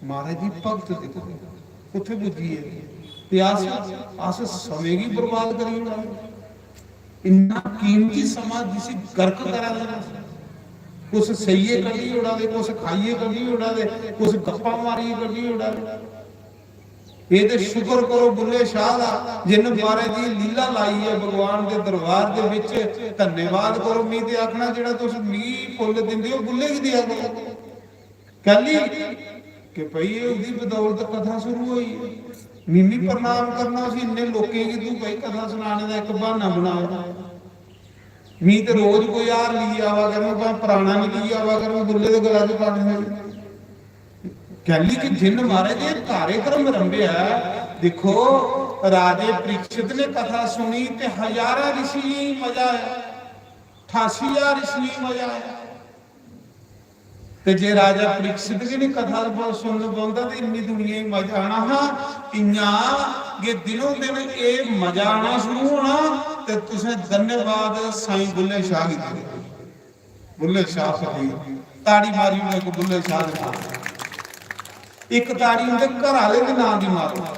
महाराज जी, भगत दिक्खो कुत्थै पुज्जी गे। ते अस, अस समें गी बर्बाद करी ओड़ा दे। इन्ना कीमती समां जिसी गर्क करा दे न। कुछ सेइये कड्ढी ओड़ा दे, कुछ खाइये कड्ढी ओड़ा दे, कुछ गप्पां मारिये कड्ढी ओड़ा दे। एह् ते शुक्र करो बुल्ले शाह दा, जिन्न महाराज जी लीला लाई ऐ भगवान दे दरबार दे बिच। धन्यवाद करो। मी ते आखना, जेह्ड़ा तुस मिगी फुल्ल दिंदे ओ, बुल्ले गी देआ करो। कैली? कि भई, एह् ओह्दी बदौलत कथा शुरू होई। मिम्मी प्रणाम करना उसी, इन्ने लोकें गी तूं भई कथा सनाने दा इक बहाना बनाया। मी ते रोज कोई हार लेइयै आवा करूं, भाएं पराना निं लेइयै आवा करूं, बुल्ले दे गला च पाने दे। कैली कि जिन्न महाराज एह् कार्यक्रम रंभेआ, दिक्खो, राजे परीक्षित ने कथा सुनी ते हजारां ऋषियें गी मजा आया, ठासी ज्हार ऋषियें गी मजा आया। ते जे राजा परीक्षित गी निं कथा सुनन पौंदा ते इन्नी दुनिया गी मजा आना हा। इ'यां गै दिनों दिन एह् मजा आना शुरू होना। ते तुसें धन्यवाद साईं बुल्ले शाह गी देना। बुल्ले शाह फकीर, ताड़ी मारी ओड़ो इक बुल्ले शाह दे नांऽ। इक ताड़ी उं'दे घर आह्ले दे नांऽ दी मारो।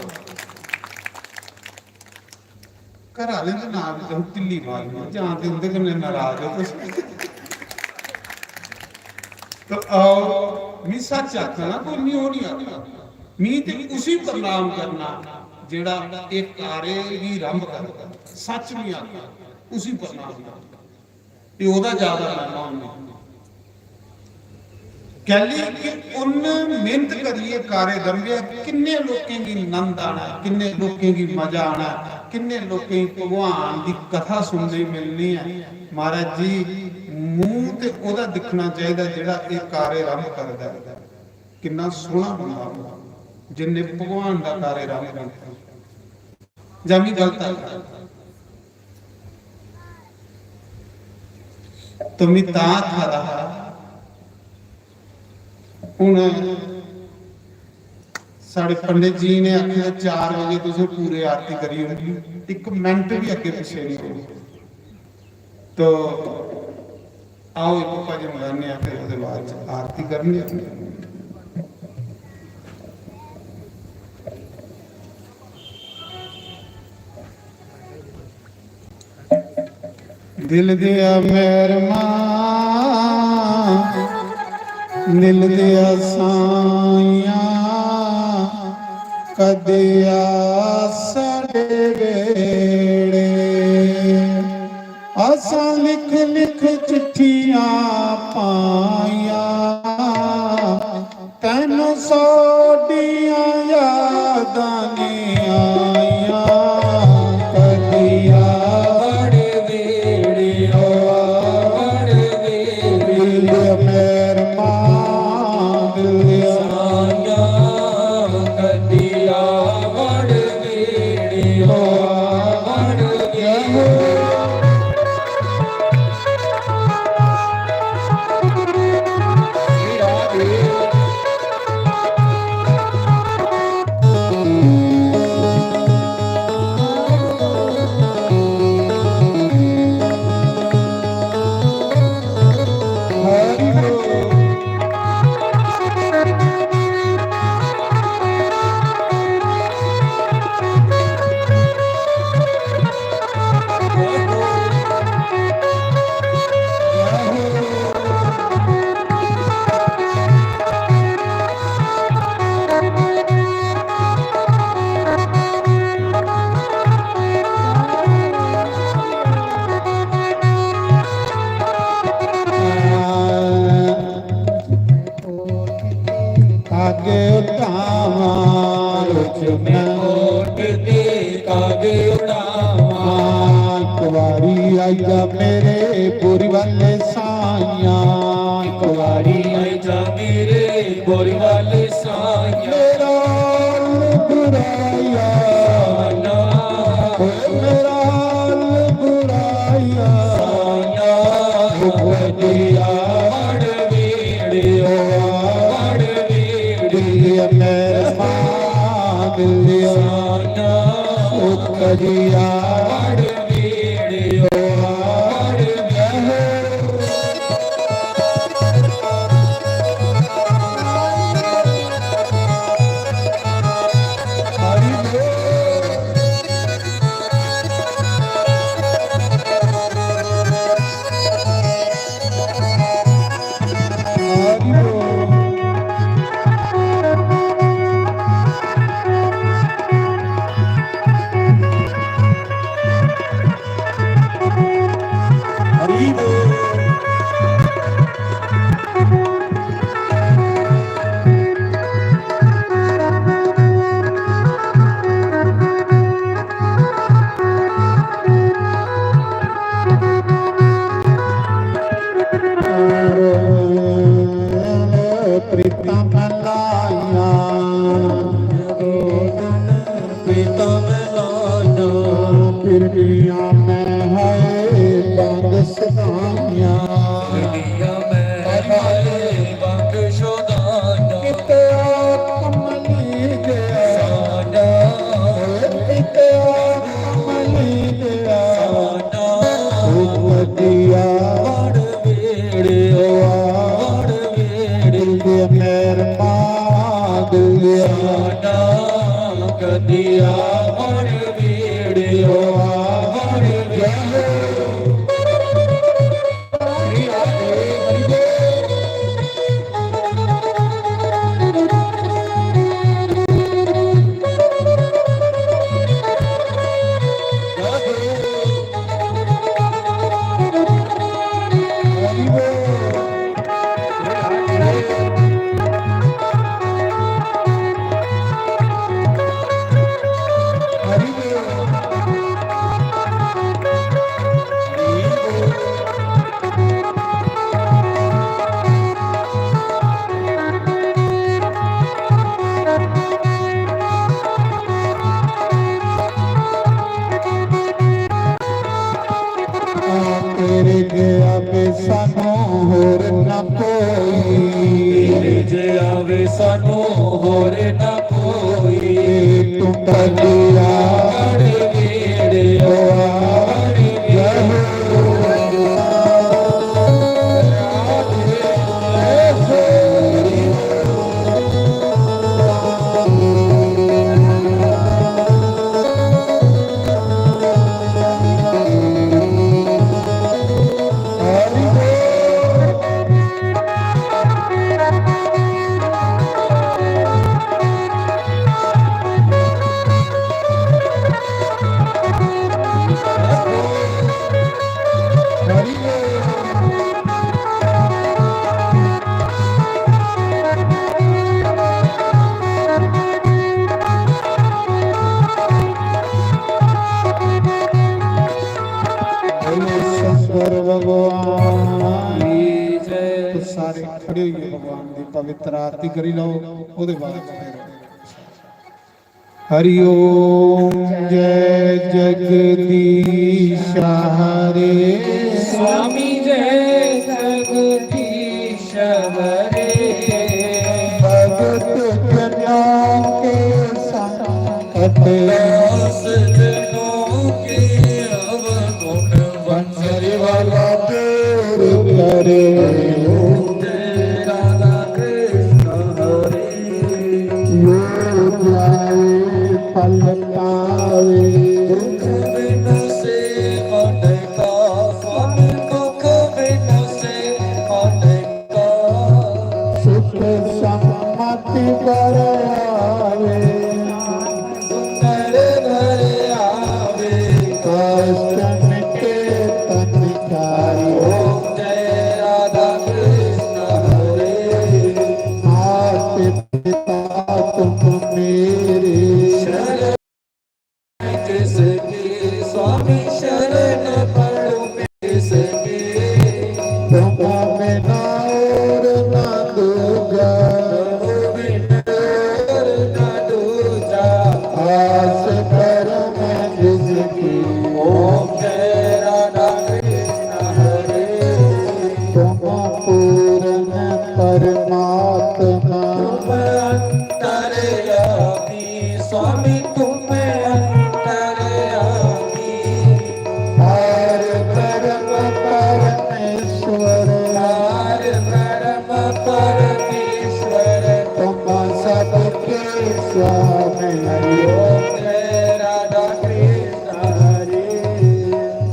घर आह्लें दे नांऽ दी तुस तिल्ली मारनी, जां ते उं'दे कन्नै नाराज ओ तुस। तो आओ, मी सच्च आखना, कोई मी ओह् निं आखना। मी ते उसी प्रणाम करना जेह्ड़ा एह् कार्य गी रंभ करदा। सच्च मी आखना, उसी प्रणाम करना। ते ओह्दा ज्यादा मैह्मा होंदी। कैली कि उन्न मेह्नत करियै कार्य रंभेआ, किन्ने लोकें गी नंद आना ऐ, किन्ने लोकें गी मजा आना ऐ, किन्ने लोकें गी भगवान दी कथा सुनने गी मिलनी ऐ। महाराज जी, मूंह ते ओह्दा दिक्खना चाहिदा जेह्ड़ा एह् कार्य रंभ करदा ऐ। किन्ना सोह्ना बंदा होंदा जिन्ने भगवान दा कार्य रंभ करदा। जां मी गलत आखा? तो मी तां आखा दा हा, हुन साढ़े पंडित जी ने आखेआ, चार बजे तुसें पूरे आरती करी ओड़नी, इक मिंट बी अग्गें पिच्छें निं होग। तो आओ, इक भजन गाने आं, फिर ओह्दे बाद च आरती करने आं। दिल दिया मेहरमा, दिल दिया साइया, कदिया साडे वेड़े। असां लिख लिख चिट्ठियां पाइयां, तैनू साडियां यादां नी आइयां। कदिया बड़ वेड़ियो, बड़ वेड़ियो, मेहरमा दिल साइयां। कदिया बड़ वेड़ियो, बड़ वेड़ियो। कागे उड़ावां, रोज मैं ओट दे कागे उड़ावां। एक बारी आई जा मेरे बोरी वाले साइयां, एक बारी आई जा मेरे बोरी वाले साइयां। मेरा बुराया ना, ओ मेरा बुराया ना, ओ दिया। दिल मेहरबान दिल, ओ करिया प्रीतम लाया, प्रीतम लाया, फिर दुनिया में है बंद सदाइयां। दुनिया में है बंद सदाइयां। किते कमली गया, किते कमली गया। ओ कदिया वड़ वेड़ियो, वड़ वेड़ियो। मेहरबान दिल साडा कदिया वड़ वेड़ियो, तेरे जया वे सानू होर ना कोई, तेरे जया वे सानू होर ना कोई। तू कदिया आड़ गेड़े ओ आड़ गेड़े। बोलो शंकर भगवान की जय। तो सारे खड़े होइए, भगवान की पवित्र आरती करी लो, ओदे बाद फिर। हरि ओम। जय जगदीश हरे। स्वामी जय जगदीश हरे। भगत जनां के संकट, दास जनों के अवगुण, बंसरी वाला दूर करे। जय राधा कृष्ण हरे। यो जाए पल पावे। दुख बिन से मन का, स्वामी दुख बिन से मन का। सुख सम्मति बर आवे। सुंदर घर आवे। कष्ट मिटे तन का। ओम जय राधा कृष्ण हरे। मात पिता तुम मेरे। शरण किसकी स्वामी शरण पड़ूं किसकी। तुम बिना और ना दूजा। तुम बिना और ना दूजा। आस पर मैं जिसकी। ओम जय राधा कृष्ण हरे। तुम पूर्ण परमात्मा। तुम अंतर्यामी स्वामी तुम अंतर्यामी। पार ब्रह्म परमेश्वर। पार ब्रह्म परमेश्वर। तुम सबके स्वामी। हरि ओम जय राधा कृष्ण हरे।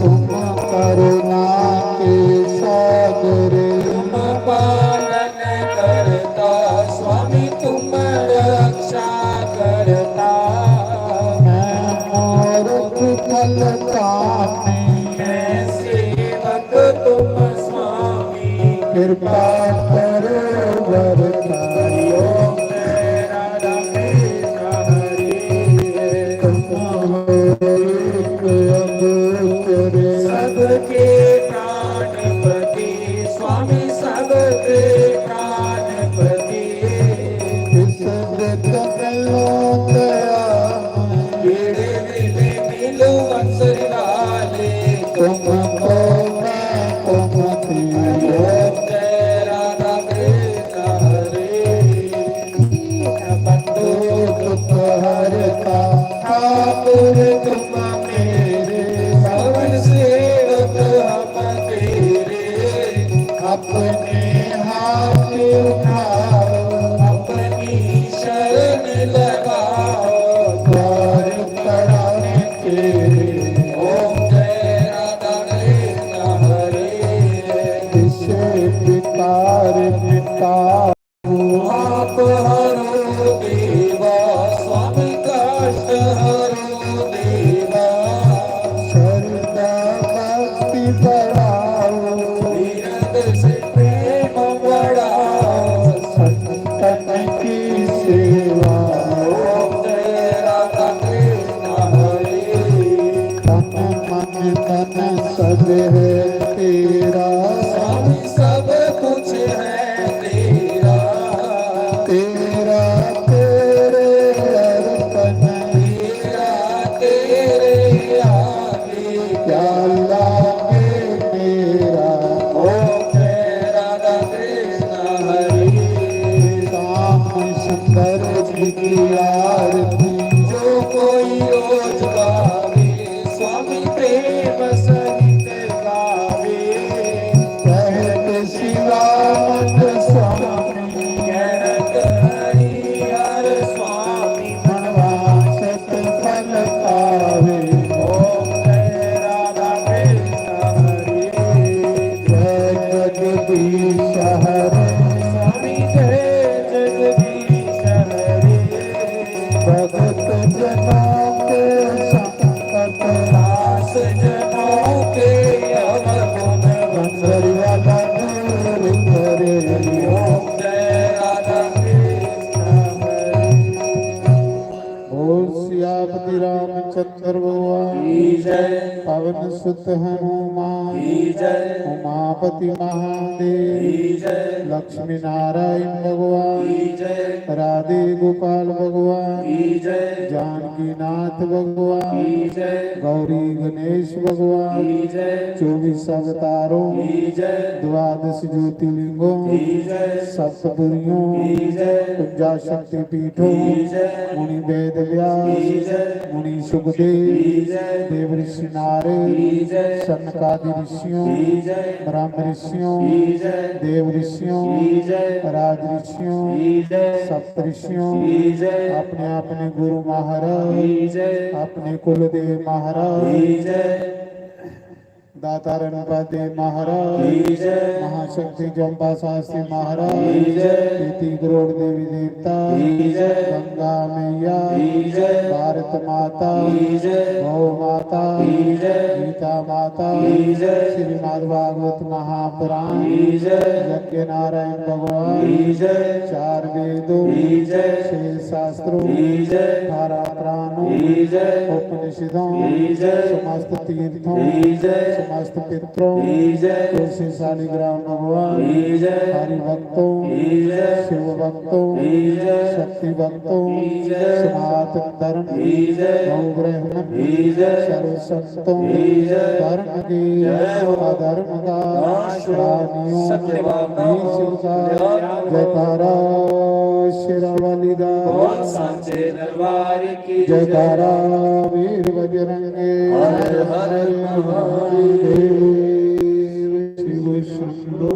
तुम करुणा के सागर। तुम पालन करता स्वामी सुंदर जी की आरती जो कोई रोज गावे, स्वामी प्रेम सहित गावे। कहत शिवामन स्वामी कहत हरि हर स्वामी, मनवांछित फल पावे। ओम जय राधा कृष्ण हरे। जय जगदीश हरे। स्वामी जय जगदीश हरे। भगत जनों के संकट नाश, जनों के अवगुण भंगरी वाला दूर करे। ओम जय राधा कृष्ण हरे। बोल सियापति रामचंद्र भगवान की जय। पवन सुत हनुमान की जय। उमापति महादेव की जय। लक्ष्मी नारायण भगवान की जय। राधे गोपाल भगवान की जय। जानकी नाथ भगवान की जय। गौरी गणेश भगवान की जय। चौबीस अवतारों की जय। द्वादश ज्योतिर्लिंगों की जय। सप्तपुरियों की जय। पचास शक्तिपीठों की जय। मुनि वेद व्यास की जय। मुनि सुखदेव की जय। देव ऋषि नारद की जय। सनकादि ऋषियों की जय। ब्रह्म ऋषियों की जय। देव ऋषियों की जय। राज ऋषियों की जय। सप्त ऋषियों की जय। अपने अपने गुरु महाराज की जय। अपने कुलदेव महाराज की जय। दाता रणपत देव महाराज की जय। महाशक्ति चंपा शास्त्री महाराज की जय। तेती करोड़ देवी देवता की जय। गंगा मैया की जय। भारत माता की जय। गौ माता की जय। गीता माता की जय। श्रीमद् भागवत महापुराण की जय। यज्ञ नारायण भगवान की जय। चार वेदों की जय। छह शास्त्रों की जय। अठारह पुराणों की जय। उपनिषदों की जय। समस्त तीर्थों की जय। समस्त पितरों की जय। तुलसी शालिग्राम भगवान की जय। हरि भक्तों की जय। शिव भक्तों की जय। शक्ति भक्तों की जय। सनातन धर्म की जय। गौ ब्राह्मण की जय। सर्व संतों की जय। धर्म के जय हो। अधर्म का नाश हो। प्राणियों सत्य भावना की हो। शिक्षा। जयकारा शेरावाली दा। बोल सांचे दरबार की जय। जयकारा वीर बजरंगे। हर हर महादेव।